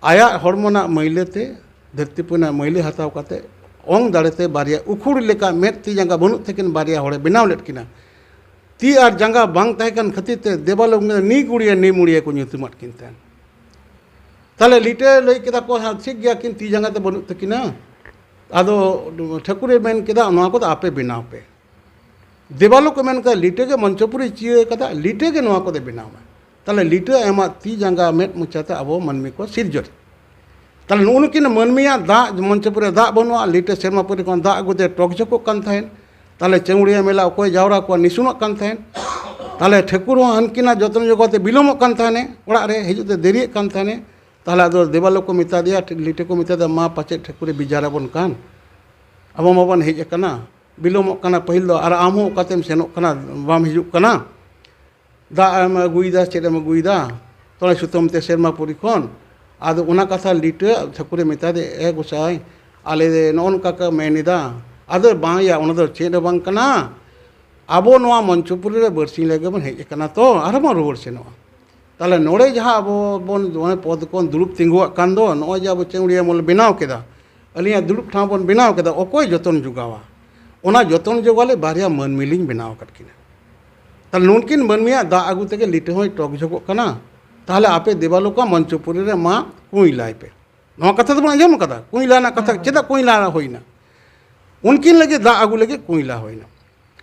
ᱟᱭᱟᱜ ᱦᱚᱲᱢᱚ ᱨᱮᱱᱟᱜ ᱢᱟᱹᱭᱞᱟᱹ ᱛᱮ ᱫᱷᱟᱹᱨᱛᱤ ᱯᱩᱨᱤ ᱨᱮᱱᱟᱜ ᱢᱟᱹᱭᱞᱟᱹ ᱦᱟᱛᱟᱣ ᱠᱟᱛᱮ ᱚᱝ ᱫᱟᱲᱮᱛᱮ ᱵᱟᱨᱭᱟ ᱩᱠᱷᱩᱲ ᱞᱮᱠᱟ ᱢᱮᱫ ᱛᱤ ᱡᱟᱸᱜᱟ ᱵᱟᱹᱱᱩᱜ ᱛᱟᱹᱠᱤᱱ ᱵᱟᱨᱭᱟ ᱦᱚᱲᱮ ᱵᱮᱱᱟᱣ ᱞᱮᱫ ᱠᱤᱱᱟ᱾ ᱛᱤ ᱟᱨ ᱡᱟᱸᱜᱟ ᱵᱟᱝ ᱛᱟᱦᱮᱸ ᱠᱟᱱ ᱠᱷᱟᱹᱛᱤᱨ ᱛᱮ ᱫᱮᱵᱟᱞᱳᱠ ᱢᱮᱱᱫᱟ, "ᱱᱤ ᱜᱩᱲᱤᱭᱟ ᱱᱤ ᱢᱩᱲᱤᱭᱟ" ᱠᱚ ᱧᱩᱛᱩᱢᱟᱫ ᱠᱤᱱ ᱛᱟᱦᱮᱸᱱ᱾ ᱛᱟᱦᱞᱮ ᱞᱤᱴᱟᱹ ᱞᱟᱹᱭ ᱠᱮᱫᱟ ᱠᱚ, "ᱦᱮᱸ, ᱴᱷᱤᱠ ᱜᱮᱭᱟ, ᱠᱤᱱ ᱛᱤ ᱡᱟᱸᱜᱟ ᱛᱮ ᱵᱟᱹᱱᱩᱜ ᱛᱟᱹᱠᱤᱱᱟ᱾" ᱟᱫᱚ ᱴᱷᱟᱹᱠᱩᱨᱮ ᱢᱮᱱ ᱠᱮᱫᱟ, "ᱱᱚᱣᱟ ᱠᱚᱫᱚ ᱟᱯᱮ ᱵᱮᱱᱟᱣ ᱯᱮ, ᱫᱮᱵᱟᱞᱳᱠ ᱠᱚ ᱢᱮᱱ ᱠᱟᱫᱟ, ᱞᱤᱴᱟᱹ ᱜᱮ ᱢᱚᱧᱪᱚᱯᱩᱨᱤ ᱪᱤᱭᱟᱹ ᱠᱟᱫᱟ, ᱞᱤᱴᱟᱹ ᱜᱮ ᱱᱚᱣᱟ ᱠᱚᱫᱚ ᱵᱮᱱᱟᱣ ᱢᱮ᱾" ᱛᱟᱦᱞᱮ ᱞᱤᱴᱟᱹ ᱟᱭᱢᱟ ᱛᱤ ᱡᱟᱸᱜᱟ ᱢᱮᱫ ᱢᱚᱪᱟᱛᱮ ᱟᱵᱚ ᱢᱟᱹᱱᱢᱤ ᱠᱚ ᱥᱤᱨᱡᱚᱱ᱾ ᱛᱟᱦᱞᱮ ᱱᱩᱜᱼᱩ ᱱᱩᱠᱤᱱ ᱢᱟᱹᱱᱢᱤᱭᱟᱜ ᱫᱟᱜ ᱢᱚᱧᱪᱚᱯᱩᱨᱤ ᱨᱮ ᱫᱟᱜ ᱵᱟᱹᱱᱩᱜᱼᱟ, ᱞᱤᱴᱟᱹ ᱥᱮᱨᱢᱟ ᱯᱩᱨᱤ ᱠᱷᱚᱱ ᱫᱟᱜ ᱟᱹᱜᱩᱛᱮ ᱴᱚᱠ ᱡᱷᱚᱠᱚᱜ ᱠᱟᱱ ᱛᱟᱦᱮᱸᱫ᱾ ᱛᱟᱦᱞᱮ ᱪᱟᱹᱣᱲᱤᱭᱟᱹ ᱢᱮᱞᱟ ᱚᱠᱚᱭ ᱡᱟᱣᱨᱟ ᱠᱚᱣᱟ, ᱱᱤᱥᱩᱱᱚᱜ ᱠᱟᱱ ᱛᱟᱦᱮᱸᱫ᱾ ᱛᱟᱦᱞᱮ ᱴᱷᱟᱹᱠᱩᱨ ᱦᱚᱸ ᱦᱟᱱᱠᱤᱱᱟᱜ ᱡᱚᱛᱚᱱ ᱡᱚᱜᱟᱣ ᱛᱮ ᱵᱤᱞᱚᱢᱚᱜ ᱠᱟᱱ ᱛᱟᱦᱮᱸᱱᱮ, ᱚᱲᱟᱜ ᱨᱮ ᱦᱤᱡᱩᱜ ᱛᱮ ᱫᱮᱨᱤᱭᱮᱫ ᱠᱟᱱ ᱛᱟᱦᱮᱸᱱᱮ᱾ ᱛᱟᱦᱞᱮ ᱟᱫᱚ ᱫᱮᱵᱟᱞᱳᱠ ᱠᱚ ᱢᱮᱛᱟ ᱫᱮᱭᱟ, ᱞᱤᱴᱟᱹ ᱠᱚ ᱢᱮᱛᱟ ᱫᱮᱭᱟ, "ᱢᱟ ᱯᱟᱪᱮᱫ ᱴᱷᱟᱹᱠᱩᱨᱮ ᱵᱮᱡᱟᱨ ᱟᱵᱚᱱ ᱠᱟᱱ, ᱟᱵᱚ ᱢᱟᱵᱚᱱ ᱦᱮᱡ ᱟᱠᱟᱱᱟ, ᱵᱤᱞᱚᱢᱚᱜ ᱠᱟᱱᱟ ᱯᱟᱹᱦᱤᱞ ᱫᱚ, ᱟᱨ ᱟᱢ ᱦᱚᱸ ᱚᱠᱟᱛᱮᱢ ᱥᱮᱱᱚᱜ ᱠᱟᱱᱟ, ᱵᱟᱢ ᱦᱤᱡᱩᱜ ᱠᱟᱱᱟ?" ᱫᱟᱜ ᱮᱢ ᱟᱹᱜᱩᱭᱮᱫᱟ, ᱪᱮᱫ ᱮᱢ ᱟᱹᱜᱩᱭᱮᱫᱟ? ᱛᱚᱲᱮ ᱥᱩᱛᱟᱹᱢ ᱛᱮ ᱥᱮᱨᱢᱟ ᱯᱩᱨᱤ ᱠᱷᱚᱱ᱾ ᱟᱫᱚ ᱚᱱᱟ ᱠᱟᱛᱷᱟ ᱞᱤᱴᱟᱹ ᱴᱷᱟᱹᱠᱩᱨᱮ ᱢᱮᱛᱟ ᱫᱮ, "ᱮ ᱜᱚᱸᱥᱟᱭ, ᱟᱞᱮ ᱱᱚᱜᱼᱚ ᱱᱚᱝᱠᱟ ᱠᱚ ᱢᱮᱱ ᱮᱫᱟ᱾" ᱟᱫᱚ, "ᱵᱟᱝ ᱭᱟ, ᱚᱱᱟ ᱫᱚ ᱪᱮᱫ ᱦᱚᱸ ᱵᱟᱝ ᱠᱟᱱᱟ, ᱟᱵᱚ ᱱᱚᱣᱟ ᱢᱚᱧᱪᱚᱯᱩᱨᱤ ᱨᱮ ᱵᱟᱨᱥᱤᱧ ᱞᱟᱹᱜᱤᱫ ᱵᱚᱱ ᱦᱮᱡ ᱟᱠᱟᱱᱟ, ᱛᱚ ᱟᱨᱦᱚᱸ ᱵᱚᱱ ᱨᱩᱣᱟᱹᱲ ᱥᱮᱱᱚᱜᱼᱟ᱾" ᱛᱟᱦᱞᱮ ᱱᱚᱰᱮ ᱡᱟᱦᱟᱸ ᱟᱵᱚ ᱵᱚᱱ ᱱᱚᱜᱼᱚᱭ ᱯᱚᱫᱽ ᱠᱚᱵᱚᱱ ᱫᱩᱲᱩᱵ ᱛᱤᱸᱜᱩᱣᱟᱜ ᱠᱟᱱ ᱫᱚ, ᱱᱚᱜᱼᱚᱭ ᱡᱮ ᱟᱵᱚ ᱪᱟᱹᱣᱲᱤᱭᱟᱹ ᱢᱚᱞ ᱵᱮᱱᱟᱣ ᱠᱮᱫᱟ, ᱟᱹᱞᱤᱧᱟᱜ ᱫᱩᱲᱩᱵ ᱴᱷᱟᱶ ᱵᱚᱱ ᱵᱮᱱᱟᱣ ᱠᱮᱫᱟ, ᱚᱠᱚᱭ ᱡᱚᱛᱚᱱ ᱡᱚᱜᱟᱣᱟ? ᱚᱱᱟ ᱡᱚᱛᱚᱱ ᱡᱚᱜᱟᱣ ᱞᱮ ᱵᱟᱨᱭᱟ ᱢᱟᱹᱱᱢᱤ ᱞᱤᱧ ᱵᱮᱱᱟᱣ ᱟᱠᱟᱫ ᱠᱤᱱᱟ᱾ ᱛᱟᱦᱞᱮ ᱱᱩᱱᱠᱤᱱ ᱢᱟᱹᱱᱢᱤᱭᱟᱜ ᱫᱟᱜ ᱟᱹᱜᱩ ᱛᱮᱜᱮ ᱞᱤᱴᱟᱹ ᱦᱚᱸᱭ ᱴᱚᱠ ᱡᱷᱚᱠᱚᱜ ᱠᱟᱱᱟ᱾ ᱛᱟᱦᱞᱮ ᱟᱯᱮ ᱫᱮᱵᱟᱞᱳᱠᱟ ᱢᱚᱧᱪᱚᱯᱩᱨᱤ ᱨᱮ ᱢᱟ ᱠᱩᱸᱭ ᱞᱟᱭ ᱯᱮ᱾ ᱱᱚᱣᱟ ᱠᱟᱛᱷᱟ ᱫᱚᱵᱚᱱ ᱟᱸᱡᱚᱢ ᱟᱠᱟᱫᱟ, ᱠᱩᱸᱭ ᱞᱟ ᱨᱮᱱᱟᱜ ᱠᱟᱛᱷᱟ᱾ ᱪᱮᱫᱟᱜ ᱠᱩᱸᱭ ᱞᱟ ᱦᱩᱭᱱᱟ? ᱩᱱᱠᱤᱱ ᱞᱟᱹᱜᱤᱫ ᱫᱟᱜ ᱟᱹᱜᱩ ᱞᱟᱹᱜᱤᱫ ᱠᱩᱸᱭ ᱞᱟ ᱦᱩᱭᱱᱟ᱾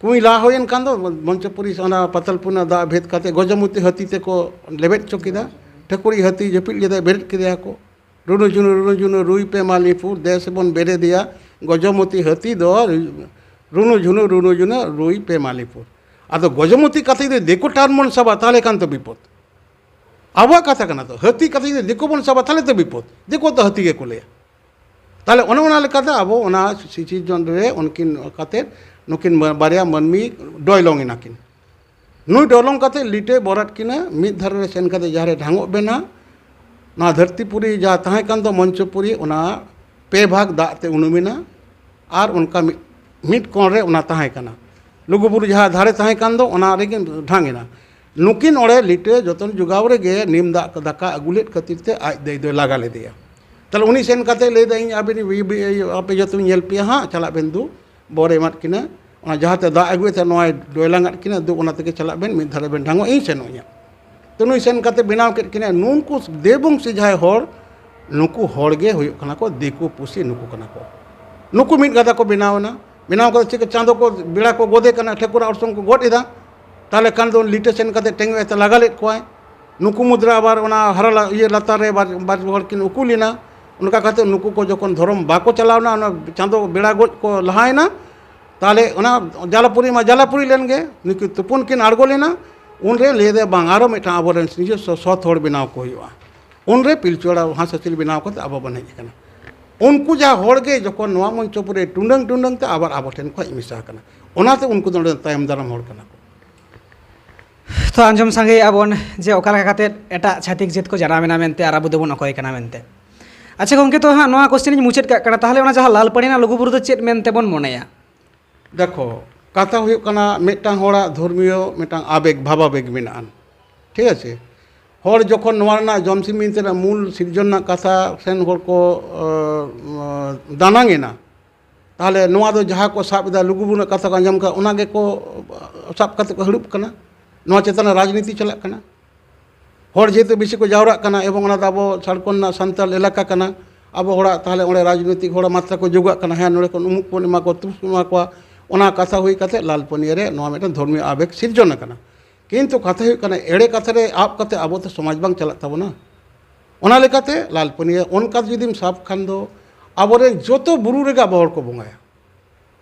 ᱠᱩᱸᱭ ᱞᱟ ᱦᱩᱭᱮᱱ ᱠᱷᱟᱱ ᱫᱚ ᱢᱚᱧᱪᱚᱯᱩᱨᱤ ᱚᱱᱟ ᱯᱟᱛᱟᱞᱯᱩᱨ ᱨᱮᱱᱟᱜ ᱫᱟᱜ ᱵᱷᱮᱫ ᱠᱟᱛᱮ ᱜᱚᱡᱚᱢᱚᱛᱤ ᱦᱟᱹᱛᱤ ᱛᱮᱠᱚ ᱞᱮᱵᱮᱫ ᱦᱚᱪᱚ ᱠᱮᱫᱟ᱾ ᱴᱷᱟᱹᱠᱩᱨᱤ ᱦᱟᱹᱛᱤ ᱡᱟᱹᱯᱤᱫ ᱞᱮᱫᱟᱭ, ᱵᱮᱨᱮᱫ ᱠᱮᱫᱮᱭᱟ ᱠᱚ᱾ ᱨᱩᱱᱩ ᱡᱷᱩᱱᱩ, ᱨᱩᱱᱩ ᱡᱷᱩᱱᱩ, ᱨᱩᱭ ᱯᱮ ᱢᱟᱞᱤᱯᱩᱨ, ᱫᱮᱥ ᱵᱚᱱ ᱵᱮᱨᱮᱫᱮᱭᱟ᱾ ᱜᱚᱡᱚᱢᱚᱛᱤ ᱦᱟᱹᱛᱤ ᱫᱚ ᱨᱩᱱᱩ ᱡᱷᱩᱱᱩ, ᱨᱩᱱᱩ ᱡᱷᱩᱱᱩ, ᱨᱩᱭ ᱯᱮ ᱢᱟᱞᱤᱯᱩᱨ᱾ ᱟᱫᱚ ᱜᱚᱡᱚᱢᱚᱛᱤ ᱠᱟᱛᱷᱟ ᱡᱩᱫᱤ ᱫᱤᱠᱩ ᱴᱟᱨᱢ ᱵᱚᱱ ᱥᱟᱵᱟ, ᱛᱟᱦᱚᱞᱮ ᱠᱷᱟᱱ ᱛᱚ ᱵᱤᱯᱚᱫ᱾ ᱟᱵᱚᱣᱟᱜ ᱠᱟᱛᱷᱟ ᱠᱟᱱᱟ ᱛᱚ, ᱦᱟᱹᱛᱤ ᱠᱟᱛᱷᱟ ᱡᱩᱫᱤ ᱫᱤᱠᱩ ᱵᱚᱱ ᱥᱟᱵᱟ, ᱛᱟᱦᱚᱞᱮ ᱛᱚ ᱵᱤᱯᱚᱫ᱾ ᱫᱤᱠᱩ ᱛᱚ ᱦᱟᱹᱛᱤ ᱜᱮᱠᱚ ᱞᱟᱹᱭᱟ᱾ ᱛᱟᱦᱚᱞᱮ ᱚᱱᱮ ᱚᱱᱟ ᱞᱮᱠᱟᱛᱮ ᱟᱵᱚ ᱚᱱᱟ ᱥᱤᱪᱩᱭᱮᱥᱚᱱ ᱨᱮ ᱩᱱᱠᱤᱱ ᱠᱟᱛᱮ ᱱᱩᱠᱤᱱ ᱵᱟᱨᱭᱟ ᱢᱟᱹᱱᱢᱤ ᱰᱚᱭᱞᱚᱝ ᱮᱱᱟᱠᱤᱱ᱾ ᱱᱩᱭ ᱰᱚᱭᱞᱚᱝ ᱠᱟᱛᱮ ᱞᱤᱴᱟᱹᱭ ᱵᱚᱨᱟᱫ ᱠᱤᱱᱟ, ᱢᱤᱫ ᱫᱷᱟᱨᱮ ᱨᱮ ᱥᱮᱱ ᱠᱟᱛᱮ ᱡᱟᱦᱟᱸ ᱨᱮ ᱰᱷᱟᱝᱚᱜ ᱵᱮᱱᱟ, ᱱᱚᱣᱟ ᱫᱷᱟᱹᱨᱛᱤᱯᱩᱨᱤ ᱡᱟᱦᱟᱸ ᱛᱟᱦᱮᱸ ᱠᱟᱱ ᱫᱚ ᱢᱚᱧᱪᱚᱯᱩᱨᱤ, ᱚᱱᱟ ᱯᱮ ᱵᱷᱟᱜᱽ ᱫᱟᱜ ᱛᱮ ᱩᱱᱩᱢᱮᱱᱟ᱾ ᱟᱨ ᱚᱱᱠᱟ ᱢᱤᱫ, ᱢᱤᱫ ᱠᱚᱬ ᱨᱮ ᱚᱱᱟ ᱛᱟᱦᱮᱸ ᱠᱟᱱᱟ᱾ ᱞᱩᱜᱩᱵᱩᱨᱩ ᱡᱟᱦᱟᱸ ᱫᱷᱟᱨᱮ ᱛᱟᱦᱮᱸ ᱠᱟᱱ ᱫᱚ, ᱚᱱᱟ ᱨᱮᱜᱮ ᱰᱷᱟᱝ ᱮᱱᱟ᱾ ᱱᱩᱠᱤᱱ ᱚᱸᱰᱮ ᱞᱤᱴᱟᱹ ᱡᱚᱛᱚᱱ ᱡᱚᱜᱟᱣ ᱨᱮᱜᱮ ᱱᱤᱢ ᱫᱟᱜ ᱫᱟᱠᱟ ᱟᱹᱜᱩ ᱞᱮᱫ ᱠᱷᱟᱹᱛᱤᱨ ᱛᱮ ᱟᱡ ᱫᱟᱹᱭ ᱫᱚᱭ ᱞᱟᱜᱟ ᱞᱮᱫᱮᱭᱟ᱾ ᱛᱟᱦᱞᱮ ᱩᱱᱤ ᱥᱮᱱ ᱠᱟᱛᱮ ᱞᱟᱹᱭ ᱫᱟ, "ᱤᱧ ᱟᱵᱮᱱ, ᱟᱯᱮ ᱡᱚᱛᱚᱧ ᱧᱮᱞ ᱯᱮᱭᱟ ᱦᱟᱸᱜ, ᱪᱟᱞᱟᱜ ᱵᱮᱱ ᱫᱩ, ᱵᱚᱨᱮ ᱮᱢᱟᱫ ᱠᱤᱱᱟ, ᱚᱱᱟ ᱡᱟᱦᱟᱸᱛᱮ ᱫᱟᱜ ᱟᱹᱜᱩᱭᱮᱫ ᱛᱟᱦᱮᱸᱫ, ᱱᱚᱣᱟᱭ ᱰᱚᱭᱞᱟᱝ ᱟᱫ ᱠᱤᱱᱟ, ᱫᱩ ᱚᱱᱟ ᱛᱮᱜᱮ ᱪᱟᱞᱟᱜ ᱵᱮᱱ, ᱢᱤᱫ ᱫᱷᱟᱨᱮ ᱵᱮᱱ ᱰᱷᱟᱝᱚᱜ, ᱤᱧ ᱥᱮᱱᱚᱜ ᱤᱧ ᱦᱟᱸᱜ᱾" ᱛᱚ ᱱᱩᱭ ᱥᱮᱱ ᱠᱟᱛᱮ ᱵᱮᱱᱟᱣ ᱠᱮᱫ ᱠᱤᱱᱟᱭ᱾ ᱱᱩᱠᱩ ᱫᱮᱵᱚᱝᱥᱤ ᱡᱟᱦᱟᱸᱭ ᱦᱚᱲ, ᱱᱩᱠᱩ ᱦᱚᱲ ᱜᱮ ᱦᱩᱭᱩᱜ ᱠᱟᱱᱟ ᱠᱚ ᱫᱤᱠᱩ ᱯᱩᱥᱤ, ᱱᱩᱠᱩ ᱠᱟᱱᱟ ᱠᱚ᱾ ᱱᱩᱠᱩ ᱢᱤᱫ ᱜᱟᱫᱟ ᱠᱚ ᱵᱮᱱᱟᱣ ᱮᱱᱟ᱾ ᱵᱮᱱᱟᱣ ᱠᱟᱛᱮ ᱪᱤᱠᱟᱹ, ᱪᱟᱸᱫᱚ ᱠᱚ, ᱵᱮᱲᱟ ᱠᱚ ᱜᱚᱫᱮ ᱠᱟᱱᱟ, ᱴᱷᱟᱹᱠᱩᱨᱟᱜ ᱚᱨᱥᱚᱝ ᱠᱚ ᱜᱚᱫ ᱮᱫᱟ᱾ ᱛᱟᱦᱞᱮ ᱠᱷᱟᱱ ᱫᱚ ᱞᱤᱴᱟᱹ ᱥᱮᱱ ᱠᱟᱛᱮ ᱴᱮᱸᱜᱚᱡ ᱟᱛᱮ ᱞᱟᱜᱟ ᱞᱮᱫ ᱠᱚᱣᱟᱭ᱾ ᱱᱩᱠᱩ ᱢᱩᱫᱽᱨᱮ ᱟᱵᱟᱨ ᱚᱱᱟ ᱦᱟᱨᱟ ᱞᱟ-, ᱤᱭᱟᱹ ᱞᱟᱛᱟᱨ ᱨᱮ ᱵᱟᱨ, ᱵᱟᱨ ᱦᱚᱲ ᱠᱤᱱ ᱩᱠᱩ ᱞᱮᱱᱟ᱾ ᱚᱱᱠᱟ ᱠᱟᱛᱮ ᱱᱩᱠᱩ ᱠᱚ ᱡᱚᱠᱷᱚᱱ ᱫᱷᱚᱨᱚᱢ ᱵᱟᱠᱚ ᱪᱟᱞᱟᱣᱱᱟ, ᱚᱱᱟ ᱪᱟᱸᱫᱚ ᱵᱮᱲᱟ ᱜᱚᱡ ᱠᱚ ᱞᱟᱦᱟᱭᱮᱱᱟ, ᱛᱟᱦᱞᱮ ᱚᱱᱟ ᱡᱟᱞᱟᱯᱩᱨᱤ ᱢᱟ ᱡᱟᱞᱟᱯᱩᱨᱤ ᱞᱮᱱ ᱜᱮ, ᱱᱩᱠᱩ ᱛᱩᱯᱩᱱ ᱠᱤᱱ ᱟᱬᱜᱚ ᱞᱮᱱᱟ᱾ ᱩᱱᱨᱮ ᱞᱟᱹᱭ ᱫᱟᱭ, "ᱵᱟᱝ, ᱟᱨᱚ ᱢᱤᱫᱴᱟᱝ ᱟᱵᱚᱨᱮᱱ ᱱᱤᱡᱚᱥᱥᱚ ᱥᱚᱛ ᱦᱚᱲ ᱵᱮᱱᱟᱣ ᱠᱚ ᱦᱩᱭᱩᱜᱼᱟ᱾" ᱩᱱᱨᱮ ᱯᱤᱞᱪᱩ ᱦᱟᱲᱟᱢ ᱦᱟᱸᱥ ᱦᱟᱹᱥᱤᱞ ᱵᱮᱱᱟᱣ ᱠᱟᱛᱮ ᱟᱵᱚ ᱵᱚᱱ ᱦᱮᱡ ᱟᱠᱟᱱᱟ᱾ ᱩᱱᱠᱩ ᱡᱟᱦᱟᱸ ᱦᱚᱲ ᱜᱮ ᱡᱚᱠᱷᱚᱱ ᱱᱚᱣᱟ ᱢᱚᱧᱪᱚᱯᱩᱨᱤ ᱨᱮ ᱴᱩᱰᱟᱹᱝ ᱴᱩᱰᱟᱹᱝ ᱛᱮ ᱟᱵᱟᱨ ᱟᱵᱚ ᱴᱷᱮᱱ ᱠᱚ ᱦᱮᱡ ᱢᱮᱥᱟ ᱟᱠᱟᱱᱟ, ᱚᱱᱟᱛᱮ ᱩᱱᱠᱩ ᱫᱚ ᱱᱚᱰᱮ ᱛᱟᱭᱚᱢ ᱫᱟᱨᱟᱢ ᱦᱚᱲ ᱠᱟᱱᱟ ᱠᱚ᱾ ᱛᱚ, ᱟᱸᱡᱚᱢ ᱥᱟᱸᱜᱮᱭᱮᱫᱼᱟ ᱵᱚᱱ ᱡᱮ ᱚᱠᱟ ᱞᱮᱠᱟ ᱠᱟᱛᱮᱫ ᱮᱴᱟᱜ ᱪᱷᱟᱹᱛᱤᱠ ᱡᱟᱹᱛ ᱠᱚ ᱡᱟᱱᱟᱢ ᱮᱱᱟ ᱢᱮᱱᱛᱮ ᱟᱨ ᱟᱵᱚ ᱫᱚᱵᱚᱱ ᱚᱠᱚᱭ ᱠᱟᱱᱟ ᱢᱮᱱᱛᱮ᱾ ᱟᱪᱪᱷᱟ ᱜᱚᱢᱠᱮ, ᱛᱚ ᱦᱟᱸᱜ ᱱᱚᱣᱟ ᱠᱚᱥᱪᱮᱱ ᱤᱧ ᱢᱩᱪᱟᱹᱫ ᱠᱟᱜ ᱠᱟᱱᱟ, ᱛᱟᱦᱚᱞᱮ ᱚᱱᱟ ᱡᱟᱦᱟᱸ ᱞᱟᱞᱯᱟᱹᱲᱤᱱᱟ ᱞᱩᱜᱩᱵᱩᱨᱩ ᱫᱚ ᱪᱮᱫ ᱢᱮᱱᱛᱮ ᱵᱚᱱ ᱢᱚᱱᱮᱭᱟ? ᱫᱮᱠᱷᱚ, ᱠᱟᱛᱷᱟ ᱦᱩᱭᱩᱜ ᱠᱟᱱᱟ, ᱢᱤᱫᱴᱟᱝ ᱦᱚᱲᱟᱜ ᱫᱷᱚᱨᱢᱤᱭᱚ ᱢᱤᱫᱴᱟᱝ ᱟᱵᱮᱜᱽ ᱵᱷᱟᱵᱟᱵᱮᱜᱽ ᱢᱮᱱᱟᱜᱼᱟ, ᱴᱷᱤᱠ ᱟᱪᱷᱮ? ᱦᱚᱲ ᱡᱚᱠᱷᱚᱱ ᱱᱚᱣᱟ ᱨᱮᱱᱟᱜ ᱡᱚᱢᱥᱤᱢ ᱵᱤᱱᱛᱤ ᱨᱮᱱᱟᱜ ᱢᱩᱞ ᱥᱤᱨᱡᱚᱱ ᱨᱮᱱᱟᱜ ᱠᱟᱛᱷᱟ ᱥᱮᱱ ᱦᱚᱲ ᱠᱚ, ᱟᱸ, ᱟᱸ, ᱫᱟᱱᱟᱝ ᱮᱱᱟ, ᱛᱟᱦᱚᱞᱮ ᱱᱚᱣᱟ ᱫᱚ ᱡᱟᱦᱟᱸ ᱠᱚ ᱥᱟᱵ ᱮᱫᱟ, ᱞᱩᱜᱩᱵᱩᱨᱩ ᱨᱮᱱᱟᱜ ᱠᱟᱛᱷᱟ ᱠᱚ ᱟᱸᱡᱚᱢ ᱠᱟᱜ, ᱚᱱᱟ ᱜᱮᱠᱚ ᱥᱟᱵ ᱠᱟᱛᱮ ᱠᱚ ᱦᱟᱹᱲᱩᱵ ᱠᱟᱱᱟ᱾ ᱱᱚᱣᱟ ᱪᱮᱛᱟᱱ ᱨᱮ ᱨᱟᱡᱽᱱᱤᱛᱤ ᱪᱟᱞᱟᱜ ᱠᱟᱱᱟ᱾ ᱦᱚᱲ ᱡᱮᱦᱮᱛᱩ ᱵᱮᱥᱤ ᱠᱚ ᱡᱟᱣᱨᱟᱜ ᱠᱟᱱᱟ ᱮᱵᱚᱝ ᱚᱱᱟ ᱫᱚ ᱟᱵᱚ ᱡᱷᱟᱲᱠᱷᱚᱸᱰ ᱨᱮᱱᱟᱜ ᱥᱟᱱᱛᱟᱲ ᱮᱞᱟᱠᱟ ᱠᱟᱱᱟ, ᱟᱵᱚ ᱦᱚᱲᱟᱜ, ᱛᱟᱦᱚᱞᱮ ᱚᱸᱰᱮ ᱨᱟᱡᱽᱱᱤᱛᱤᱠ ᱦᱚᱲ ᱢᱟᱛᱨᱟ ᱠᱚ ᱡᱳᱜᱟᱜ ᱠᱟᱱᱟ, ᱦᱮᱸ, ᱱᱚᱰᱮ ᱠᱷᱚᱱ ᱩᱢᱩᱠ ᱵᱚᱱ ᱮᱢᱟ ᱠᱚᱣᱟ, ᱛᱩᱢᱩᱠ ᱵᱚᱱ ᱮᱢᱟ ᱠᱚᱣᱟ, ᱚᱱᱟ ᱠᱟᱛᱷᱟ ᱦᱩᱭ ᱠᱟᱛᱮ ᱞᱟᱞᱯᱟᱹᱱᱤᱭᱟᱹ ᱨᱮ ᱱᱚᱣᱟ ᱢᱤᱫᱴᱟᱝ ᱫᱷᱚᱨᱢᱤᱭᱚ ᱟᱵᱮᱜᱽ ᱥᱤᱨᱡᱚᱱ ᱟᱠᱟᱱᱟ᱾ ᱠᱤᱱᱛᱩ ᱠᱟᱛᱷᱟ ᱦᱩᱭᱩᱜ ᱠᱟᱱᱟ, ᱮᱲᱮ ᱠᱟᱛᱷᱟ ᱨᱮ ᱟᱵ ᱠᱟᱛᱮ ᱟᱵᱚ ᱛᱚ ᱥᱚᱢᱟᱡᱽ ᱵᱟᱝ ᱪᱟᱞᱟᱜ ᱛᱟᱵᱚᱱᱟ᱾ ᱚᱱᱟ ᱞᱮᱠᱟᱛᱮ ᱞᱟᱞᱯᱟᱹᱱᱤᱭᱟᱹ ᱚᱱᱠᱟ ᱡᱩᱫᱤᱢ ᱥᱟᱵ ᱠᱷᱟᱱ ᱫᱚ ᱟᱵᱚᱨᱮᱱ ᱡᱚᱛᱚ ᱵᱩᱨᱩ ᱨᱮᱜᱮ ᱟᱵᱚ ᱦᱚᱲ ᱠᱚ ᱵᱚᱸᱜᱟᱭᱟ᱾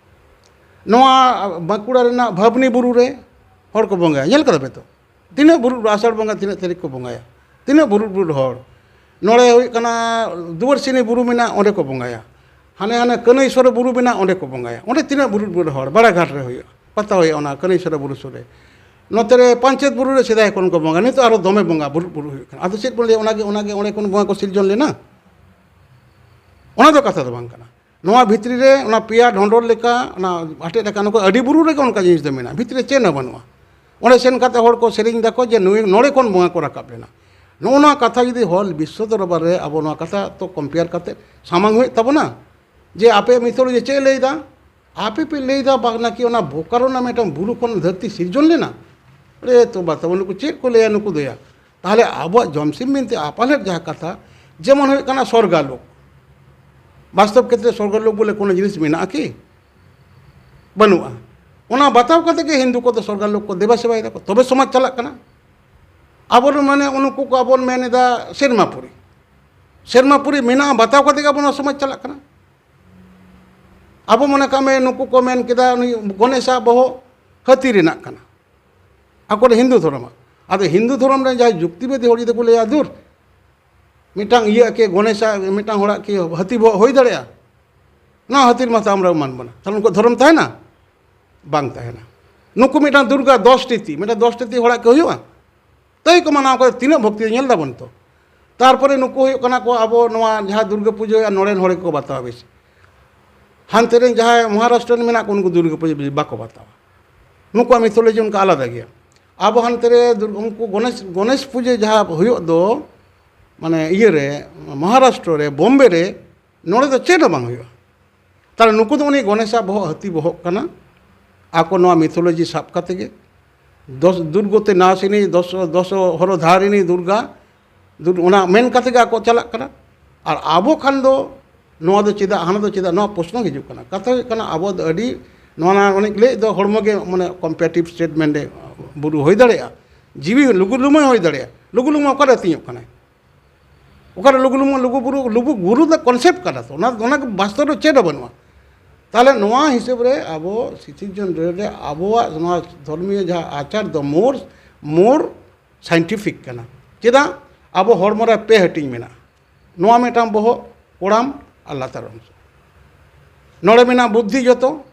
ᱱᱚᱣᱟ ᱵᱟᱸᱠᱩᱲᱟ ᱨᱮᱱᱟᱜ ᱵᱷᱟᱵᱽᱱᱤ ᱵᱩᱨᱩ ᱨᱮ ᱦᱚᱲ ᱠᱚ ᱵᱚᱸᱜᱟᱭᱟ, ᱧᱮᱞ ᱠᱟᱫᱟ ᱯᱮ ᱛᱚ? ᱛᱤᱱᱟᱹᱜ ᱵᱩᱨᱩ, ᱟᱥᱟᱲ ᱵᱚᱸᱜᱟ ᱛᱤᱱᱟᱹᱜ ᱛᱟᱹᱨᱤᱠᱷ ᱠᱚ ᱵᱚᱸᱜᱟᱭᱟ, ᱛᱤᱱᱟᱹᱜ ᱵᱩᱨᱩ ᱵᱩᱨᱩ ᱦᱚᱲ᱾ ᱱᱚᱰᱮ ᱦᱩᱭᱩᱜ ᱠᱟᱱᱟ ᱫᱩᱣᱟᱹᱨᱥᱤᱱᱤ ᱵᱩᱨᱩ ᱢᱮᱱᱟᱜᱼᱟ, ᱚᱸᱰᱮ ᱠᱚ ᱵᱚᱸᱜᱟᱭᱟ᱾ ᱦᱟᱱᱮ ᱦᱟᱱᱮ ᱠᱟᱹᱱᱟᱹᱭᱥᱚᱨ ᱵᱩᱨᱩ ᱢᱮᱱᱟᱜᱼᱟ, ᱚᱸᱰᱮ ᱠᱚ ᱵᱚᱸᱜᱟᱭᱟ᱾ ᱚᱸᱰᱮ ᱛᱤᱱᱟᱹᱜ ᱵᱩᱨᱩ ᱵᱩᱨᱩ ᱦᱚᱲ, ᱵᱟᱲᱟᱜᱷᱟᱴ ᱨᱮ ᱦᱩᱭᱩᱜᱼᱟ, ᱯᱟᱛᱟ ᱦᱩᱭᱩᱜᱼᱟ ᱚᱱᱟ ᱠᱟᱹᱱᱟᱹᱭᱥᱚᱨ ᱵᱩᱨᱩ ᱥᱩᱨ ᱨᱮ᱾ ᱱᱚᱛᱮ ᱨᱮ ᱯᱟᱧᱪᱮᱛ ᱵᱩᱨᱩ ᱨᱮ ᱥᱮᱫᱟᱭ ᱠᱷᱚᱱ ᱠᱚ ᱵᱚᱸᱜᱟ, ᱱᱤᱛᱚᱜ ᱟᱨᱚ ᱫᱚᱢᱮ ᱵᱚᱸᱜᱟ ᱵᱩᱨᱩ ᱵᱩᱨᱩ ᱦᱩᱭᱩᱜ ᱠᱟᱱᱟ᱾ ᱟᱫᱚ ᱪᱮᱫ ᱵᱚᱱ ᱞᱟᱹᱭᱟ, ᱚᱱᱟᱜᱮ ᱚᱱᱟᱜᱮ ᱚᱸᱰᱮ ᱠᱷᱚᱱ ᱵᱚᱸᱜᱟ ᱠᱚ ᱥᱤᱨᱡᱚᱱ ᱞᱮᱱᱟ? ᱚᱱᱟ ᱫᱚ ᱠᱟᱛᱷᱟ ᱫᱚ ᱵᱟᱝ ᱠᱟᱱᱟ᱾ ᱱᱚᱣᱟ ᱵᱷᱤᱛᱨᱤ ᱨᱮ ᱚᱱᱟ ᱯᱮᱭᱟ ᱰᱷᱚᱸᱰᱚᱨ ᱞᱮᱠᱟ ᱚᱱᱟ ᱟᱴᱮᱫ ᱟᱠᱟᱱ ᱠᱚ ᱟᱹᱰᱤ ᱵᱩᱨᱩ ᱨᱮᱜᱮ ᱚᱱᱠᱟ ᱡᱤᱱᱤᱥ ᱫᱚ ᱢᱮᱱᱟᱜᱼᱟ, ᱵᱷᱤᱛᱨᱤ ᱨᱮ ᱪᱮᱫ ᱦᱚᱸ ᱵᱟᱹᱱᱩᱜᱼᱟ᱾ ᱚᱸᱰᱮ ᱥᱮᱱ ᱠᱟᱛᱮ ᱦᱚᱲ ᱠᱚ ᱥᱮᱨᱮᱧ ᱫᱟᱠᱚ ᱡᱮ ᱱᱩᱭ ᱱᱚᱰᱮ ᱠᱷᱚᱱ ᱵᱚᱸᱜᱟ ᱠᱚ ᱨᱟᱠᱟᱵ ᱞᱮᱱᱟ᱾ ᱱᱚᱜᱼᱚ ᱱᱚᱣᱟ ᱠᱟᱛᱷᱟ ᱡᱩᱫᱤ ᱦᱚᱲ ᱵᱤᱥᱥᱚ ᱫᱚᱨᱵᱟᱨ ᱨᱮ ᱟᱵᱚ ᱱᱚᱣᱟ ᱠᱟᱛᱷᱟ ᱛᱚ ᱠᱚᱢᱯᱮᱭᱟᱨ ᱠᱟᱛᱮ ᱥᱟᱢᱟᱝ ᱦᱩᱭᱩᱜ ᱛᱟᱵᱚᱱᱟ, ᱡᱮ ᱟᱯᱮ ᱢᱤᱛᱷᱳᱞᱚᱡᱤ ᱪᱮᱫ ᱮ ᱞᱟᱹᱭᱫᱟ? ᱟᱯᱮ ᱯᱮ ᱞᱟᱹᱭᱫᱟ ᱵᱟᱝ ᱱᱟᱠᱤ ᱚᱱᱟ ᱵᱳᱠᱟᱨᱳ ᱨᱮᱱᱟᱜ ᱢᱤᱫᱴᱟᱝ ᱵᱩᱨᱩ ᱠᱷᱚᱱ ᱫᱷᱟᱹᱨᱛᱤ ᱥᱤᱨᱡᱚᱱ ᱞᱮᱱᱟ? ᱟᱨᱮ ᱛᱚ ᱵᱟᱛᱟᱣ, ᱱᱩᱠᱩ ᱪᱮᱫ ᱠᱚ ᱞᱟᱹᱭᱟ ᱱᱩᱠᱩ ᱫᱚᱭᱟ? ᱛᱟᱦᱚᱞᱮ ᱟᱵᱚᱣᱟᱜ ᱡᱚᱢᱥᱤᱢ ᱵᱤᱱᱛᱤ ᱟᱯᱟᱞᱮᱫ ᱡᱟᱦᱟᱸ ᱠᱟᱛᱷᱟ, ᱡᱮᱢᱚᱱ ᱦᱩᱭᱩᱜ ᱠᱟᱱᱟ ᱥᱚᱨᱜᱟᱞᱳᱠ, ᱵᱟᱥᱛᱚᱵ ᱠᱷᱮᱛᱨᱮ ᱥᱚᱨᱜᱟᱞᱳᱠ ᱵᱚᱞᱮ ᱠᱳᱱᱳ ᱡᱤᱱᱤᱥ ᱢᱮᱱᱟᱜᱼᱟ ᱠᱤ? ᱵᱟᱹᱱᱩᱜᱼᱟ᱾ ᱚᱱᱟ ᱵᱟᱛᱟᱣ ᱠᱟᱛᱮ ᱜᱮ ᱦᱤᱱᱫᱩ ᱠᱚᱫᱚ ᱥᱚᱨᱜᱟᱞᱳᱠ ᱠᱚ ᱫᱮᱵᱟ ᱥᱮᱵᱟᱭ ᱫᱟᱠᱚ, ᱛᱚᱵᱮ ᱥᱚᱢᱟᱡᱽ ᱪᱟᱞᱟᱜ ᱠᱟᱱᱟ᱾ ᱟᱵᱚᱨᱮᱱ ᱢᱟᱱᱮ ᱩᱱᱠᱩ ᱠᱚ ᱟᱵᱚᱱ ᱢᱮᱱ ᱮᱫᱟ ᱥᱮᱨᱢᱟᱯᱩᱨᱤ, ᱥᱮᱨᱢᱟᱯᱩᱨᱤ ᱢᱮᱱᱟᱜᱼᱟ ᱵᱟᱛᱟᱣ ᱠᱟᱛᱮ ᱜᱮ ᱟᱵᱚ ᱱᱚᱣᱟ ᱥᱚᱢᱟᱡᱽ ᱪᱟᱞᱟᱜ ᱠᱟᱱᱟ᱾ ᱟᱵᱚ ᱢᱚᱱᱮ ᱠᱟᱜ ᱢᱮ ᱱᱩᱠᱩ ᱠᱚ ᱢᱮᱱ ᱠᱮᱫᱟ ᱱᱩᱭ ᱜᱚᱱᱮᱥᱟᱜ ᱵᱚᱦᱚᱜ ᱦᱟᱹᱛᱤ ᱨᱮᱱᱟᱜ ᱠᱟᱱᱟ, ᱟᱠᱚ ᱫᱚ ᱦᱤᱱᱫᱩ ᱫᱷᱚᱨᱚᱢᱟᱜ᱾ ᱟᱫᱚ ᱦᱤᱱᱫᱩ ᱫᱷᱚᱨᱚᱢ ᱨᱮᱱ ᱡᱟᱦᱟᱸᱭ ᱡᱩᱠᱛᱤᱵᱮᱫᱤ ᱦᱚᱲ ᱡᱩᱫᱤ ᱠᱚ ᱞᱟᱹᱭᱟ ᱫᱩᱨ, ᱢᱤᱫᱴᱟᱝ ᱤᱭᱟᱹ ᱠᱤ ᱜᱚᱱᱮᱥᱟᱜ ᱢᱤᱫᱴᱟᱝ ᱦᱚᱲᱟᱜ ᱠᱤ ᱦᱟᱹᱛᱤ ᱵᱚᱦᱚᱜ ᱦᱩᱭ ᱫᱟᱲᱮᱭᱟᱜᱼᱟ? ᱱᱚᱣᱟ ᱦᱟᱹᱛᱤ ᱨᱮ ᱢᱟᱛᱚ ᱟᱢᱨᱟ ᱢᱟᱱ ᱵᱚᱱᱟ, ᱛᱟᱦᱚᱞᱮ ᱩᱱᱠᱩᱣᱟᱜ ᱫᱷᱚᱨᱚᱢ ᱛᱟᱦᱮᱱᱟ? ᱵᱟᱝ ᱛᱟᱦᱮᱱᱟ᱾ ᱱᱩᱠᱩ ᱢᱤᱫᱴᱟᱝ ᱫᱩᱨᱜᱟ ᱫᱚᱥᱴᱤ ᱛᱤ, ᱢᱤᱫᱴᱟᱝ ᱫᱚᱥᱴᱤ ᱛᱤ ᱦᱚᱲᱟᱜ ᱠᱤ ᱦᱩᱭᱩᱜᱼᱟ? ᱛᱟᱹᱭ ᱠᱚ ᱢᱟᱱᱟᱣ ᱠᱟᱫᱟ, ᱛᱤᱱᱟᱹᱜ ᱵᱷᱚᱠᱛᱤ ᱧᱮᱞ ᱫᱟᱵᱚᱱ ᱛᱚ᱾ ᱛᱟᱨᱯᱚᱨᱮ ᱱᱩᱠᱩ ᱦᱩᱭᱩᱜ ᱠᱟᱱᱟ ᱠᱚ ᱟᱵᱚ ᱱᱚᱣᱟ ᱡᱟᱦᱟᱸ ᱫᱩᱨᱜᱟᱹ ᱯᱩᱡᱟᱹ ᱦᱩᱭᱩᱜᱼᱟ, ᱱᱚᱰᱮᱱ ᱦᱚᱲ ᱜᱮᱠᱚ ᱵᱟᱛᱟᱣᱟ ᱵᱮᱥᱤ᱾ ᱦᱟᱱᱛᱮ ᱨᱮᱱ ᱡᱟᱦᱟᱸᱭ ᱢᱚᱦᱟᱨᱟᱥᱴᱨᱚ ᱨᱮᱱ ᱢᱮᱱᱟᱜ ᱠᱚ, ᱩᱱᱠᱩ ᱫᱩᱨᱜᱟᱹ ᱯᱩᱡᱟᱹ ᱵᱮᱥᱤ ᱵᱟᱠᱚ ᱵᱟᱛᱟᱣᱟ᱾ ᱱᱩᱠᱩᱣᱟᱜ ᱢᱤᱛᱷᱳᱞᱚᱡᱤ ᱚᱱᱠᱟ ᱟᱞᱟᱫᱟ ᱜᱮᱭᱟ᱾ ᱟᱵᱚ ᱦᱟᱱᱛᱮ ᱨᱮ ᱫᱩᱨ-, ᱩᱱᱠᱩ ᱜᱚᱱᱮᱥ, ᱜᱚᱱᱮᱥ ᱯᱩᱡᱟᱹ ᱡᱟᱦᱟᱸ ᱦᱩᱭᱩᱜ ᱫᱚ, ᱢᱟᱱᱮ ᱤᱭᱟᱹ ᱨᱮ, ᱢᱚᱦᱟᱨᱟᱥᱴᱨᱚ ᱨᱮ, ᱵᱳᱢᱵᱮ ᱨᱮ, ᱱᱚᱰᱮ ᱫᱚ ᱪᱮᱫ ᱦᱚᱸ ᱵᱟᱝ ᱦᱩᱭᱩᱜᱼᱟ᱾ ᱛᱟᱦᱞᱮ ᱱᱩᱠᱩ ᱫᱚ ᱩᱱᱤ ᱜᱚᱱᱮᱥᱟᱜ ᱵᱚᱦᱚᱜ ᱦᱟᱹᱛᱤ ᱵᱚᱦᱚᱜ ᱠᱟᱱᱟ᱾ ᱟᱠᱚ ᱱᱚᱣᱟ ᱢᱤᱛᱷᱳᱞᱚᱡᱤ ᱥᱟᱵ ᱠᱟᱛᱮ ᱜᱮ ᱫᱚᱥ ᱫᱩᱨᱜᱚᱛᱮ ᱱᱟᱥᱤᱱᱤ, ᱫᱚᱥ, ᱫᱚᱥ ᱦᱚᱨᱚ ᱫᱷᱟᱨᱤᱱᱤ ᱫᱩᱨᱜᱟ, ᱫᱩᱨ-, ᱚᱱᱟ ᱢᱮᱱ ᱠᱟᱛᱮ ᱜᱮ ᱟᱠᱚ ᱪᱟᱞᱟᱜ ᱠᱟᱱᱟ᱾ ᱟᱨ ᱟᱵᱚ ᱠᱷᱟᱱ ᱫᱚ ᱱᱚᱣᱟ ᱫᱚ ᱪᱮᱫᱟᱜ, ᱦᱟᱱᱟ ᱫᱚ ᱪᱮᱫᱟᱜ, ᱱᱚᱣᱟ ᱯᱨᱚᱥᱱᱚ ᱦᱤᱡᱩᱜ ᱠᱟᱱᱟ᱾ ᱠᱟᱛᱷᱟ ᱦᱩᱭᱩᱜ ᱠᱟᱱᱟ, ᱟᱵᱚ ᱫᱚ ᱟᱹᱰᱤ, ᱱᱚᱣᱟ ᱚᱱᱮᱧ ᱞᱟᱹᱭᱮᱫ ᱫᱚ, ᱦᱚᱲᱢᱚ ᱜᱮ ᱢᱟᱱᱮ ᱠᱚᱢᱯᱮᱴᱤᱵᱷ ᱥᱴᱮᱴᱢᱮᱱᱴ ᱮ ᱵᱩᱨᱩ ᱦᱩᱭ ᱫᱟᱲᱮᱭᱟᱜᱼᱟ, ᱡᱤᱣᱤ ᱞᱩᱜᱩ ᱞᱩᱢᱟᱹᱭ ᱦᱩᱭ ᱫᱟᱲᱮᱭᱟᱜᱼᱟ᱾ ᱞᱩᱜᱩ ᱞᱩᱢᱟᱹᱭ ᱚᱠᱟᱨᱮ ᱟᱹᱛᱤᱧᱚᱜ ᱠᱟᱱᱟᱭ? ᱚᱠᱟᱨᱮ ᱞᱩᱜᱩ ᱞᱩᱜᱩ, ᱞᱩᱜᱩ ᱵᱩᱨᱩ, ᱞᱩᱜᱩ ᱵᱩᱨᱩ ᱫᱚ ᱠᱚᱱᱥᱮᱯᱴ ᱠᱟᱱᱟ ᱛᱚ, ᱚᱱᱟ, ᱚᱱᱟ ᱵᱟᱥᱛᱚᱵ ᱨᱮ ᱪᱮᱫ ᱦᱚᱸ ᱵᱟᱹᱱᱩᱜᱼᱟ᱾ ᱛᱟᱦᱚᱞᱮ ᱱᱚᱣᱟ ᱦᱤᱥᱟᱹᱵ ᱨᱮ ᱟᱵᱚ ᱥᱤᱛᱤᱡᱚᱱ ᱨᱮ ᱟᱵᱚᱣᱟᱜ ᱱᱚᱣᱟ ᱫᱷᱚᱨᱢᱤᱭᱚ ᱡᱟᱦᱟᱸ ᱟᱪᱟᱨ ᱫᱚ more, more scientific ᱠᱟᱱᱟ᱾ ᱪᱮᱫᱟᱜ? ᱟᱵᱚ ᱦᱚᱲᱢᱚ ᱨᱮ ᱯᱮ ᱦᱟᱹᱴᱤᱧ ᱢᱮᱱᱟᱜᱼᱟ᱾ ᱱᱚᱣᱟ ᱢᱤᱫᱴᱟᱝ ᱵᱚᱦᱚᱜ, ᱠᱚᱲᱟᱢ ᱟᱨ ᱞᱟᱛᱟᱨ ᱚᱝᱥᱚ᱾ ᱱᱚᱰᱮ ᱢᱮᱱᱟᱜᱼᱟ ᱵᱩᱫᱽᱫᱷᱤ ᱡᱚᱛᱚ,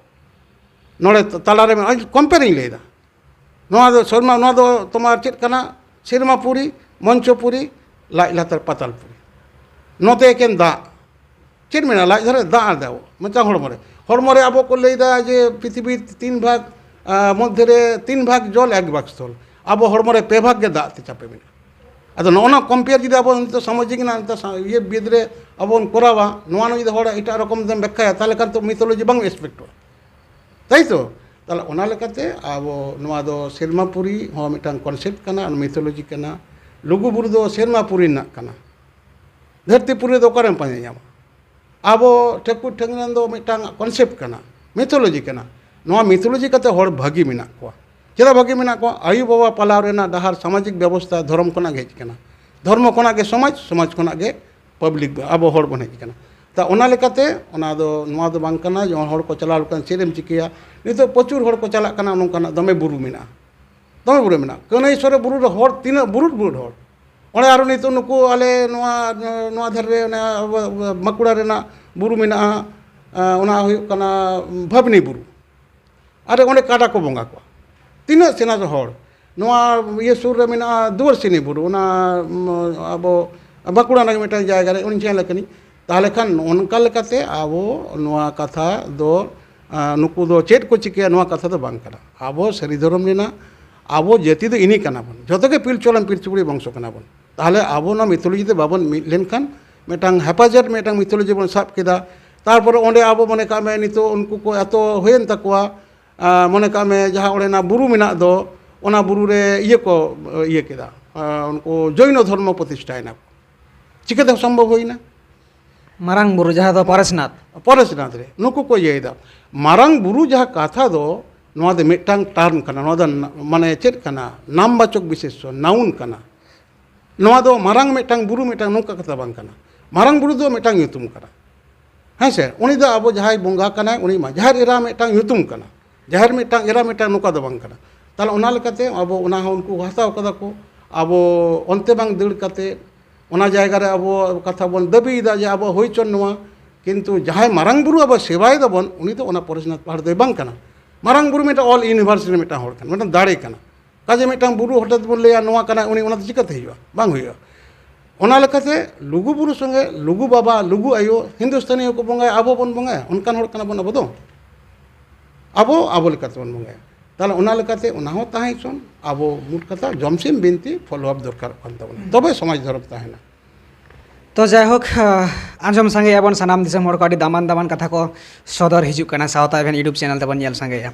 ᱱᱚᱰᱮ ᱛᱟᱞᱟᱨᱮ ᱢᱮᱱᱟᱜᱼᱟ, ᱠᱚᱢᱯᱮᱭᱟᱨᱤᱧ ᱞᱟᱹᱭᱫᱟ᱾ ᱱᱚᱣᱟ ᱫᱚ ᱥᱚᱨᱢᱟ, ᱱᱚᱣᱟ ᱫᱚ ᱛᱳᱢᱟᱨ ᱪᱮᱫ ᱠᱟᱱᱟ? ᱥᱮᱨᱢᱟ ᱯᱩᱨᱤ, ᱢᱚᱧᱪᱚ ᱯᱩᱨᱤ, ᱞᱟᱡ ᱞᱟᱛᱟᱨ ᱯᱟᱛᱟᱞ ᱯᱩᱨᱤ᱾ ᱱᱚᱛᱮ ᱮᱠᱮᱱ ᱫᱟᱜ᱾ ᱪᱮᱫ ᱢᱮᱱᱟᱜᱼᱟ? ᱞᱟᱡ ᱫᱷᱟᱨᱮ ᱫᱟᱜ ᱟᱨ ᱫᱟᱜ᱾ ᱢᱤᱫᱴᱟᱝ ᱦᱚᱲᱢᱚ ᱨᱮ, ᱦᱚᱲᱢᱚ ᱨᱮ ᱟᱵᱚ ᱠᱚ ᱞᱟᱹᱭᱫᱟ ᱡᱮ ᱯᱨᱤᱛᱷᱤᱵᱤ ᱛᱤᱱ ᱵᱷᱟᱜᱽ, ᱟᱸ, ᱢᱚᱫᱽᱫᱷᱮ ᱨᱮ ᱛᱤᱱ ᱵᱷᱟᱜᱽ ᱡᱚᱞ, ᱮᱠ ᱵᱷᱟᱜᱽ ᱥᱛᱷᱚᱞ᱾ ᱟᱵᱚ ᱦᱚᱲᱢᱚ ᱨᱮ ᱯᱮ ᱵᱷᱟᱜᱽ ᱜᱮ ᱫᱟᱜ ᱛᱮ ᱪᱟᱯᱮ ᱢᱮᱱᱟᱜᱼᱟ᱾ ᱟᱫᱚ ᱱᱚᱜᱼᱚ ᱱᱚᱣᱟ ᱠᱚᱢᱯᱮᱭᱟᱨ ᱡᱩᱫᱤ ᱟᱵᱚ ᱱᱤᱛᱚᱜ ᱥᱟᱢᱟᱡᱤᱠ ᱨᱮᱱᱟᱜ ᱱᱤᱛᱚᱜ ᱥᱟ- ᱤᱭᱟᱹ ᱵᱤᱫ ᱨᱮ ᱟᱵᱚ ᱵᱚᱱ ᱠᱚᱨᱟᱣᱟ, ᱱᱚᱣᱟ ᱱᱚᱣᱟ ᱡᱩᱫᱤ ᱦᱚᱲ ᱮᱴᱟᱜ ᱨᱚᱠᱚᱢ ᱛᱮᱢ ᱵᱮᱠᱠᱷᱟᱭᱟ, ᱛᱟᱦᱚᱞᱮ ᱠᱷᱟᱱ ᱛᱚ ᱢᱤᱛᱷᱳᱞᱚᱡᱤ ᱵᱟᱝ ᱮᱠᱥᱯᱮᱠᱴᱚᱜᱼᱟ, ᱛᱟᱭ ᱛᱚ? ᱛᱟᱦᱚᱞᱮ ᱚᱱᱟ ᱞᱮᱠᱟᱛᱮ ᱟᱵᱚ ᱱᱚᱣᱟ ᱫᱚ ᱥᱮᱨᱢᱟ ᱯᱩᱨᱤ ᱦᱚᱸ ᱢᱤᱫᱴᱟᱝ ᱠᱚᱱᱥᱮᱯᱴ ᱠᱟᱱᱟ, ᱢᱤᱛᱷᱳᱞᱚᱡᱤ ᱠᱟᱱᱟ᱾ ᱞᱩᱜᱩ ᱵᱩᱨᱩ ᱫᱚ ᱥᱮᱨᱢᱟ ᱯᱩᱨᱤ ᱨᱮᱱᱟᱜ ᱠᱟᱱᱟ, ᱫᱷᱟᱹᱨᱛᱤ ᱯᱩᱨᱤ ᱨᱮᱫᱚ ᱚᱠᱟᱨᱮᱢ ᱯᱟᱸᱡᱟ ᱧᱟᱢᱟ? ᱟᱵᱚ ᱴᱷᱟᱹᱠᱩᱨ ᱴᱷᱟᱹᱝᱨᱟᱹᱱ ᱫᱚ ᱢᱤᱫᱴᱟᱝ ᱠᱚᱱᱥᱮᱯᱴ ᱠᱟᱱᱟ, ᱢᱤᱛᱷᱳᱞᱚᱡᱤ ᱠᱟᱱᱟ᱾ ᱱᱚᱣᱟ ᱢᱤᱛᱷᱳᱞᱚᱡᱤ ᱠᱟᱛᱮ ᱦᱚᱲ ᱵᱷᱟᱹᱜᱤ ᱢᱮᱱᱟᱜ ᱠᱚᱣᱟ᱾ ᱪᱮᱫᱟᱜ ᱵᱷᱟᱹᱜᱤ ᱢᱮᱱᱟᱜ ᱠᱚᱣᱟ? ᱟᱭᱳᱼᱵᱟᱵᱟ ᱯᱟᱞᱟᱣ ᱨᱮᱱᱟᱜ ᱰᱟᱦᱟᱨ, ᱥᱟᱢᱟᱡᱤᱠ ᱵᱮᱵᱚᱥᱛᱷᱟ ᱫᱷᱚᱨᱚᱢ ᱠᱷᱚᱱᱟᱜ ᱜᱮ ᱦᱮᱡ ᱟᱠᱟᱱᱟ, ᱫᱷᱚᱨᱢᱚ ᱠᱷᱚᱱᱟᱜ ᱜᱮ ᱥᱚᱢᱟᱡᱽ, ᱥᱚᱢᱟᱡᱽ ᱠᱷᱚᱱᱟᱜ ᱜᱮ ᱯᱟᱵᱽᱞᱤᱠ, ᱟᱵᱚ ᱦᱚᱲ ᱵᱚᱱ ᱦᱮᱡ ᱟᱠᱟᱱᱟ᱾ ᱛᱟ ᱚᱱᱟ ᱞᱮᱠᱟᱛᱮ ᱚᱱᱟ ᱫᱚ, ᱱᱚᱣᱟ ᱫᱚ ᱵᱟᱝ ᱠᱟᱱᱟ ᱡᱮ ᱦᱚᱲ ᱠᱚ ᱪᱟᱞᱟᱣ ᱞᱮᱠᱷᱟᱱ ᱪᱮᱫ ᱮᱢ ᱪᱤᱠᱟᱹᱭᱟ᱾ ᱱᱤᱛᱚᱜ ᱯᱨᱚᱪᱩᱨ ᱦᱚᱲ ᱠᱚ ᱪᱟᱞᱟᱜ ᱠᱟᱱᱟ, ᱱᱚᱝᱠᱟᱱᱟᱜ ᱫᱚᱢᱮ ᱵᱩᱨᱩ ᱢᱮᱱᱟᱜᱼᱟ, ᱫᱚᱢᱮ ᱵᱩᱨᱩ ᱢᱮᱱᱟᱜᱼᱟ᱾ ᱠᱟᱹᱱᱟᱹᱭ ᱥᱚᱨᱮ ᱵᱩᱨᱩ ᱨᱮ ᱦᱚᱲ ᱛᱤᱱᱟᱹᱜ ᱵᱩᱨᱩᱫ ᱵᱩᱨᱩᱫ ᱦᱚᱲ᱾ ᱚᱸᱰᱮ ᱟᱨᱚ ᱱᱤᱛᱚᱜ ᱱᱩᱠᱩ ᱟᱞᱮ ᱱᱚᱣᱟ, ᱱᱚᱣᱟ ᱫᱷᱟᱨᱮ ᱨᱮ ᱚᱱᱮ ᱟᱵᱚ ᱵᱟᱸᱠᱩᱲᱟ ᱨᱮᱱᱟᱜ ᱵᱩᱨᱩ ᱢᱮᱱᱟᱜᱼᱟ, ᱚᱱᱟ ᱦᱩᱭᱩᱜ ᱠᱟᱱᱟ ᱵᱷᱟᱵᱽᱱᱤ ᱵᱩᱨᱩ᱾ ᱟᱨ ᱚᱸᱰᱮ ᱠᱟᱰᱟ ᱠᱚ ᱵᱚᱸᱜᱟ ᱠᱚᱣᱟ᱾ ᱛᱤᱱᱟᱹᱜ ᱥᱮᱱᱟ ᱦᱚᱲ᱾ ᱱᱚᱣᱟ ᱤᱭᱟᱹ ᱥᱩᱨ ᱨᱮ ᱢᱮᱱᱟᱜᱼᱟ ᱫᱩᱣᱟᱹᱨᱥᱤᱱᱤ ᱵᱩᱨᱩ, ᱚᱱᱟ, ᱩᱢ, ᱟᱵᱚ ᱵᱟᱸᱠᱩᱲᱟ ᱨᱮᱱᱟᱜ ᱢᱤᱫᱴᱟᱝ ᱡᱟᱭᱜᱟ ᱨᱮ, ᱩᱱᱤ ᱧᱮᱞ ᱟᱠᱟᱱᱟᱹᱧ᱾ ᱛᱟᱦᱚᱞᱮ ᱠᱷᱟᱱ ᱱᱚᱜᱼᱚ ᱱᱚᱝᱠᱟ ᱞᱮᱠᱟᱛᱮ ᱟᱵᱚ ᱱᱚᱣᱟ ᱠᱟᱛᱷᱟ ᱫᱚ, ᱟᱸ, ᱱᱩᱠᱩ ᱫᱚ ᱪᱮᱫ ᱠᱚ ᱪᱤᱠᱟᱹᱭᱟ, ᱱᱚᱣᱟ ᱠᱟᱛᱷᱟ ᱫᱚ ᱵᱟᱝ ᱠᱟᱱᱟ᱾ ᱟᱵᱚ ᱥᱟᱹᱨᱤ ᱫᱷᱚᱨᱚᱢ ᱨᱮᱱᱟᱜ, ᱟᱵᱚ ᱡᱟᱹᱛᱤ ᱫᱚ ᱤᱱᱤ ᱠᱟᱱᱟ ᱵᱚᱱ, ᱡᱚᱛᱚ ᱜᱮ ᱯᱤᱞᱪᱩ ᱦᱟᱲᱟᱢ ᱯᱤᱞᱪᱩ ᱵᱩᱲᱦᱤ ᱵᱚᱝᱥᱚ ᱠᱟᱱᱟ ᱵᱚᱱ᱾ ᱛᱟᱦᱚᱞᱮ ᱟᱵᱚ ᱱᱚᱣᱟ ᱢᱤᱛᱷᱳᱞᱚᱡᱤ ᱛᱮ ᱵᱟᱵᱚᱱ ᱢᱤᱫ ᱞᱮᱱᱠᱷᱟᱱ, ᱢᱤᱫᱴᱟᱝ ᱦᱮᱯᱟᱡᱮᱴ ᱢᱤᱫᱴᱟᱝ ᱢᱤᱛᱷᱳᱞᱚᱡᱤ ᱵᱚᱱ ᱥᱟᱵ ᱠᱮᱫᱟ, ᱛᱟᱨᱯᱚᱨᱮ ᱚᱸᱰᱮ ᱟᱵᱚ ᱢᱚᱱᱮ ᱠᱟᱜ ᱢᱮ ᱱᱤᱛᱚᱜ ᱩᱱᱠᱩ ᱠᱚ ᱮᱛᱚ ᱦᱩᱭᱮᱱ ᱛᱟᱠᱚᱣᱟ, ᱟᱸ, ᱢᱚᱱᱮ ᱠᱟᱜ ᱢᱮ ᱡᱟᱦᱟᱸ ᱚᱸᱰᱮᱱᱟᱜ ᱵᱩᱨᱩ ᱢᱮᱱᱟᱜ ᱫᱚ, ᱚᱱᱟ ᱵᱩᱨᱩ ᱨᱮ ᱤᱭᱟᱹ ᱠᱚ, ᱤᱭᱟᱹ ᱠᱮᱫᱟ, ᱟᱸ, ᱩᱱᱠᱩ ᱡᱚᱭᱱᱚ ᱫᱷᱚᱨᱢᱚ ᱯᱨᱚᱛᱤᱥᱴᱷᱟᱭᱮᱱᱟ ᱠᱚ᱾ ᱪᱤᱠᱟᱹᱛᱮ ᱥᱚᱢᱵᱷᱚᱵ ᱦᱩᱭᱱᱟ? ᱢᱟᱨᱟᱝ ᱵᱩᱨᱩ ᱡᱟᱦᱟᱸ ᱫᱚ ᱯᱟᱨᱮᱥᱱᱟᱛᱷ᱾ ᱯᱚᱨᱮᱥᱱᱟᱛᱷ ᱨᱮ ᱱᱩᱠᱩ ᱠᱚ ᱤᱭᱟᱹᱭᱮᱫᱟ᱾ ᱢᱟᱨᱟᱝ ᱵᱩᱨᱩ ᱡᱟᱦᱟᱸ ᱠᱟᱛᱷᱟ ᱫᱚ, ᱱᱚᱣᱟ ᱫᱚ ᱢᱤᱫᱴᱟᱝ ᱴᱟᱨᱢ ᱠᱟᱱᱟ, ᱱᱚᱣᱟ ᱫᱚ ᱱᱟ-, ᱢᱟᱱᱮ ᱪᱮᱫ ᱠᱟᱱᱟ? ᱱᱟᱢᱵᱟᱪᱚᱠ ᱵᱤᱥᱮᱥᱚ, ᱱᱟᱣᱩᱱ ᱠᱟᱱᱟ᱾ ᱱᱚᱣᱟ ᱫᱚ ᱢᱟᱨᱟᱝ ᱢᱤᱫᱴᱟᱝ ᱵᱩᱨᱩ ᱢᱤᱫᱴᱟᱝ ᱱᱚᱝᱠᱟ ᱠᱟᱛᱷᱟ ᱵᱟᱝ ᱠᱟᱱᱟ᱾ ᱢᱟᱨᱟᱝ ᱵᱩᱨᱩ ᱫᱚ ᱢᱤᱫᱴᱟᱝ ᱧᱩᱛᱩᱢ ᱠᱟᱱᱟ, ᱦᱮᱸ ᱥᱮ? ᱩᱱᱤ ᱫᱚ ᱟᱵᱚ ᱡᱟᱦᱟᱸᱭ ᱵᱚᱸᱜᱟ ᱠᱟᱱᱟᱭ, ᱩᱱᱤ ᱢᱟ ᱡᱟᱦᱮᱨ ᱮᱨᱟ ᱢᱤᱫᱴᱟᱝ ᱧᱩᱛᱩᱢ ᱠᱟᱱᱟ, ᱡᱟᱦᱮᱨ ᱢᱤᱫᱴᱟᱝ ᱮᱨᱟ ᱢᱤᱫᱴᱟᱝ ᱱᱚᱝᱠᱟ ᱫᱚ ᱵᱟᱝ ᱠᱟᱱᱟ᱾ ᱛᱟᱦᱚᱞᱮ ᱚᱱᱟ ᱞᱮᱠᱟᱛᱮ ᱟᱵᱚ ᱚᱱᱟ ᱦᱚᱸ ᱩᱱᱠᱩ ᱠᱚ ᱦᱟᱛᱟᱣ ᱠᱟᱫᱟ ᱠᱚ, ᱟᱵᱚ ᱚᱱᱛᱮ ᱵᱟᱝ ᱫᱟᱹᱲ ᱠᱟᱛᱮ ᱚᱱᱟ ᱡᱟᱭᱜᱟ ᱨᱮ ᱟᱵᱚ ᱠᱟᱛᱷᱟ ᱵᱚᱱ ᱫᱟᱹᱵᱤᱭᱮᱫᱟ ᱡᱮ ᱟᱵᱚ ᱦᱩᱭ ᱪᱚᱱ ᱱᱚᱣᱟ, ᱠᱤᱱᱛᱩ ᱡᱟᱦᱟᱸᱭ ᱢᱟᱨᱟᱝ ᱵᱩᱨᱩ ᱟᱵᱚ ᱥᱮᱵᱟᱭ ᱫᱟᱵᱚᱱ, ᱩᱱᱤ ᱫᱚ ᱚᱱᱟ ᱯᱚᱨᱮᱥᱱᱟᱛᱷ ᱯᱟᱦᱟᱲ ᱫᱚᱭ ᱵᱟᱝ ᱠᱟᱱᱟ᱾ ᱢᱟᱨᱟᱝ ᱵᱩᱨᱩ ᱢᱤᱫᱴᱟᱝ ᱚᱞ ᱤᱭᱩᱱᱤᱵᱷᱟᱨᱥ ᱨᱮ ᱢᱤᱫᱴᱟᱝ ᱦᱚᱲ ᱠᱟᱱᱟ, ᱢᱤᱫᱴᱟᱝ ᱫᱟᱲᱮ ᱠᱟᱱᱟ᱾ ᱠᱟᱡᱮ ᱢᱤᱫᱴᱟᱝ ᱵᱩᱨᱩ ᱦᱚᱴᱟᱛ ᱵᱚᱱ ᱞᱟᱹᱭᱟ ᱱᱚᱣᱟ ᱠᱟᱱᱟ ᱩᱱᱤ, ᱚᱱᱟ ᱫᱚ ᱪᱤᱠᱟᱹᱛᱮ ᱦᱩᱭᱩᱜᱼᱟ? ᱵᱟᱝ ᱦᱩᱭᱩᱜᱼᱟ᱾ ᱚᱱᱟ ᱞᱮᱠᱟᱛᱮ ᱞᱩᱜᱩ ᱵᱩᱨᱩ ᱥᱚᱸᱜᱮ ᱞᱩᱜᱩ ᱵᱟᱵᱟ, ᱞᱩᱜᱩ ᱟᱭᱳ, ᱦᱤᱱᱫᱩᱥᱛᱟᱱᱤ ᱦᱚᱸᱠᱚ ᱵᱚᱸᱜᱟᱭᱟ, ᱟᱵᱚ ᱵᱚᱱ ᱵᱚᱸᱜᱟᱭᱟ, ᱚᱱᱠᱟᱱ ᱦᱚᱲ ᱠᱟᱱᱟ ᱵᱚᱱ ᱟᱵᱚ ᱫᱚ᱾ ᱟᱵᱚ, ᱟᱵᱚ ᱞᱮᱠᱟᱛᱮ ᱵᱚᱱ ᱵᱚᱸᱜᱟᱭᱟ᱾ ᱛᱟᱦᱚᱞᱮ ᱚᱱᱟ ᱞᱮᱠᱟᱛᱮ ᱚᱱᱟ ᱦᱚᱸ ᱛᱟᱦᱮᱸ ᱦᱚᱪᱚᱱ, ᱟᱵᱚ ᱢᱩᱞ ᱠᱟᱛᱷᱟ ᱡᱚᱢᱥᱤᱢ ᱵᱤᱱᱛᱤ ᱯᱷᱚᱞᱳ ᱟᱯ ᱫᱚᱨᱠᱟᱨᱚᱜ ᱠᱟᱱ ᱛᱟᱵᱚᱱᱟ, ᱛᱚᱵᱮ ᱥᱚᱢᱟᱡᱽ ᱫᱷᱚᱨᱚᱢ ᱛᱟᱦᱮᱱᱟ᱾ ᱛᱚ ᱡᱟᱭᱦᱳᱠ, ᱟᱸᱡᱚᱢ ᱥᱟᱸᱜᱮᱭᱟᱵᱚᱱ ᱥᱟᱱᱟᱢ ᱫᱤᱥᱚᱢ ᱦᱚᱲ ᱠᱚ, ᱟᱹᱰᱤ ᱫᱟᱢᱟᱱ ᱫᱟᱢᱟᱱ ᱠᱟᱛᱷᱟ ᱠᱚ ᱥᱚᱫᱚᱨ ᱦᱤᱡᱩᱜ ᱠᱟᱱᱟ, ᱥᱟᱶᱛᱟ ᱮᱵᱷᱮᱱ YouTube ᱪᱮᱱᱮᱞ ᱛᱮᱵᱚᱱ ᱧᱮᱞ ᱥᱟᱸᱜᱮᱭᱟ᱾